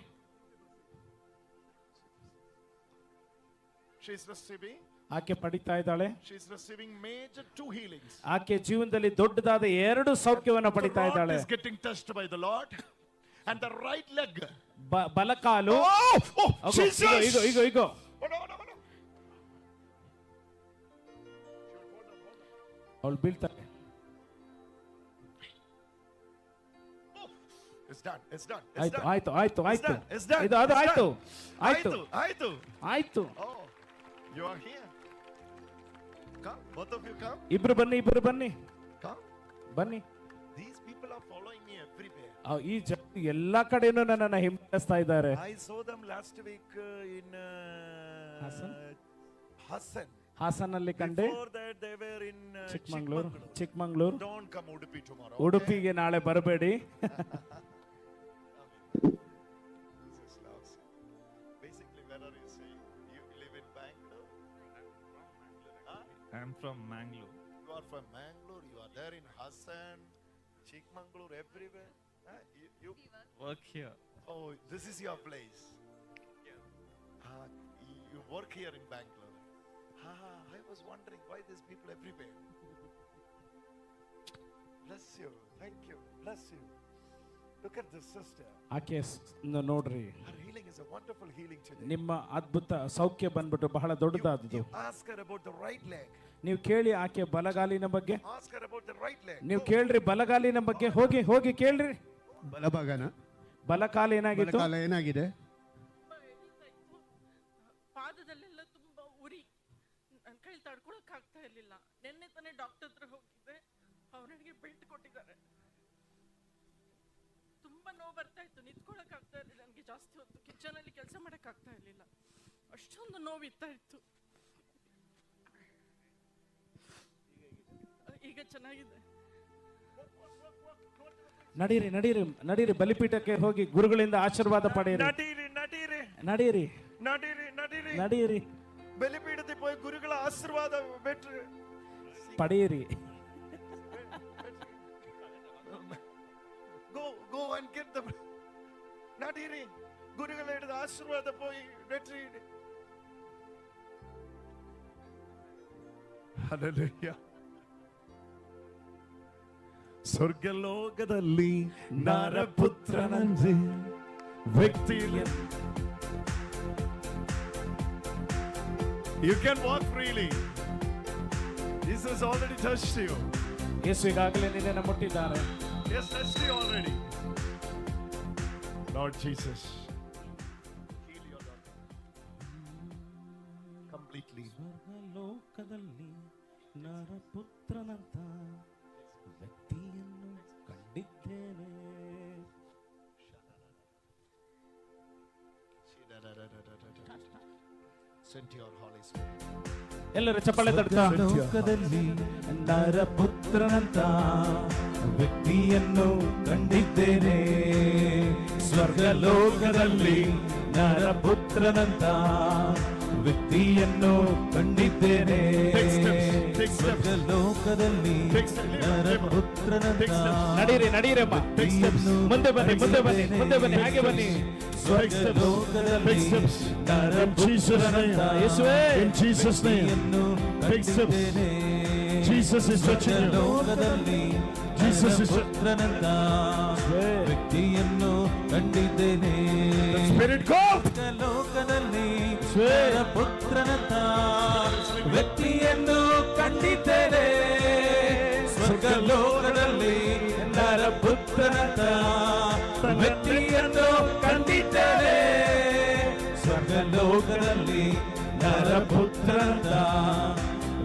She is receiving. ಆಕೆ ಪಡಿತಾ ಇದ್ದಾಳೆ. She is receiving major 2 healings. ಆಕೆ ಜೀವನದಲ್ಲಿ ದೊಡ್ಡದಾದ 2 ಸೌಖ್ಯವನ್ನು ಪಡಿತಾ ಇದ್ದಾಳೆ. The rod is getting touched by the Lord, and the right leg. ಬಲಕಾಲು. Oh, oh, Jesus! ಇಗೋ ಇಗೋ ಇಗೋ. ಅವಳು ಬೀಳ್ತಾಳೆ. It's done. It's done. ಆಯ್ತು ಆಯ್ತು ಆಯ್ತು ಆಯ್ತು. It's done. ಇದು ಅದು ಆಯ್ತು ಆಯ್ತು ಆಯ್ತು ಆಯ್ತು. Oh, you are here. Come, both of you come. ಇಬ್ರು ಬನ್ನಿ, ಇಬ್ರು ಬನ್ನಿ. Come. ಬನ್ನಿ. These people are following me everywhere. ಈ ಜನ ಎಲ್ಲಾ ಕಡೆನೂ ನನ್ನನ್ನು ಹಿಂಬಾಲಿಸ್ತಾ ಇದ್ದಾರೆ. I saw them last week in Hassan. Hassan. ಹಾಸನಲ್ಲಿ ಕಂಡೆ. Before that they were in Chikmagalur. Chikmagalur. Don't come Udupi tomorrow. ಉಡುಪಿಗೆ ನಾಳೆ ಬರಬೇಡಿ. Jesus loves you. Basically, where are you staying? You live in Bangalore? Huh? I'm from Mangalore. You are from Mangalore. You are there in Hassan, Chikmagalur, everywhere. Huh? You work here. Oh, this is your place. Yeah. You work here in Bangalore. Ah, I was wondering why these people everywhere. Bless you. Thank you. Bless you. Look at this sister. ಆಕೆ ನೋಡ್ರಿ. Her healing is a wonderful healing today. ನಿಮ್ಮ ಅದ್ಭುತ ಸೌಖ್ಯ ಬಂದ್ಬಿಟ್ಟು ಬಹಳ ದೊಡ್ಡದಾದದ್ದು. You ask her about the right leg. ನೀವು ಕೇಳಿ ಆಕೆ ಬಲಗಾಲಿನ ಬಗ್ಗೆ. Ask her about the right leg. ನೀವು ಕೇಳ್ರಿ ಬಲಗಾಲಿನ ಬಗ್ಗೆ. ಹೋಗಿ ಹೋಗಿ ಕೇಳ್ರಿ. ಬಲಭಾಗನ? ಬಲಕಾಲ ಏನಾಗಿತ್ತು? ಬಲಕಾಲ ಏನಾಗಿದೆ? ಪಾದದಲ್ಲೆಲ್ಲ ತುಂಬಾ ಉರಿ, ನನ್ನ ಕೈಲಿ ತಡ್ಕೊಳಕ್ ಆಗ್ತಾ ಇರ್ಲಿಲ್ಲ. ನಿನ್ನೆ ತಾನೇ ಡಾಕ್ಟರ್ ಹತ್ರ ಹೋಗಿದ್ದೆ, ಅವ್ರು ನನಗೆ ಬೆಲ್ಟ್ ಕೊಟ್ಟಿದ್ದಾರೆ. ತುಂಬಾ ನೋವು ಬರ್ತಾ ಇತ್ತು, ನಿಂತ್ಕೊಳಕ್ ಆಗ್ತಾ ಇರ್ಲಿಲ್ಲ ನನಗೆ. ಜಾಸ್ತಿ ಹೊತ್ತು ಕಿಚನ್ ಅಲ್ಲಿ ಕೆಲಸ ಮಾಡಕ್ ಆಗ್ತಾ ಇರ್ಲಿಲ್ಲ, ಅಷ್ಟೊಂದು ನೋವು ಇರ್ತಾ ಇತ್ತು. ಈಗ ಚೆನ್ನಾಗಿದೆ. ನಡೀರಿ ನಡೀರಿ ನಡೀರಿ, ಬಲಿಪೀಠಕ್ಕೆ ಹೋಗಿ ಗುರುಗಳಿಂದ ಆಶೀರ್ವಾದ ಪಡೆಯಿರಿ. ನಡೀರಿ ನಡೀರಿ ನಡೀರಿ ನಡೀರಿ ನಡೀರಿ ನಡೀರಿ. ಬಲಿಪೀಠಕ್ಕೆ ಹೋಗಿ ಗುರುಗಳ ಆಶೀರ್ವಾದ ಪಡೆಯಿರಿ. Go, go and get the ನಡೀರಿ, ಗುರುಗಳ ಹಿಡಿದ ಆಶೀರ್ವಾದ ಪೋಯಿ ವೆಟ್ರಿ. ಹಲ್ಲೆಲೂಯಾ. ಸ್ವರ್ಗಲೋಕದಲ್ಲಿ ನರಪುತ್ರನಂತೆ ವ್ಯಕ್ತಿ. You can walk freely. Jesus already touched you. ಯೇಸು ಈಗಾಗಲೇ ನಿನ್ನನ್ನು ಮುಟ್ಟಿದ್ದಾರೆ. Yes, touched you already. Lord Jesus, heal your daughter completely. ಸ್ವರ್ಗಲೋಕದಲ್ಲಿ ನರಪುತ್ರನಂತ ವ್ಯಕ್ತಿಯನ್ನು ಕಂಡಿದ್ದೇನೆ. Send your Holy Spirit. ಎಲ್ಲರೂ ಚಪ್ಪಾಳೆ ತಟ್ತಾ. ಲೋಕದಲ್ಲಿ ನರಪುತ್ರನಂತ ವ್ಯಕ್ತಿಯನ್ನು ಕಂಡಿದ್ದೇನೆ. ಸ್ವರ್ಗಲೋಕದಲ್ಲಿ ನರಪುತ್ರನಂತ ವ್ಯಕ್ತಿಯನ್ನು ಕಂಡಿದ್ದೇನೆ. ಸ್ವರ್ಗಲೋಕದಲ್ಲಿ ನರಪುತ್ರನಂತ. ನಡೀರಿ ನಡೀರಮ್ಮ, ಮುಂದೆ ಬನ್ನಿ ಮುಂದೆ ಬನ್ನಿ ಮುಂದೆ ಬನ್ನಿ, ಹಾಗೆ ಬನ್ನಿ. ಸ್ವರ್ಗಲೋಕದಲ್ಲಿ ನರಪುತ್ರನಂತ ಯೇಸುವೇ. In Jesus' name. ಕಂಡಿದ್ದೇನೆ. Jesus is touching you. ಲೋಕದಲ್ಲಿ Jesus is ಪುತ್ರನಂತ ವ್ಯಕ್ತಿಯನ್ನು ಕಂಡಿದ್ದೇನೆ. Spirit go. ಲೋಕದಲ್ಲಿ ಪುತ್ರನಂತ ವ್ಯಕ್ತಿಯನ್ನು ಕಂಡಿದ್ದೇನೆ. ಸ್ವರ್ಗಲೋಕದಲ್ಲಿ ನರಪುತ್ರನಂತ ವ್ಯಕ್ತಿಯನ್ನು ಕಂಡಿದ್ದೇನೆ. ಸ್ವರ್ಗಲೋಕದಲ್ಲಿ ನರಪುತ್ರನಂತ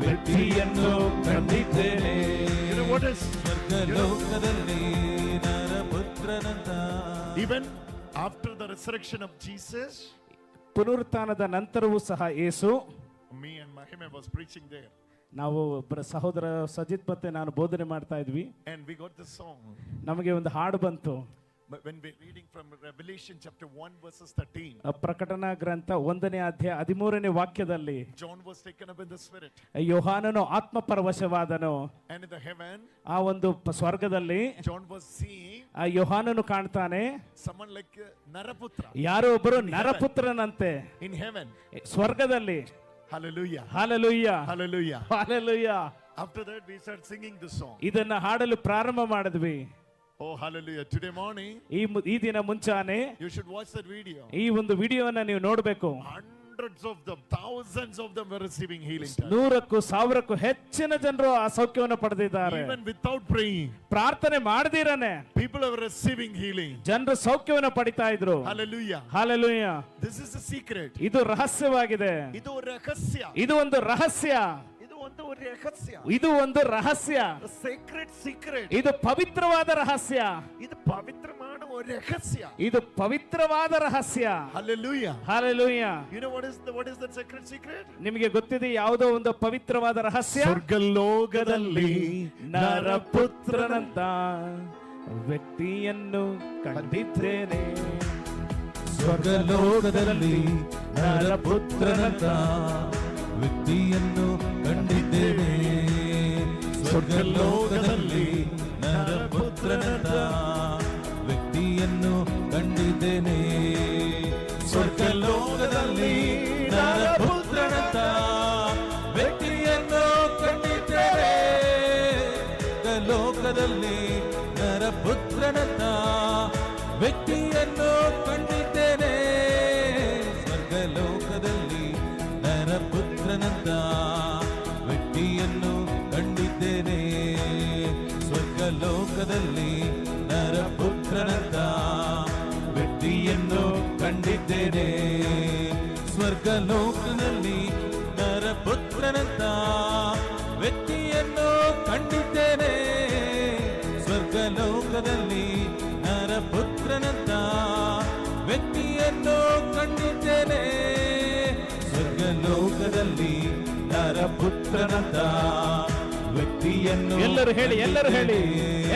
ವ್ಯಕ್ತಿಯನ್ನು ಕಂಡಿದ್ದೇನೆ. ಸ್ವರ್ಗಲೋಕದಲ್ಲಿ ನರಪುತ್ರನಂತ. Even after the resurrection of Jesus, ಪುನರುತ್ಥಾನದ ನಂತರವೂ ಸಹ ಯೇಸು, me and Mahima was preaching there. ನಾವು ಸಹೋದರ ಸಜಿತ್ ಮತ್ತೆ ನಾನು ಬೋಧನೆ ಮಾಡ್ತಾ ಇದ್ವಿ. And we got this song. ನಮಗೆ ಒಂದು ಹಾಡು ಬಂತು. When we're reading from Revelation chapter 1 verses 13. ಪ್ರಕಟಣಾ ಗ್ರಂಥ 1ನೇ ಅಧ್ಯಾಯ 13ನೇ ವಾಕ್ಯದಲ್ಲಿ John was taken up in the spirit. ಯೋಹಾನನು ಆತ್ಮ ಪರವಶವಾದನು. And in the heaven, ಆ ಒಂದು ಸ್ವರ್ಗದಲ್ಲಿ John was seeing ಆ ಯೋಹಾನನು ಕಾಣ್ತಾನೆ someone like Naraputra. ಯಾರೋ ಒಬ್ಬರು ನರಪುತ್ರನಂತೆ In heaven. ಸ್ವರ್ಗದಲ್ಲಿ. Hallelujah. Hallelujah. Hallelujah. Hallelujah. After that we started singing the song. ಇದನ್ನ ಹಾಡಲು ಪ್ರಾರಂಭ ಮಾಡಿದ್ವಿ. Oh, hallelujah. Today morning, ಈ ದಿನ ಮುಂಚಾನೆ you should watch that video. ಈ ಒಂದು ವಿಡಿಯೋವನ್ನ ನೀವು ನೋಡಬೇಕು. Hundreds of them, thousands of them were receiving healing. 100ಕ್ಕೂ 1000ಕ್ಕೂ ಹೆಚ್ಚಿನ ಜನರು ಆ ಸೌಖ್ಯವನ್ನು ಪಡೆದಿದ್ದಾರೆ. Even without praying. ಪ್ರಾರ್ಥನೆ ಮಾಡದಿರನೆ people are receiving healing. ಜನರು ಸೌಖ್ಯವನ್ನು ಪಡಿತಾ ಇದ್ರು. Hallelujah. Hallelujah. This is a secret. ಇದು ರಹಸ್ಯವಾಗಿದೆ. ಇದು ರಹಸ್ಯ. ಇದು ಒಂದು ರಹಸ್ಯ. ಇದು ಒಂದು ರಹಸ್ಯ. ಇದು ಒಂದು ರಹಸ್ಯ. The sacred secret. ಇದು ಪವಿತ್ರವಾದ ರಹಸ್ಯ. ಇದು ಪವಿತ್ರವಾದ ರಹಸ್ಯ. ಇದು ಪವಿತ್ರವಾದ ರಹಸ್ಯ. Hallelujah. Hallelujah. You know what is that sacred secret? ನಿಮಗೆ ಗೊತ್ತಿದೆ ಯಾವುದೋ ಒಂದು ಪವಿತ್ರವಾದ ರಹಸ್ಯ? ಸ್ವರ್ಗಲೋಕದಲ್ಲಿ ನರಪುತ್ರನಂತ ವ್ಯಕ್ತಿಯನ್ನು ಕಂಡಿದ್ದೇನೆ. ಸ್ವರ್ಗಲೋಕದಲ್ಲಿ ನರಪುತ್ರನಂತ ವ್ಯಕ್ತಿಯನ್ನು ಕಂಡಿದ್ದೇನೆ. ಸ್ವರ್ಗಲೋಕದಲ್ಲಿ ನರಪುತ್ರನಂತ ವ್ಯಕ್ತಿಯನ್ನು ಕಂಡಿದ್ದೇನೆ. ಸ್ವರ್ಗಲೋಕದಲ್ಲಿ ನರಪುತ್ರನಂತ ವ್ಯಕ್ತಿಯನ್ನು ಕಂಡಿದ್ದೇನೆ. ಲೋಕದಲ್ಲಿ ನರಪುತ್ರನಂತ ವ್ಯಕ್ತಿಯನ್ನು ಕಂಡಿದ್ದೇನೆ. ಸ್ವರ್ಗಲೋಕದಲ್ಲಿ ನರಪುತ್ರನಂತ ವ್ಯಕ್ತಿಯನ್ನು ಕಂಡಿದ್ದೇನೆ. ಸ್ವರ್ಗಲೋಕದಲ್ಲಿ ನರಪುತ್ರನಂತ ವ್ಯಕ್ತಿಯನ್ನು ಕಂಡಿದ್ದೇನೆ. ಸ್ವರ್ಗಲೋಕದಲ್ಲಿ ನರಪುತ್ರನಂತ ವ್ಯಕ್ತಿಯನ್ನು ಕಂಡಿದ್ದೇನೆ. ಸ್ವರ್ಗಲೋಕದಲ್ಲಿ ನರಪುತ್ರನಂತ ವ್ಯಕ್ತಿಯನ್ನು ಕಂಡಿದ್ದೇನೆ. ಸ್ವರ್ಗಲೋಕದಲ್ಲಿ ನರಪುತ್ರನಂತ ವ್ಯಕ್ತಿಯನ್ನು. ಎಲ್ಲರೂ ಹೇಳಿ, ಎಲ್ಲರೂ ಹೇಳಿ,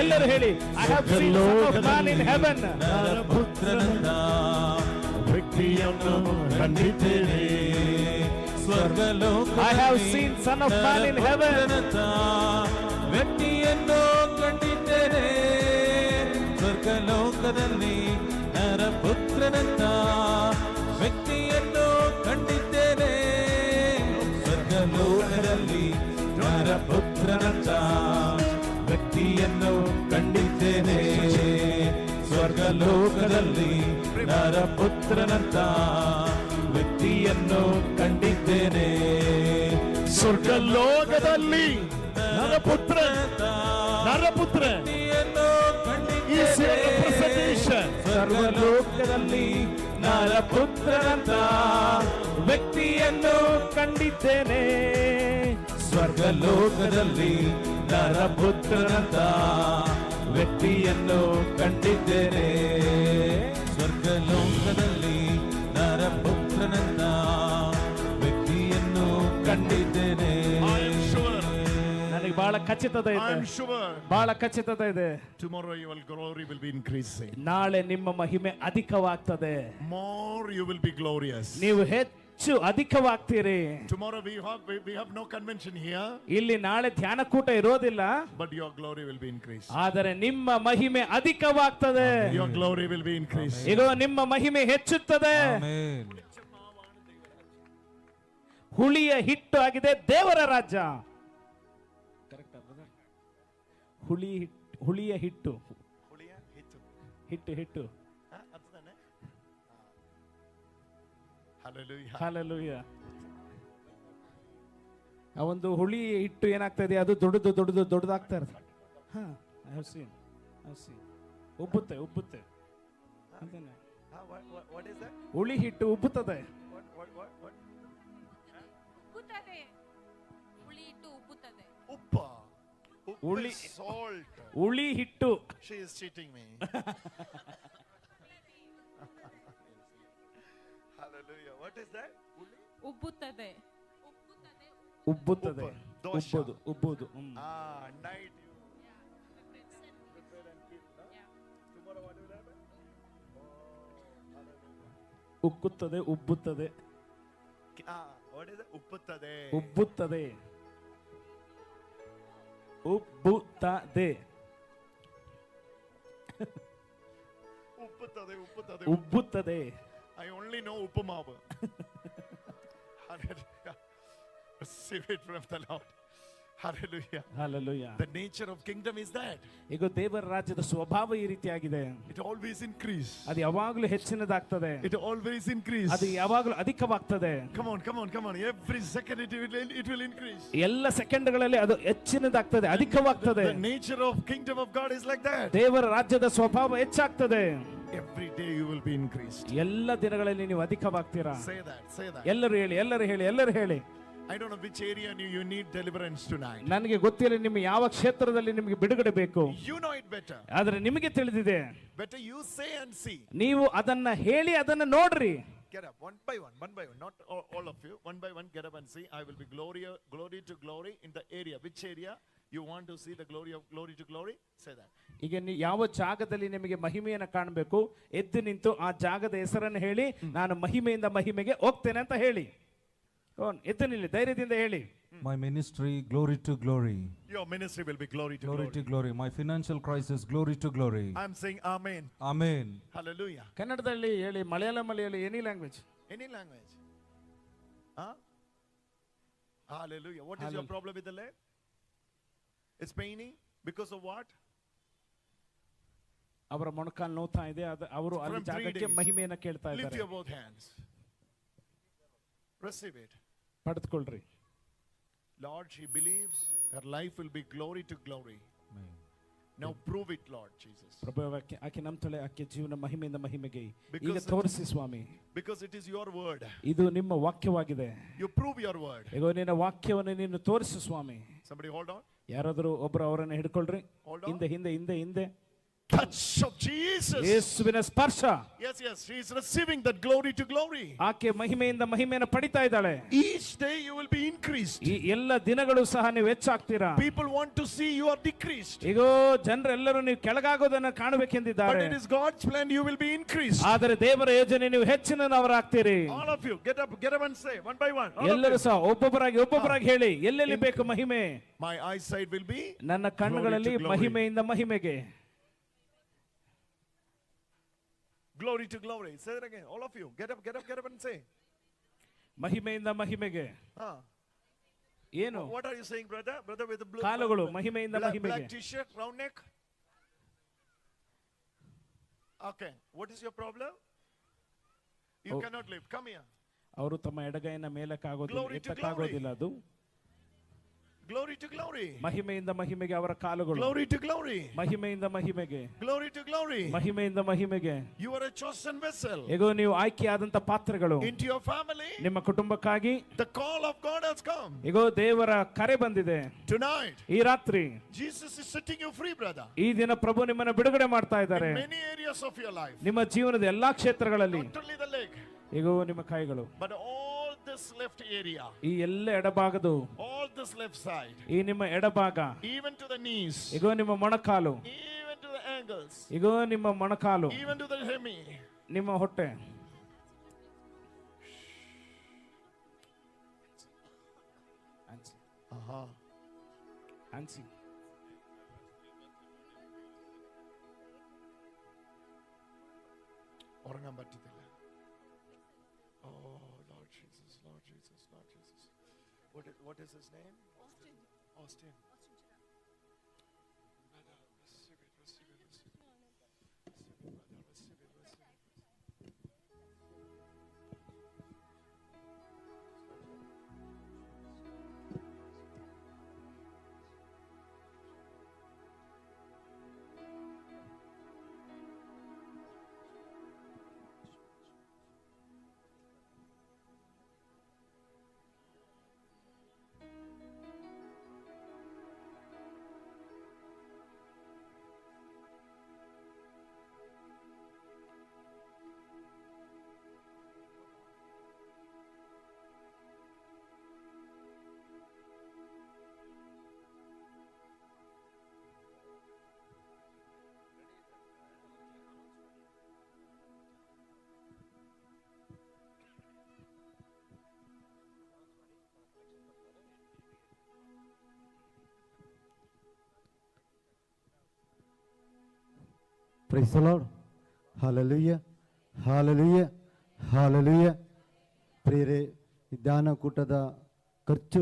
ಎಲ್ಲರೂ ಹೇಳಿ. I have seen son of man in heaven. ನರಪುತ್ರನಂತ ವ್ಯಕ್ತಿಯನ್ನು ಕಂಡಿದ್ದೇನೆ. ಸ್ವರ್ಗಲೋಕ I have seen son of man in heaven. ವ್ಯಕ್ತಿಯನ್ನು ಕಂಡಿದ್ದೇನೆ. ಸ್ವರ್ಗಲೋಕದಲ್ಲಿ ನರಪುತ್ರನಂತ ವ್ಯಕ್ತಿಯನ್ನು ಕಂಡಿದ್ದೇನೆ. ಸ್ವರ್ಗಲೋಕದಲ್ಲಿ ನರಪುತ್ರನಂತ ವ್ಯಕ್ತಿಯನ್ನು ಕಂಡಿದ್ದೇನೆ. ಸ್ವರ್ಗಲೋಕದಲ್ಲಿ ನರಪುತ್ರನಂತ ವ್ಯಕ್ತಿಯನ್ನು ಕಂಡಿದ್ದೇನೆ. ಸ್ವರ್ಗಲೋಕದಲ್ಲಿ ನರಪುತ್ರ ನರಪುತ್ರ ಸರ್ವಲೋಕದಲ್ಲಿ ನರಪುತ್ರನಂತ ವ್ಯಕ್ತಿಯನ್ನು ಕಂಡಿದ್ದೇನೆ. ಸ್ವರ್ಗಲೋಕದಲ್ಲಿ ನರಪುತ್ರನಂತ ವ್ಯಕ್ತಿಯನ್ನು ಕಂಡಿದ್ದೇನೆ. ಸ್ವರ್ಗಲೋಕದಲ್ಲಿ ನರಪುತ್ರನಂತ ವ್ಯಕ್ತಿಯನ್ನು ಕಂಡಿದ್ದೇನೆ. ನನಗೆ ಬಹಳ ಖಚಿತತೆ ಇದೆ. ಬಹಳ ಖಚಿತತೆ ಇದೆ. Tomorrow your glory will be increasing. ನಾಳೆ ನಿಮ್ಮ ಮಹಿಮೆ ಅಧಿಕವಾಗ್ತದೆ. More you will be glorious. ನೀವು ಹೆಚ್ಚು ಅಧಿಕವಾಗ್ತೀರಿ. Tomorrow we have no convention here. ಇಲ್ಲಿ ನಾಳೆ ಧ್ಯಾನಕೂಟ ಇರೋದಿಲ್ಲ. But your glory will be increased. ಆದರೆ ನಿಮ್ಮ ಮಹಿಮೆ ಅಧಿಕವಾಗ್ತದೆ. Your glory will be increased. ಇದು ನಿಮ್ಮ ಮಹಿಮೆ ಹೆಚ್ಚುತ್ತದೆ. ಆಮೆನ್. ಹುಳಿಯ ಹಿಟ್ಟು ಆಗಿದೆ ದೇವರ ರಾಜ್ಯ. ಹುಳಿ ಹುಳಿಯ ಹಿಟ್ಟು, ಹಿಟ್ಟು ಹಿಟ್ಟು. ಹಲ್ಲೆಲೂಯಾ. ಆ ಒಂದು ಹುಳಿ ಹಿಟ್ಟು ಏನಾಗ್ತಾ ಇದೆ, ಅದು ದೊಡ್ಡದು ದೊಡ್ಡದು ದೊಡ್ಡದಾಗ್ತಾ ಇರ್ತದೆ. ಹಾ, I have seen, I have seen. ಉಬ್ಬುತ್ತೆ ಉಬ್ಬುತ್ತೆ. ಹುಳಿ ಹಿಟ್ಟು ಉಬ್ಬುತ್ತದೆ. ಹುಳಿ ಹುಳಿ ಹಿಟ್ಟು. She is cheating me. Hallelujah. What is that? ಉಬ್ಬುತ್ತದೆ. ಉಬ್ಬುತ್ತದೆ. ಉಬ್ಬುದು ಉಬ್ಬುದು. Night you prepare and keep. Tomorrow what will happen? ಉಕ್ಕುತ್ತದೆ, ಉಬ್ಬುತ್ತದೆ. What is it? ಉಪ್ಪುತ್ತದೆ. ಉಬ್ಬುತ್ತದೆ, ಉಬ್ಬುತ್ತದೆ. ಉಪ್ಪುತ್ತದೆ, ಉಪ್ಪುತ್ತದೆ, ಉಬ್ಬುತ್ತದೆ. I only know uppumavu. Hallelujah. Receive it from the Lord. Hallelujah. Hallelujah. The nature of kingdom is that. ಈಗ ದೇವರ ರಾಜ್ಯದ ಸ್ವಭಾವ ಈ ರೀತಿಯಾಗಿದೆ. It always increase. ಅದು ಯಾವಾಗಲೂ ಹೆಚ್ಚಿನದಾಗ್ತದೆ. It always increase. ಅದು ಯಾವಾಗಲೂ ಅಧಿಕವಾಗ್ತದೆ. Come on, come on, come on. Every second it will increase. ಎಲ್ಲ ಸೆಕೆಂಡ್ಗಳಲ್ಲಿ ಅದು ಹೆಚ್ಚಿನದಾಗ್ತದೆ, ಅಧಿಕವಾಗ್ತದೆ. The nature of kingdom of God is like that. ದೇವರ ರಾಜ್ಯದ ಸ್ವಭಾವ ಹೆಚ್ಚಾಗ್ತದೆ. Every day you will be increased. ಎಲ್ಲ ದಿನಗಳಲ್ಲಿ ನೀವು ಅಧಿಕವಾಗ್ತೀರಾ. Say that, say that. ಎಲ್ಲರೂ ಹೇಳಿ, ಎಲ್ಲರೂ ಹೇಳಿ, ಎಲ್ಲರೂ ಹೇಳಿ. I don't know which area you need deliverance tonight. ನನಗೆ ಗೊತ್ತಿಲ್ಲ ನಿಮ್ಮ ಯಾವ ಕ್ಷೇತ್ರದಲ್ಲಿ ನಿಮಗೆ ಬಿಡುಗಡೆ ಬೇಕು. You know it better. ಆದರೆ ನಿಮಗೆ ತಿಳಿದಿದೆ. Better you say and see. ನೀವು ಅದನ್ನ ಹೇಳಿ, ಅದನ್ನ ನೋಡ್ರಿ. Get up one by one, one by one, not all of you. One by one, get up and see. I will be glory, glory to glory in the area. Which area you want to see the glory of glory to glory? Say that. ಈಗ ನೀವು ಯಾವ ಜಾಗದಲ್ಲಿ ನಿಮಗೆ ಮಹಿಮೆಯನ್ನು ಕಾಣಬೇಕು, ಎದ್ದು ನಿಂತು ಆ ಜಾಗದ ಹೆಸರನ್ನು ಹೇಳಿ, ನಾನು ಮಹಿಮೆಯಿಂದ ಮಹಿಮೆಗೆ ಹೋಗ್ತೇನೆ ಅಂತ ಹೇಳಿ. ಎದ್ದು ನಿಲ್ಲಿ, ಧೈರ್ಯದಿಂದ ಹೇಳಿ. My ministry, glory to glory. Your ministry will be glory to glory glory. To glory. My financial crisis, glory to glory. I am saying amen. Amen. Hallelujah. ಕನ್ನಡದಲ್ಲಿ ಹೇಳಿ, ಮಲಯಾಳಂ ಅಲ್ಲಿ ಹೇಳಿ, any language. Any language. Huh? Hallelujah. What is your problem with the leg? It's paining because of what? ಅವರ ಮೊಣಕಾಲು ನೋತಾ ಇದೆ. ಅದು ಅವರು ಅಲ್ಲಿ ಜಾಗಕ್ಕೆ ಮಹಿಮೆಯನ್ನು ಕೇಳ್ತಾ ಇದ್ದಾರೆ. Lift your both hands. Receive it. ಪಡೆದುಕೊಳ್ಳ್ರಿ. Lord, she believes her life will be glory to glory. Amen. Now prove it, Lord Jesus. ಪ್ರಭು, ಆಕೆ ನಂಬ್ತಾಳೆ, ಆಕೆ ಜೀವನ ಮಹಿಮೆಯಿಂದ ಮಹಿಮೆಗೆ. ಈಗ ತೋರಿಸಿ ಸ್ವಾಮಿ. Because it is your word. ಇದು ನಿಮ್ಮ ವಾಕ್ಯವಾಗಿದೆ. You prove your word. ಈಗ ನಿನ್ನ ವಾಕ್ಯವನ್ನು ನೀನು ತೋರಿಸು ಸ್ವಾಮಿ. Somebody hold on. ಯಾರಾದರೂ ಒಬ್ಬರು ಅವರನ್ನು ಹಿಡ್ಕೊಳ್ರಿ. ಹಿಂದೆ ಹಿಂದೆ ಹಿಂದೆ ಹಿಂದೆ. Touch of Jesus. ಯೇಸುವಿನ ಸ್ಪರ್ಶ. Yes, yes, she is receiving that glory to glory. ಆಕೆ ಮಹಿಮೆಯಿಂದ ಮಹಿಮೆಯನ್ನು ಪಡಿತಾ ಇದ್ದಾಳೆ. Each day you will be increased. ಈ ಎಲ್ಲ ದಿನಗಳು ಸಹ ನೀವು ಹೆಚ್ಚಾಗ್ತೀರಾ. People want to see you are decreased. ಈಗ ಜನರೆಲ್ಲರೂ ನೀವು ಕೆಳಗಾಗೋದನ್ನು ಕಾಣಬೇಕೆಂದಿದ್ದಾರೆ. But it is God's plan you will be increased. ಆದರೆ ದೇವರ ಯೋಜನೆ ನೀವು ಹೆಚ್ಚಿನವರಾಗ್ತೀರಿ. All of you get up and say one by one. ಎಲ್ಲರೂ ಸಹ ಒಬ್ಬೊಬ್ಬರಾಗಿ ಒಬ್ಬೊಬ್ಬರಾಗಿ ಹೇಳಿ, ಎಲ್ಲೆಲ್ಲಿ ಬೇಕು ಮಹಿಮೆ? My eyesight will be, ನನ್ನ ಕಣ್ಣುಗಳಲ್ಲಿ ಮಹಿಮೆಯಿಂದ ಮಹಿಮೆಗೆ. Glory to glory. Say it again. All of you. Get up, get up, get up and say. ಮಹಿಮೆಯಿಂದ ಮಹಿಮೆಗೆ. ಏನು? What are you saying, brother? Brother with the blue ಕಾಲುಗಳು ಮಹಿಮೆಯಿಂದ ಮಹಿಮೆಗೆ. Black t-shirt, round neck. Okay. What is your problem? You cannot lift. Come here. ಅವರು ತಮ್ಮ ಎಡಗೈನ ಮೇಲಕ್ಕಾಗೋದಿಲ್ಲ, ಎತ್ತಕ್ಕಾಗೋದಿಲ್ಲ ಅದು. Glory to glory. ಮಹಿಮೆಯಿಂದ ಮಹಿಮೆಗೆ ಅವರ ಕಾಲುಗಳು. Glory to glory. ಮಹಿಮೆಯಿಂದ ಮಹಿಮೆಗೆ. Glory to glory. ಮಹಿಮೆಯಿಂದ ಮಹಿಮೆಗೆ. You are a chosen vessel. ಈಗ ನೀವು ಆಯ್ಕೆಯಾದಂತ ಪಾತ್ರಗಳು. Into your family. ನಿಮ್ಮ ಕುಟುಂಬಕ್ಕಾಗಿ. The call of God has come. ಈಗ ದೇವರ ಕರೆ ಬಂದಿದೆ. Tonight. ಈ ರಾತ್ರಿ. Jesus is setting you free, brother. ಈ ದಿನ ಪ್ರಭು ನಿಮ್ಮನ್ನು ಬಿಡುಗಡೆ ಮಾಡ್ತಾ ಇದ್ದಾರೆ. In many areas of your life. ನಿಮ್ಮ ಜೀವನದ ಎಲ್ಲಾ ಕ್ಷೇತ್ರಗಳಲ್ಲಿ. Not only the leg. ಈಗ ನಿಮ್ಮ ಕೈಗಳು. But all this left area. ಈ ಎಲ್ಲ ಎಡಭಾಗದು. All this left side. ಈ ನಿಮ್ಮ ಎಡಭಾಗ. Even to the knees. ಈಗ ನಿಮ್ಮ ಮೊಣಕಾಲು. Even to the ankles. ಈಗ ನಿಮ್ಮ ಮೊಣಕಾಲು. Even to the hemi. ನಿಮ್ಮ ಹೊಟ್ಟೆ. ಆನ್ಸಿ. ഉറങ്ങാൻ പറ്റത്തില്ല. Oh, Lord Jesus, Lord Jesus, Lord Jesus. What is his name? Austin. Austin. Brother, receive it, receive it, receive it. Receive it, brother, receive it, receive it. Praise the Lord. Hallelujah. Hallelujah. Hallelujah. ಪ್ರಿಯರೇ, ಈ ಧ್ಯಾನಕೂಟದ ಖರ್ಚು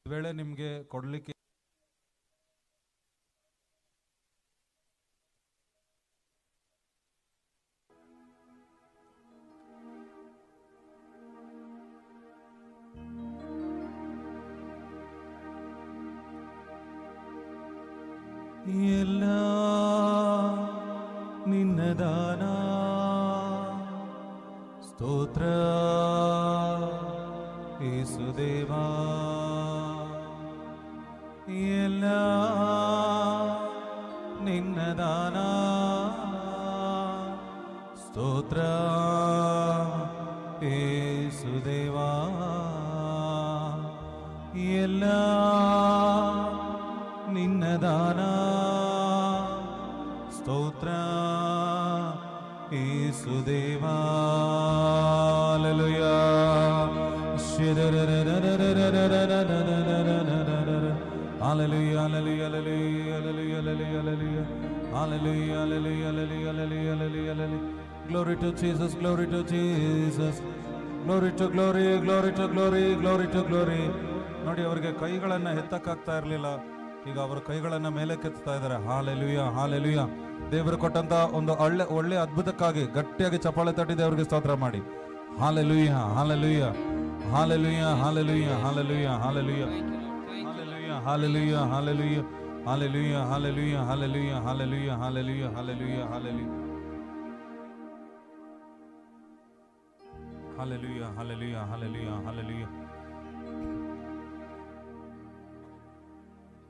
ವೇಳೆ ನಿಮಗೆ ಕೊಡಲಿಕ್ಕೆ ಎಲ್ಲ ನಿನ್ನ ದಾನ ಸ್ತೋತ್ರ ಯೇಸುದೇವಾ, ಎಲ್ಲ ನಿನ್ನ ದಾನ ಸ್ತೋತ್ರ ಯೇಸುದೇವಾ, ಎಲ್ಲ ನಿನ್ನ ದಾನ ಸ್ತೋತ್ರ ಯೇಸುದೇವಾ. Hallelujah. Hallelujah, hallelujah, hallelujah, hallelujah, hallelujah, hallelujah, hallelujah, hallelujah, hallelujah, hallelujah, hallelujah. Glory to Jesus, glory to Jesus, glory to glory, glory to glory, glory to glory. ನೋಡಿ, ಅವರಿಗೆ ಕೈಗಳನ್ನು ಎತ್ತಕ್ಕಾಗ್ತಾ ಇರಲಿಲ್ಲ, ಈಗ ಅವರು ಕೈಗಳನ್ನು ಮೇಲಕ್ಕೆತ್ತಾ ಇದ್ದಾರೆ. Hallelujah, hallelujah. ದೇವರು ಕೊಟ್ಟಂತ ಒಂದು ಒಳ್ಳೆ ಒಳ್ಳೆ ಅದ್ಭುತಕ್ಕಾಗಿ ಗಟ್ಟಿಯಾಗಿ ಚಪ್ಪಾಳೆ ತಟ್ಟಿ ದೇವರಿಗೆ ಸ್ತೋತ್ರ ಮಾಡಿ. Hallelujah, hallelujah, hallelujah, hallelujah, hallelujah, hallelujah, hallelujah, hallelujah, hallelujah, hallelujah, hallelujah, hallelujah, hallelujah, hallelujah, hallelujah, hallelujah, hallelujah, hallelujah, hallelujah.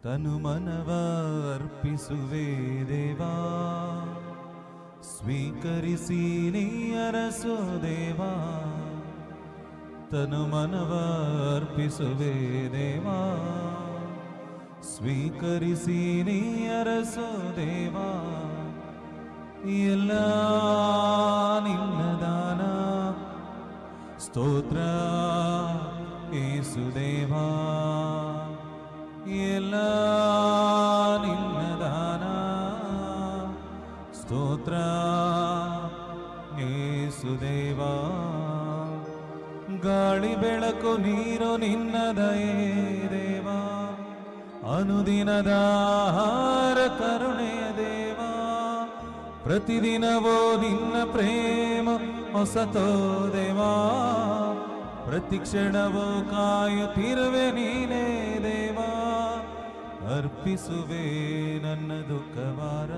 ತನು ಮನವ ಅರ್ಪಿಸುವೆ ದೇವಾ, ಸ್ವೀಕರಿಸಿ ನೀ ಅರಸು ದೇವಾ. ತನು ಮನವ ಅರ್ಪಿಸುವೆ ದೇವಾ, ಸ್ವೀಕರಿಸಿ ನೀ ಅರಸು ದೇವಾ. ಎಲ್ಲ ನಿನ್ನ ದಾನ, ಸ್ತೋತ್ರ ಯೇಸು ದೇವಾ. ಎಲ್ಲ ನಿನ್ನ ದಾನ, ಸ್ತೋತ್ರ ಯೇಸು ದೇವಾ. ಗಾಳಿ ಬೆಳಕು ನೀರು ನಿನ್ನ ದಯೆ ದೇವಾ, ಅನುದಿನದ ಆಹಾರ ಕರುಣೆಯ ದೇವಾ. ಪ್ರತಿದಿನವೋ ನಿನ್ನ ಪ್ರೇಮ ಹೊಸತೋ ದೇವಾ, ಪ್ರತಿಕ್ಷಣವೋ ಕಾಯುತ್ತಿರುವೆ ನೀನೇ ದೇವಾ. ಅರ್ಪಿಸುವೆ ನನ್ನ ದುಃಖಭಾರ,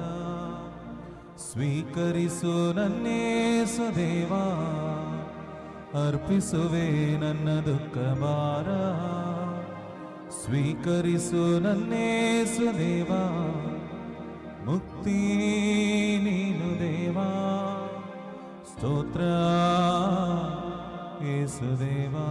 ಸ್ವೀಕರಿಸು ನನ್ನೇಸು ದೇವಾ. ಅರ್ಪಿಸುವೆ ನನ್ನ ದುಃಖಭಾರ, ಸ್ವೀಕರಿಸು ನನ್ನೇಸು ದೇವಾ. ಮುಕ್ತಿ ನೀನು ದೇವಾ, ಸ್ತೋತ್ರ ಯೇಸು ದೇವಾ.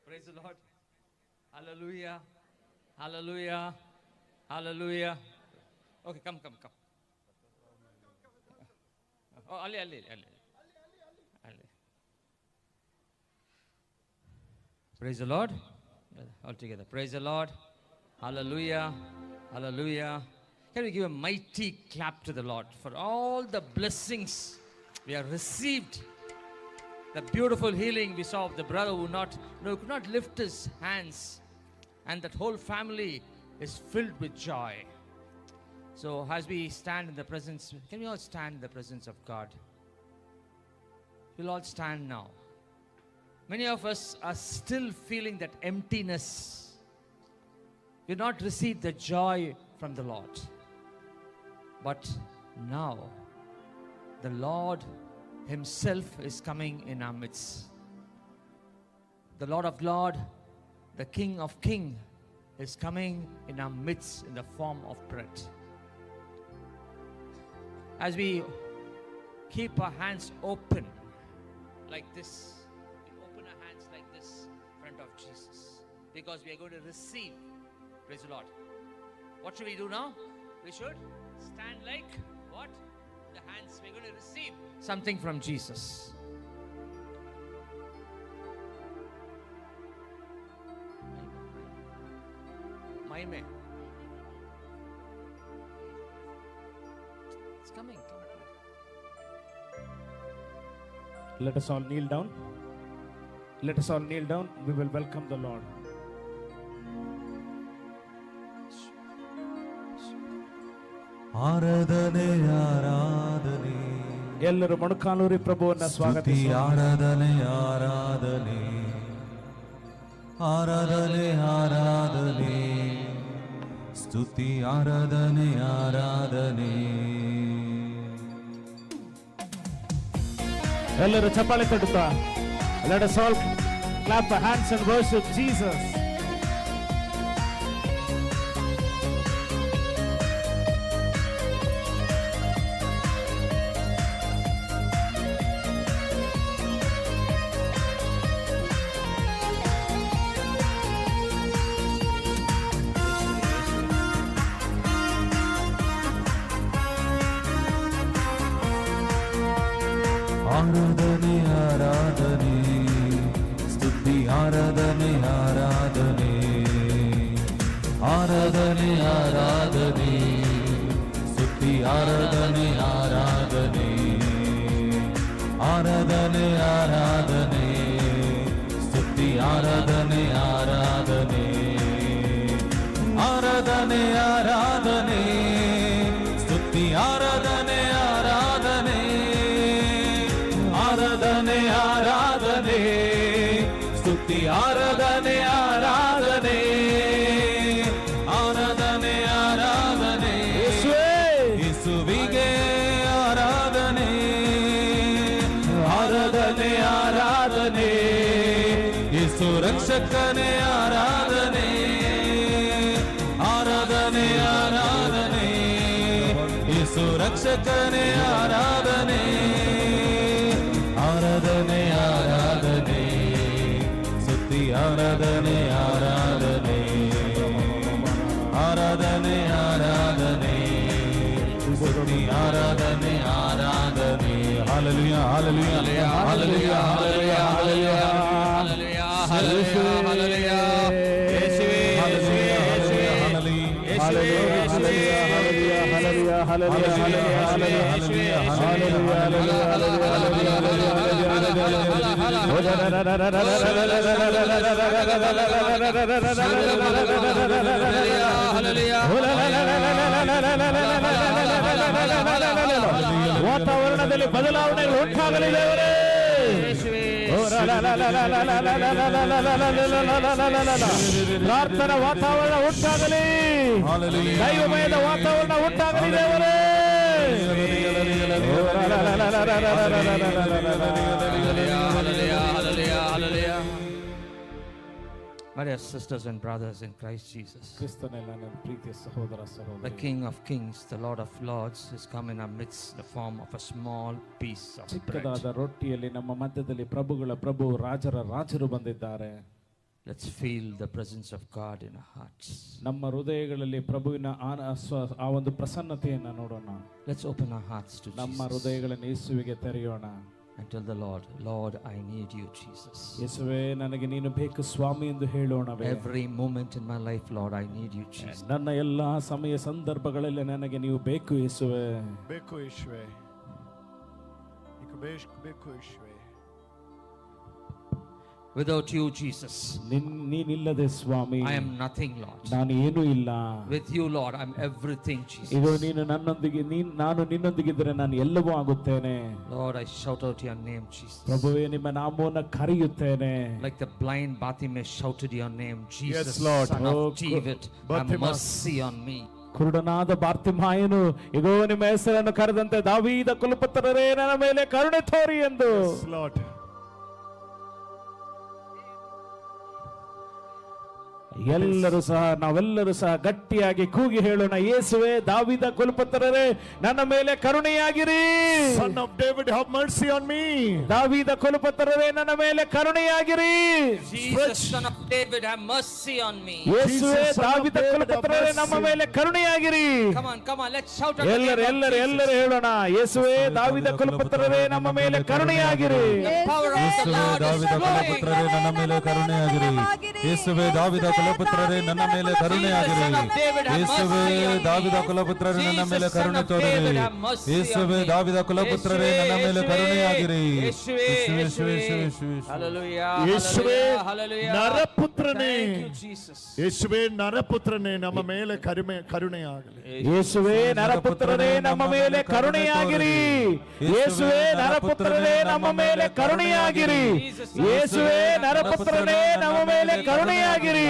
Praise the Lord. Hallelujah. Hallelujah. Hallelujah. Okay, come, come, come. Oh, Ali, Ali, Ali. Ali. Praise the Lord. All together. Praise the Lord. Hallelujah. Hallelujah. Can we give a mighty clap to the Lord for all the blessings we have received? The beautiful healing we saw of the brother who could not lift his hands, and that whole family is filled with joy. So as we stand in the presence, can we all stand in the presence of God? We'll all stand now. Many of us are still feeling that emptiness. We've not received the joy from the Lord. But now, the Lord Himself is coming in our midst. The Lord of Lords, the King of Kings is coming in our midst in the form of bread. As we keep our hands open like this, we open our hands like this in front of Jesus, because we are going to receive. Praise the Lord. What should we do now? We should stand like what? The hands. We're going to receive something from Jesus. Maime. It's coming. Come. Let us all kneel down. Let us all kneel down. We will welcome the Lord. ಆರಾಧನೆ ಆರಾಧನೆ. ಎಲ್ಲರೂ ಮೊಣಕಾಲೂರಿ ಪ್ರಭುವನ್ನ ಸ್ತುತಿ ಸ್ವಾಗತಿಸಿ. ಆರಾಧನೆ ಆರಾಧನೆ ಆರಾಧನೆ ಆರಾಧನೆ, ಸ್ತುತಿ ಆರಾಧನೆ ಆರಾಧನೆ. ಎಲ್ಲರೂ ಚಪ್ಪಾಳೆ ತಟ್ಟುತ್ತಾ, Let us all clap our hands and worship Jesus. ಆರಾಧನೆ ಆರಾಧನೆ, ಸ್ತುತಿ ಆರಾಧನೆ ಆರಾಧನೆ ಆರಾಧನೆ ಆರಾಧನೆ, ಸ್ತುತಿ ಆರಾಧನೆ ಆರಾಧನೆ ಆರಾಧನೆ ಆರಾಧನೆ, ಸ್ತುತಿ ಆರಾಧನೆ ಆರಾಧನೆ ಆರಾಧನೆ ಆರಾಧನೆ, ಸ್ತುತಿ ಆರಾಧನೆ ಆರಾಧನೆ ಆರಾಧನೆ ಆರಾಧನೆ, ಸ್ತುತಿ ಆರಾಧನೆ ಆರಾಧನೆ ಆರಾಧನೆ ಆರಾಧನೆ, ಯೇಸುವಿಗೆ ಆರಾಧನೆ ಆರಾಧನೆ ಆರಾಧನೆ, ಯೇಸು ರಕ್ಷಕನೇ ಆರಾಧನೆ ಆರಾಧನೆ ಆರಾಧನೆ, ಯೇಸು ರಕ್ಷಕನೇ ಆರಾಧನೆ ಆರಾಧನೆ ಆರಾಧನೆ, ಸ್ತುತಿ ಆರಾಧನೆ ಆರಾಧನೆ ಆರಾಧನೆ ಆರಾಧನೆ, ಸ್ತುತಿ ಆರಾಧನೆ ಆರಾಧನೆ. Hallelujah hallelujah hallelujah hallelujah hallelujah hallelujah. ಯೇಸುವೇ, ಯೇಸುವೇ, ಯೇಸುವೇ. ಯೇಸುವೇ, ಯೇಸುವೇ. Hallelujah, hallelujah, hallelujah, hallelujah, ವಾತಾವರಣದಲ್ಲಿ ಬದಲಾವಣೆಗಳು ಉಂಟಾಗಲಿ ದೇವರೇ. ಪ್ರಾರ್ಥನಾ ವಾತಾವರಣ ಉಂಟಾಗಲಿ, ದೈವಮಯದ ವಾತಾವರಣ ಉಂಟಾಗಲಿ ದೇವರೇ. Hallelujah, hallelujah, hallelujah. My dear sisters and brothers in Christ Jesus, ಕ್ರಿಸ್ತನಲ್ಲಿ ನನ್ನ ಪ್ರೀತಿಯ ಸಹೋದರ the ಸಹೋದರಿ, King of Kings, the Lord of Lords, has come in our midst in the form of a small piece of bread. ಚಿಕ್ಕದಾದ ರೊಟ್ಟಿಯಲ್ಲಿ ನಮ್ಮ ಮಧ್ಯದಲ್ಲಿ ಪ್ರಭುಗಳ ಪ್ರಭು ರಾಜರ ರಾಜರು ಬಂದಿದ್ದಾರೆ. Let's feel the presence of God in our hearts. ನಮ್ಮ ಹೃದಯಗಳಲ್ಲಿ ಪ್ರಭುವಿನ ಆ ಒಂದು ಪ್ರಸನ್ನತೆಯನ್ನು ನೋಡೋಣ. Let's open our hearts to ನಮ್ಮ Jesus ಹೃದಯಗಳನ್ನು ಯೇಸುವಿಗೆ ತೆರೆಯೋಣ. and tell the Lord, Lord, I need you, Jesus. ಯೇಸುವೇ, ನನಗೆ ನೀನು ಬೇಕು ಸ್ವಾಮಿ ಎಂದು ಹೇಳೋಣವೇ. Every moment in my life, Lord, I need you, Jesus. ನನ್ನ ಎಲ್ಲಾ ಸಮಯ ಸಂದರ್ಭಗಳಲ್ಲಿ ನನಗೆ ನೀವು ಬೇಕು ಯೇಸುವೇ. ಬೇಕು ಯೇಸುವೇ, ಬೇಕು ಯೇಸುವೇ. Without you, Jesus, ನೀನಿಲ್ಲದೆ ಸ್ವಾಮಿ, I am nothing, Lord. ನಾನು ಏನೂ ಇಲ್ಲ. With you, Lord, I'm everything, Jesus. ಇದು ನೀನು ನನ್ನೊಂದಿಗೆ, ನಾನು ನಿನ್ನೊಂದಿಗಿದ್ದರೆ ನಾನು ಎಲ್ಲವೂ ಆಗುತ್ತೇನೆ. Lord, I shout out your name, Jesus. ಪ್ರಭುವೇ, ನಿಮ್ಮ ನಾಮವನ್ನು ಕರೆಯುತ್ತೇನೆ. Like the blind Bartimaeus shouted your name, Jesus, Yes, Lord. Son of Oh, David, have Bartimaeus. mercy on me. ಕುರುಡನಾದ ಬಾರ್ತಿಮಾಯನು ಇಗೋ ನಿಮ್ಮ ಹೆಸರನ್ನು ಕರೆದಂತೆ, ದಾವೀದ ಕುಲಪುತ್ರರೇ, ನನ್ನ ಮೇಲೆ ಕರುಣೆ ತೋರಿ ಎಂದು. Yes, Lord. ಎಲ್ಲರೂ ಸಹ, ನಾವೆಲ್ಲರೂ ಸಹ ಗಟ್ಟಿಯಾಗಿ ಕೂಗಿ ಹೇಳೋಣ, ಯೇಸುವೆ, ದಾವೀದ ಕುಲಪುತ್ರರೇ, ನನ್ನ ಮೇಲೆ ಕರುಣೆಯಾಗಿರಿ. Son of David, have mercy on me. ದಾವೀದ ಕುಲಪುತ್ರರೇ, ನನ್ನ ಮೇಲೆ ಕರುಣೆಯಾಗಿರಿ. Jesus, Son of David, have mercy on me. ಯೇಸುವೆ, Jesus, Son of ದಾವೀದ David, have ಕುಲಪುತ್ರರೇ, ನಮ್ಮ mercy. ಮೇಲೆ ಕರುಣೆಯಾಗಿರಿ. Come on, come on, let's shout out the ಎಲ್ಲರೂ name of ಎಲ್ಲರೂ Jesus. ಎಲ್ಲರೂ ಹೇಳೋಣ, ಯೇಸುವೆ, ದಾವೀದ ಕುಲಪುತ್ರರೇ, ನಮ್ಮ ಮೇಲೆ ಕರುಣೆಯಾಗಿರಿ. The power of the ಯೇಸುವೇ Lord is ದಾವಿದ flowing. ಕುಲಪುತ್ರರೇ, ನನ್ನ ಮೇಲೆ ಕರುಣೆಯಾಗಿರಿ. ಯೇಸುವೇ, ದಾವಿದ ಕುಲಪುತ್ರರೇ, ಕುಲಪುತ್ರರೇ ನನ್ನ ಮೇಲೆ ಕರುಣೆಯಾಗಿರಿ. ಯೇಸುವೇ ದಾವಿದ ಕುಲಪುತ್ರರೇ ನನ್ನ ಮೇಲೆ ಕರುಣೆ ತೋರಿರಿ. ಯೇಸುವೇ ದಾವಿದ ಕುಲಪುತ್ರರೇ ನನ್ನ ಮೇಲೆ ಕರುಣೆಯಾಗಿರಿ. ಯೇಸುವೇ, ಯೇಸುವೇ, ಯೇಸುವೇ, ಯೇಸುವೇ. Hallelujah. ಯೇಸುವೇ Hallelujah. ನರಪುತ್ರನೇ, Thank you, Jesus. ಯೇಸುವೇ ನರಪುತ್ರನೇ ನಮ್ಮ ಮೇಲೆ ಕರುಣೆಯಾಗಲಿ. ಯೇಸುವೇ ನರಪುತ್ರನೇ ನಮ್ಮ ಮೇಲೆ ಕರುಣೆಯಾಗಿರಿ. ಯೇಸುವೇ ನರಪುತ್ರನೇ ನಮ್ಮ ಮೇಲೆ ಕರುಣೆಯಾಗಿರಿ. ಯೇಸುವೇ ನರಪುತ್ರನೇ ನಮ್ಮ ಮೇಲೆ ಕರುಣೆಯಾಗಿರಿ.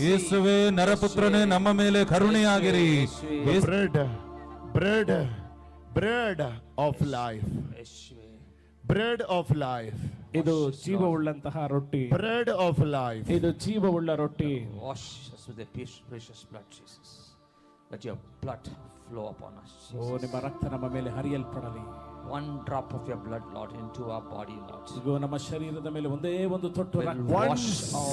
ಯೇಸುವೇ ನರಪುತ್ರನೇ ನಮ್ಮ ಮೇಲೆ ಕರುಣೆಯಾಗಿರಿ. Bread, bread, bread of life, bread of life. ಇದು ಜೀವವುಳ್ಳಂತಹ ರೊಟ್ಟಿ. Bread of life. ಇದು ಜೀವವುಳ್ಳ ರೊಟ್ಟಿ. Wash us with the precious blood, Jesus. Let your blood flow upon us. ಓ, ನಿಮ್ಮ ರಕ್ತ ನಮ್ಮ ಮೇಲೆ ಹರಿಯಲ್ಪಡಲಿ. One drop of your blood, Lord, into our body, Lord. ಇಗೋ, ನಮ್ಮ ಶರೀರದ ಮೇಲೆ ಒಂದೇ ಒಂದು ತೊಟ್ಟು ರಕ್ತ. One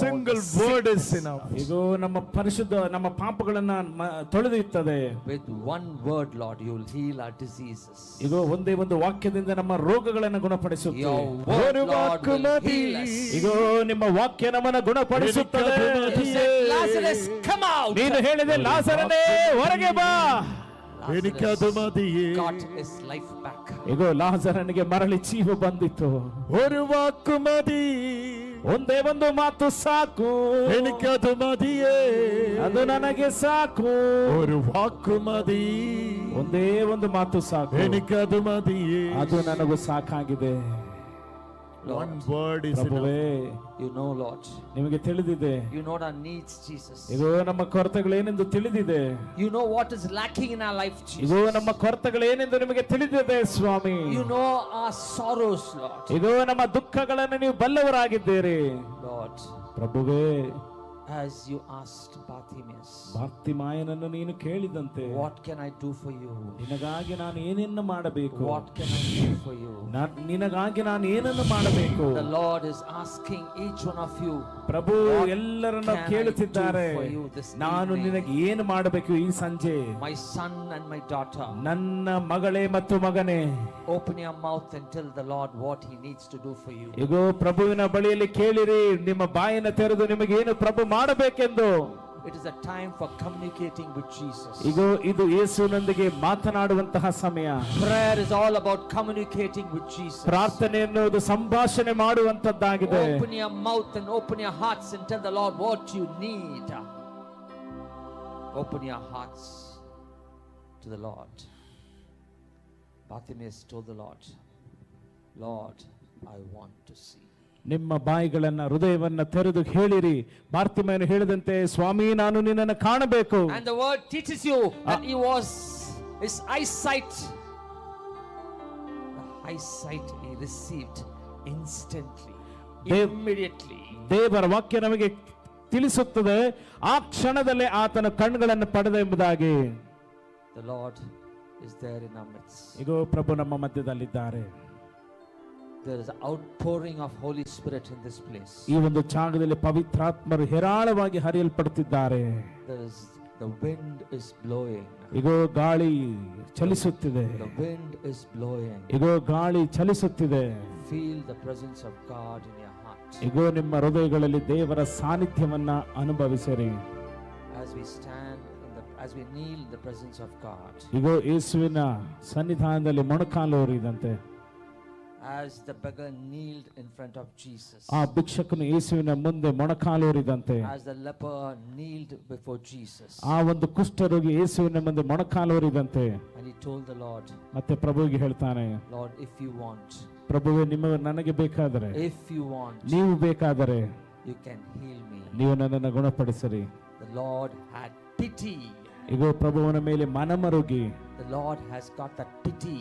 single word is enough. ಇಗೋ, ನಮ್ಮ ಪರಿಶುದ್ಧ ನಮ್ಮ ಪಾಪಗಳನ್ನ ತೊಳೆದಿರ್ತದೆ. With one word, Lord, you will heal our diseases. ಇಗೋ, ಒಂದೇ ಒಂದು ವಾಕ್ಯದಿಂದ ನಮ್ಮ ರೋಗಗಳನ್ನು ಗುಣಪಡಿಸುತ್ತೆ. Your word, Lord, will heal us. ಇಗೋ, ನಿಮ್ಮ ವಾಕ್ಯ ನಮ್ಮನ್ನು ಗುಣಪಡಿಸುತ್ತದೆ. You said, Lazarus, come out. ನೀನು ಹೇಳಿದೆ, ಲಾಸರನೇ ಹೊರಗೆ ಬಾ. എനിക്കത് മതിയേ. Got his life back. ಇಗೋ, ಲಾಸರನಿಗೆ ಮರಳಿ ಜೀವ ಬಂದಿತ್ತು. ഒരു വാക്കു മതി. ಒಂದೇ ಒಂದು ಮಾತು ಸಾಕು. എനിക്കത് മതിയേ. ಅದು ನನಗೆ ಸಾಕು. ഒരു വാക്കു മതി. ಒಂದೇ ಒಂದು ಮಾತು ಸಾಕು. എനിക്കത് മതിയേ. ಅದು ನನಗೂ ಸಾಕಾಗಿದೆ. One word is enough. ಪ್ರಭುವೇ, You know, Lord. ನಿಮಗೆ ತಿಳಿದಿದೆ. You know our needs, Jesus. ಇಗೋ, ನಮ್ಮ ಕೊರತೆಗಳೇನೆಂದು ತಿಳಿದಿದೆ. You know what is lacking in our life, ಇಗೋ, Jesus. ನಮ್ಮ ಕೊರತೆಗಳೇನೆಂದು ನಿಮಗೆ ತಿಳಿದಿದೆ ಸ್ವಾಮಿ. You know our sorrows, Lord. ಇಗೋ, ನಮ್ಮ ದುಃಖಗಳನ್ನು ನೀವು ಬಲ್ಲವರಾಗಿದ್ದೀರಿ. Lord, ಪ್ರಭುವೇ, as you asked Bartimaeus, ಬಾರ್ತಿಮಾಯನನ್ನು ನೀನು ಕೇಳಿದಂತೆ, what can I do for you? ನಿನಗಾಗಿ ನಾನು ಏನನ್ನು ಮಾಡಬೇಕು? What can I do for you? ನಿನಗಾಗಿ ನಾನು ಏನನ್ನು ಮಾಡಬೇಕು? The Lord is asking each one of you, Prabhu What ಎಲ್ಲರನ್ನು can I ಕೇಳುತ್ತಿದ್ದಾರೆ, do for you this ನಾನು evening? ನಿನಗೆ ಏನು ಮಾಡಬೇಕು ಈ ಸಂಜೆ? My son and my daughter, ನನ್ನ ಮಗಳೇ ಮತ್ತು ಮಗನೇ, open your mouth and tell the Lord what he needs to do for you. ಇಗೋ, ಪ್ರಭುವಿನ ಬಳಿಯಲ್ಲಿ ಕೇಳಿರಿ, ನಿಮ್ಮ ಬಾಯನ್ನು ತೆರೆದು ನಿಮಗೆ ಏನು ಪ್ರಭು ಮಾಡಬೇಕೆಂದು. It is a time for communicating with Jesus. ಇಗೋ, ಇದು ಯೇಸುವಿನೊಂದಿಗೆ ಮಾತನಾಡುವಂತಹ ಸಮಯ. Prayer is all about communicating with Jesus. ಪ್ರಾರ್ಥನೆ ಎನ್ನುವುದು ಸಂಭಾಷಣೆ ಮಾಡುವಂತದ್ದಾಗಿದೆ. Open your mouth and open your hearts and tell the Lord what you need. Open your hearts to the Lord. Bartimaeus told the Lord, Lord, I want to see. ನಿಮ್ಮ ಬಾಯಿಗಳನ್ನ ಹೃದಯವನ್ನ ತೆರೆದು ಹೇಳಿರಿ. ಬಾರ್ತಿಮಯನು ಹೇಳಿದಂತೆ, ಸ್ವಾಮಿ, ನಾನು ನಿನ್ನನ್ನು ಕಾಣಬೇಕು. And the word teaches you that he was, his eyesight, the eyesight he received instantly, immediately. ದೇವರ ವಾಕ್ಯ ನಮಗೆ ತಿಳಿಸುತ್ತದೆ, ಆ ಕ್ಷಣದಲ್ಲೇ ಆತನ ಕಣ್ಣುಗಳನ್ನು ಪಡೆದ ಎಂಬುದಾಗಿ. The Lord is there in our midst. ಇಗೋ, ಪ್ರಭು ನಮ್ಮ ಮಧ್ಯದಲ್ಲಿದ್ದಾರೆ. There is outpouring of Holy Spirit in this place. ಈ ಒಂದು ಜಾಗದಲ್ಲಿ ಪವಿತ್ರಾತ್ಮರು ಹೇರಾಳವಾಗಿ ಹರಿಯಲ್ಪಡುತ್ತಿದ್ದಾರೆ. There is the wind is blowing. ಇಗೋ, ಗಾಳಿ ಚಲಿಸುತ್ತಿದೆ. The wind is blowing. ಇಗೋ, ಗಾಳಿ ಚಲಿಸುತ್ತಿದೆ. Feel the presence of God in your heart. ಇಗೋ, ನಿಮ್ಮ ಹೃದಯಗಳಲ್ಲಿ ದೇವರ ಸಾನ್ನಿಧ್ಯವನ್ನ ಅನುಭವಿಸಿರಿ. As we stand in the, as we kneel in the presence of God. ಇಗೋ, ಯೇಸುವಿನ ಸನ್ನಿಧಾನದಲ್ಲಿ ಮೊಣಕಾಲೂರಿದಂತೆ, As the beggar kneeled in front of Jesus. ಆ ಭಿಕ್ಷಕನು ಯೇಸುವಿನ ಮುಂದೆ ಮೊಣಕಾಲೂರಿದಂತೆ, As the leper kneeled before Jesus. ಆ ಒಂದು ಕುಷ್ಠರೋಗಿ ಯೇಸುವಿನ ಮುಂದೆ ಮೊಣಕಾಲೂರಿದಂತೆ, And he told the Lord, ಮತ್ತೆ ಪ್ರಭುವಿಗೆ ಹೇಳ್ತಾನೆ, Lord, if you want, ಪ್ರಭುವೇ, ನಿಮ್ಮ ನನಗೆ ಬೇಕಾದರೆ, if you want, ನೀವು ಬೇಕಾದರೆ, you can heal me. ನೀವು ನನ್ನನ್ನು ಗುಣಪಡಿಸಿರಿ. The Lord had pity. ಇಗೋ, ಪ್ರಭುವನ ಮೇಲೆ ಮನಮರುಗಿ, The Lord has got that pity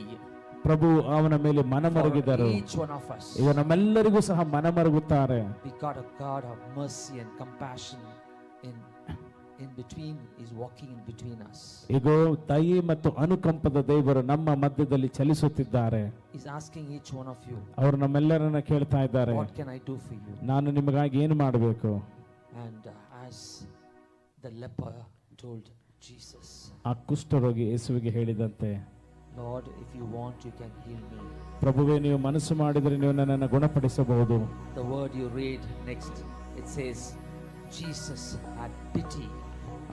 ಪ್ರಭು ಅವನ ಮೇಲೆ for ಮನಮರುಗಿದರು. each one of us. ಈಗ ನಮ್ಮೆಲ್ಲರಿಗೂ ಸಹ ಮನಮರುಗುತ್ತಾರೆ. We got a God of mercy and compassion in between, is walking in between us. ಇಗೋ, ದಯೆ ಮತ್ತು ಅನುಕಂಪದ ದೇವರು ನಮ್ಮ ಮಧ್ಯದಲ್ಲಿ ಚಲಿಸುತ್ತಿದ್ದಾರೆ. He's asking each one of you, ಅವರು ನಮ್ಮೆಲ್ಲರನ್ನ ಕೇಳ್ತಾ ಇದ್ದಾರೆ, what can I do for you? ನಾನು ನಿಮಗಾಗಿ ಏನು ಮಾಡಬೇಕು? And as the leper told Jesus, ಆ ಕುಷ್ಠರೋಗಿ ಯೇಸುವಿಗೆ ಹೇಳಿದಂತೆ, Lord, if you want, you can heal me. ಪ್ರಭುವೇ, ನೀವು ಮನಸ್ಸು ಮಾಡಿದರೆ ನೀವು ನನ್ನನ್ನು ಗುಣಪಡಿಸಬಹುದು. The word you read next, it says, Jesus had pity.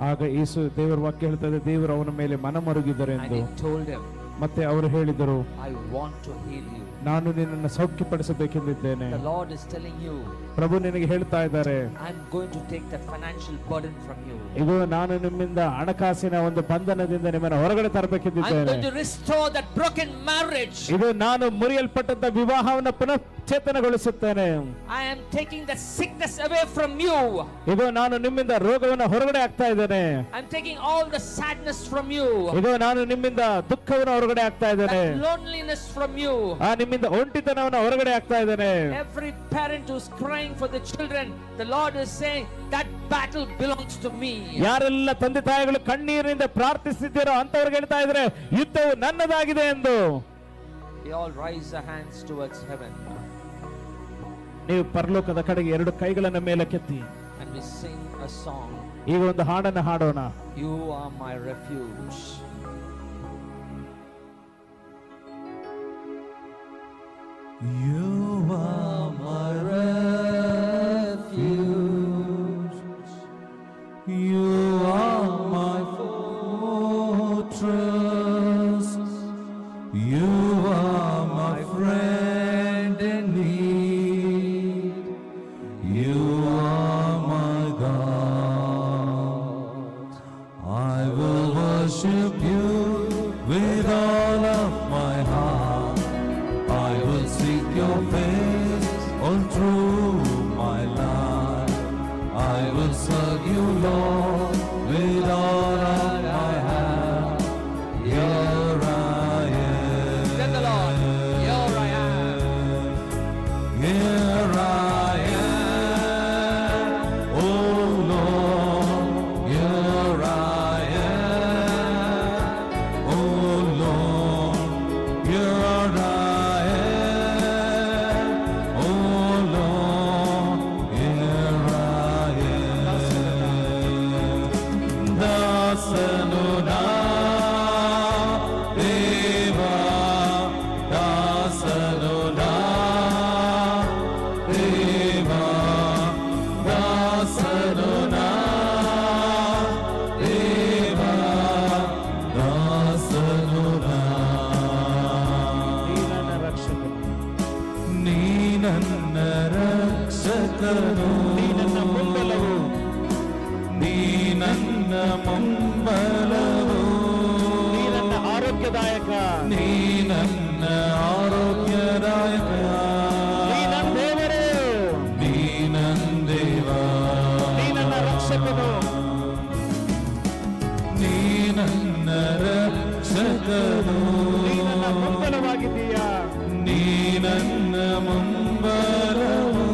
ಆಗ ಯೇಸು ದೇವರ ವಾಕ್ಯ ಹೇಳ್ತದೆ, ದೇವರು ಅವನ ಮೇಲೆ ಮನಮರುಗಿದರು And ಎಂದು. he told him, ಮತ್ತೆ ಅವರು ಹೇಳಿದರು, I want to heal you. ನಾನು ನಿನ್ನನ್ನು ಸೌಖ್ಯಪಡಿಸಬೇಕೆಂದಿದ್ದೇನೆ. The Lord is telling you, ಪ್ರಭು ನಿನಗೆ ಹೇಳ್ತಾ ಇದ್ದಾರೆ, I'm going to take that financial burden from you. ಇದು ನಾನು ನಿಮ್ಮಿಂದ ಹಣಕಾಸಿನ ಒಂದು ಬಂಧನದಿಂದ ನಿಮ್ಮನ್ನು ಹೊರಗಡೆ I'm ತರಬೇಕೆಂದಿದ್ದೇನೆ. going to restore that broken marriage. ಇದು ನಾನು ಮುರಿಯಲ್ಪಟ್ಟಂತ ವಿವಾಹವನ್ನು ಪುನಃ ಚೇತನಗೊಳಿಸುತ್ತೇನೆ. I am taking the sickness away from you. ಇದು ನಾನು ನಿಮ್ಮಿಂದ ರೋಗವನ್ನು ಹೊರಗಡೆ ಹಾಕ್ತಾ ಇದ್ದೇನೆ. I'm taking all the sadness from you. ಇದು ನಾನು ನಿಮ್ಮಿಂದ ದುಃಖವನ್ನು ಹೊರಗಡೆ ಹಾಕ್ತಾ ಇದ್ದೇನೆ. That loneliness from you. ಆ ನಿಮ್ಮಿಂದ ಒಂಟಿತನವನ್ನು ಹೊರಗಡೆ ಹಾಕ್ತಾ ಇದ್ದೇನೆ. Every parent who's crying for the children, the Lord is saying that battle belongs to me. ಯಾರೆಲ್ಲ ತಂದೆ ತಾಯಿಗಳು ಕಣ್ಣೀರಿನಿಂದ ಪ್ರಾರ್ಥಿಸಿದ್ದೀರೋ ಅಂತವ್ರಿಗೆ ಹೇಳ್ತಾ ಇದ್ರೆ, ಯುದ್ಧವು ನನ್ನದಾಗಿದೆ ಎಂದು. We all raise our hands towards heaven ನೀವು ಪರಲೋಕದ ಕಡೆಗೆ ಎರಡು ಕೈಗಳನ್ನು ಮೇಲಕ್ಕೆತ್ತಿ and we sing a song. ಈಗ ಒಂದು ಹಾಡನ್ನು ಹಾಡೋಣ. You are my refuge. You are my refuge. You are my fortress. You are my friend in need. You are my God. I will worship you with all of my heart. I will seek your face all through my life. I will serve you, Lord, with all of my heart. Here I am. Tell the Lord, here I am. Here I am, oh Lord, here I am, oh Lord, here I am, oh Lord, here I am. ದಾಸನು ನಾ ದೇವಾ, ದಾಸನು ನಾ ದೇವಾ, ದಾಸನು ನಾ ದೇವಾ, ದಾಸನು ನಾ. ನೀ ನನ್ನ ರಕ್ಷಕನು. ನೀ ನನ್ನ ರಕ್ಷಕನು, ನೀ ನನ್ನ ಮುಂಬಲವು. ನೀ ನನ್ನ ಮುಂಬಲವು, ನೀ ನನ್ನ ಆರೋಗ್ಯದಾಯಕ. ನೀ ನನ್ನ ಆರೋಗ್ಯದಾಯಕ, ನೀ ನನ್ನ ದೇವರು. ನೀ ನನ್ನ ದೇವ, ನೀ ನನ್ನ ರಕ್ಷಕನು. ನೀ ನನ್ನ ರಕ್ಷಕನು, ನೀ ನನ್ನ ಮುಂಬಲವಾಗಿದ್ದೀಯಾ. ನೀ ನನ್ನ ಮುಂಬಲವು,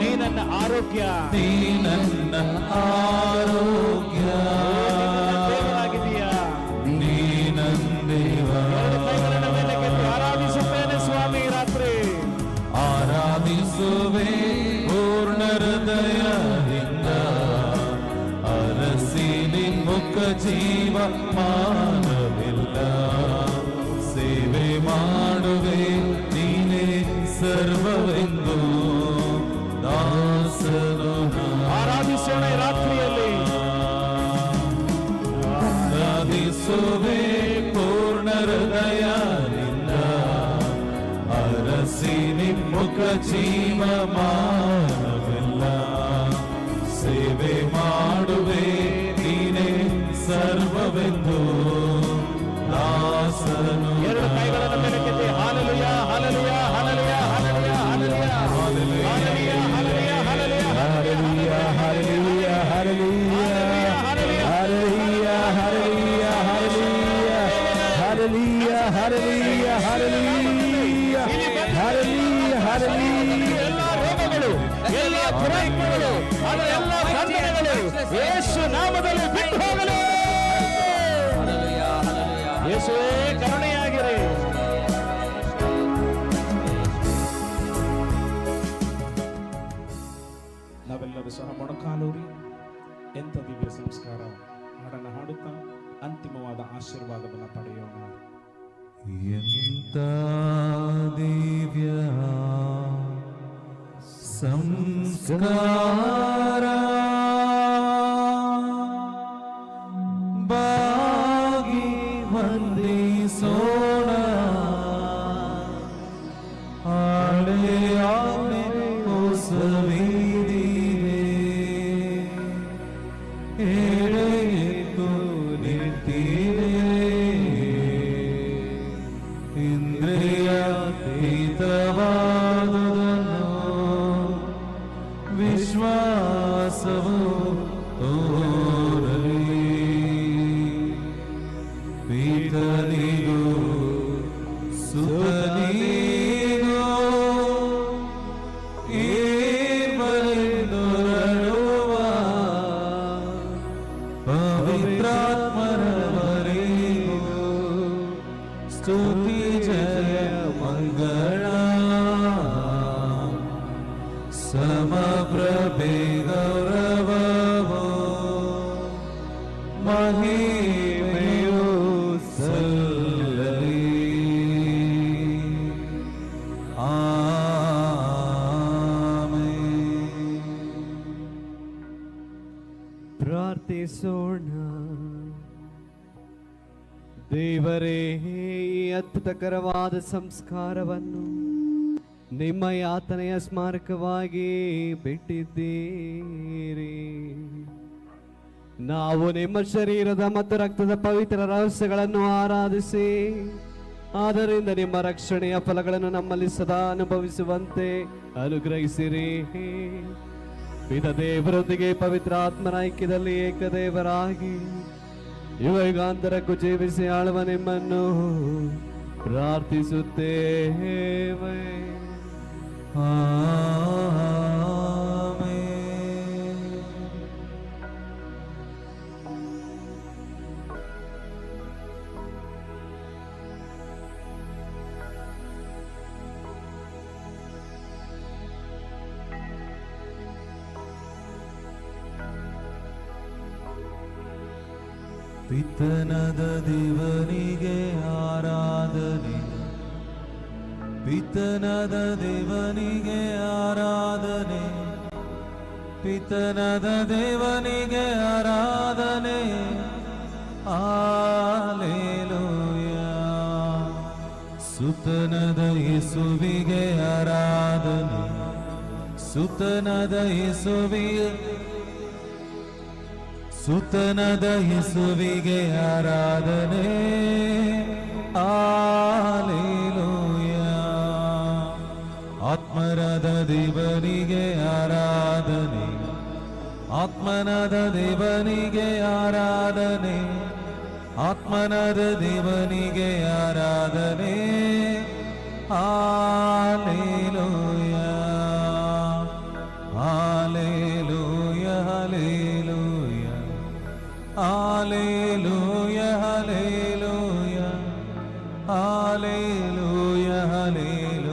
ನೀ ನನ್ನ ಆರೋಗ್ಯ. ನೀ ನನ್ನ ಆರೋಗ್ಯ, ದೇವರಾಗಿದ್ದೀಯಾ. ನೀ ನನ್ನ ದೇವ. ಎರಡು ಕೈಗಳನ್ನು ಮೇಲಕ್ಕೆತ್ತಿ ಆರಾಧಿಸುತ್ತೇನೆ ಸ್ವಾಮಿ ಈ ರಾತ್ರಿ. ಆರಾಧಿಸುವೆ ಪೂರ್ಣ ಹೃದಯದಿಂದ, ಅರಸಿ ನಿನ್ಮುಖ ಜೀವ ಮಾನವಿಲ್ಲ, ಸೇವೆ ಮಾಡುವೆ ನೀನೇ ಸರ್ವವೆಂದು ದಾಸನು ನಾ. ಆರಾಧಿಸೋಣ ಈ ರಾತ್ರಿಯಲ್ಲಿ. ಆರಾಧಿಸುವೆ ಪೂರ್ಣ ಹೃದಯದಿಂದ, ಅರಸಿ ನಿಮ್ಮುಖ ಜೀವ ಮಾನವಿಲ್ಲ, ಸೇವೆ ಮಾಡುವೆ ನೀನೇ ಸರ್ವವೆಂದು ದಾಸನು. ಎರಡು ಕೈಗಳನ್ನು ಮೇಲಕ್ಕೆತ್ತಿ hallelujah, hallelujah, hallelujah, hallelujah, hallelujah, hallelujah, hallelujah, hallelujah, hallelujah, hallelujah, hallelujah, hallelujah, hallelujah, hallelujah, hallelujah, hallelujah, hallelujah. ಎಲ್ಲ ರೋಗಗಳು, ಎಲ್ಲ ದುರಾತ್ಮಗಳು, ಅದರ ಎಲ್ಲ ಬಂಧನಗಳು ಯೇಸು ನಾಮದಲ್ಲಿ ಬಿಟ್ಟು ಹೋಗಲಿ. Hallelujah, hallelujah. ಯೇಸುವೇ ಕರುಣೆಯಾಗಿರಿ. ನಾವೆಲ್ಲರೂ ಸಹ ಮೊಣಕಾಲೂರಿ ಎಂಥ ದಿವ್ಯ ಸಂಸ್ಕಾರ ಹಾಡನ್ನು ಹಾಡುತ್ತಾ ಅಂತಿಮವಾದ ಆಶೀರ್ವಾದವನ್ನು ಪಡೆಯೋಣ. ಎಂತ ದಿವ್ಯ ಸಂಸ್ಕಾರ ಬಾಗಿ ವಂದಿಸೋಣ ಆಳೆಯಾನೆ ಹೊಸವಿದಿದೆ ಎಳೆಯಿತು ನಿಂತಿದೆ ಇಂದ್ರಿಯಾತೀತವಾದುದನ್ನು ವಿಶ್ವಾಸವು ತೋರಲಿ ಪಿತನಿಗೂ ಸುತನಿಗೂ ಏರ್ಬರೆಂದೊರಳುವ ಪವಿತ್ರಾತ್ಮರವರೆಗೂ ಸ್ತುತಿ ಜಯ ಮಂಗಳ ಸಮಪ್ರಭೆ ಗೌರವವು ಮಹಿಮೆಯು ಸಲ್ಲಲಿ. ಆಮೆನ್. ಪ್ರಾರ್ಥಿಸೋಣ. ದೇವರೇ, ಈ ಅದ್ಭುತಕರವಾದ ಸಂಸ್ಕಾರವನ್ನು ನಿಮ್ಮ ಯಾತನೆಯ ಸ್ಮಾರಕವಾಗಿ ಬಿಟ್ಟಿದ್ದೀರಿ. ನಾವು ನಿಮ್ಮ ಶರೀರದ ಮತ್ತು ರಕ್ತದ ಪವಿತ್ರ ರಹಸ್ಯಗಳನ್ನು ಆರಾಧಿಸಿ ಆದ್ದರಿಂದ ನಿಮ್ಮ ರಕ್ಷಣೆಯ ಫಲಗಳನ್ನು ನಮ್ಮಲ್ಲಿ ಸದಾ ಅನುಭವಿಸುವಂತೆ ಅನುಗ್ರಹಿಸಿರಿ. ಪಿತ ದೇವರೊಂದಿಗೆ ಪವಿತ್ರ ಆತ್ಮನ ಐಕ್ಯದಲ್ಲಿ ಏಕದೇವರಾಗಿ ಯುಗಯುಗಾಂತರಕ್ಕೂ ಜೀವಿಸಿ ಆಳುವ ನಿಮ್ಮನ್ನು ಪ್ರಾರ್ಥಿಸುತ್ತೇವೆ. ಆಮೆನ್. ಪಿತನದ ದೇವನಿಗೆ ಆರಾಧನೆ, ಪಿತನದ ದೇವನಿಗೆ ಆರಾಧನೆ, ಪಿತನದ ದೇವನಿಗೆ ಆರಾಧನೆ. ಆಲೇಲೂಯ. ಸುತನದ ಯೇಸುವಿಗೆ ಆರಾಧನೆ, ಸುತನದ ಯೇಸುವಿಗೆ, ಸುತನದ ಯೇಸುವಿಗೆ ಆರಾಧನೆ. ಆಲೇಲೂಯ. ಆತ್ಮರದ ದೇವನಿಗೆ ಆರಾಧನೆ, ಆತ್ಮನದ ದೇವನಿಗೆ ಆರಾಧನೆ, ಆತ್ಮನದ ದೇವನಿಗೆ ಆರಾಧನೆ. ಆಲೇಲೂಯ, ಆಲೇಲೂಯ, hallelujah, hallelujah, hallelujah, hallelujah, hallelujah.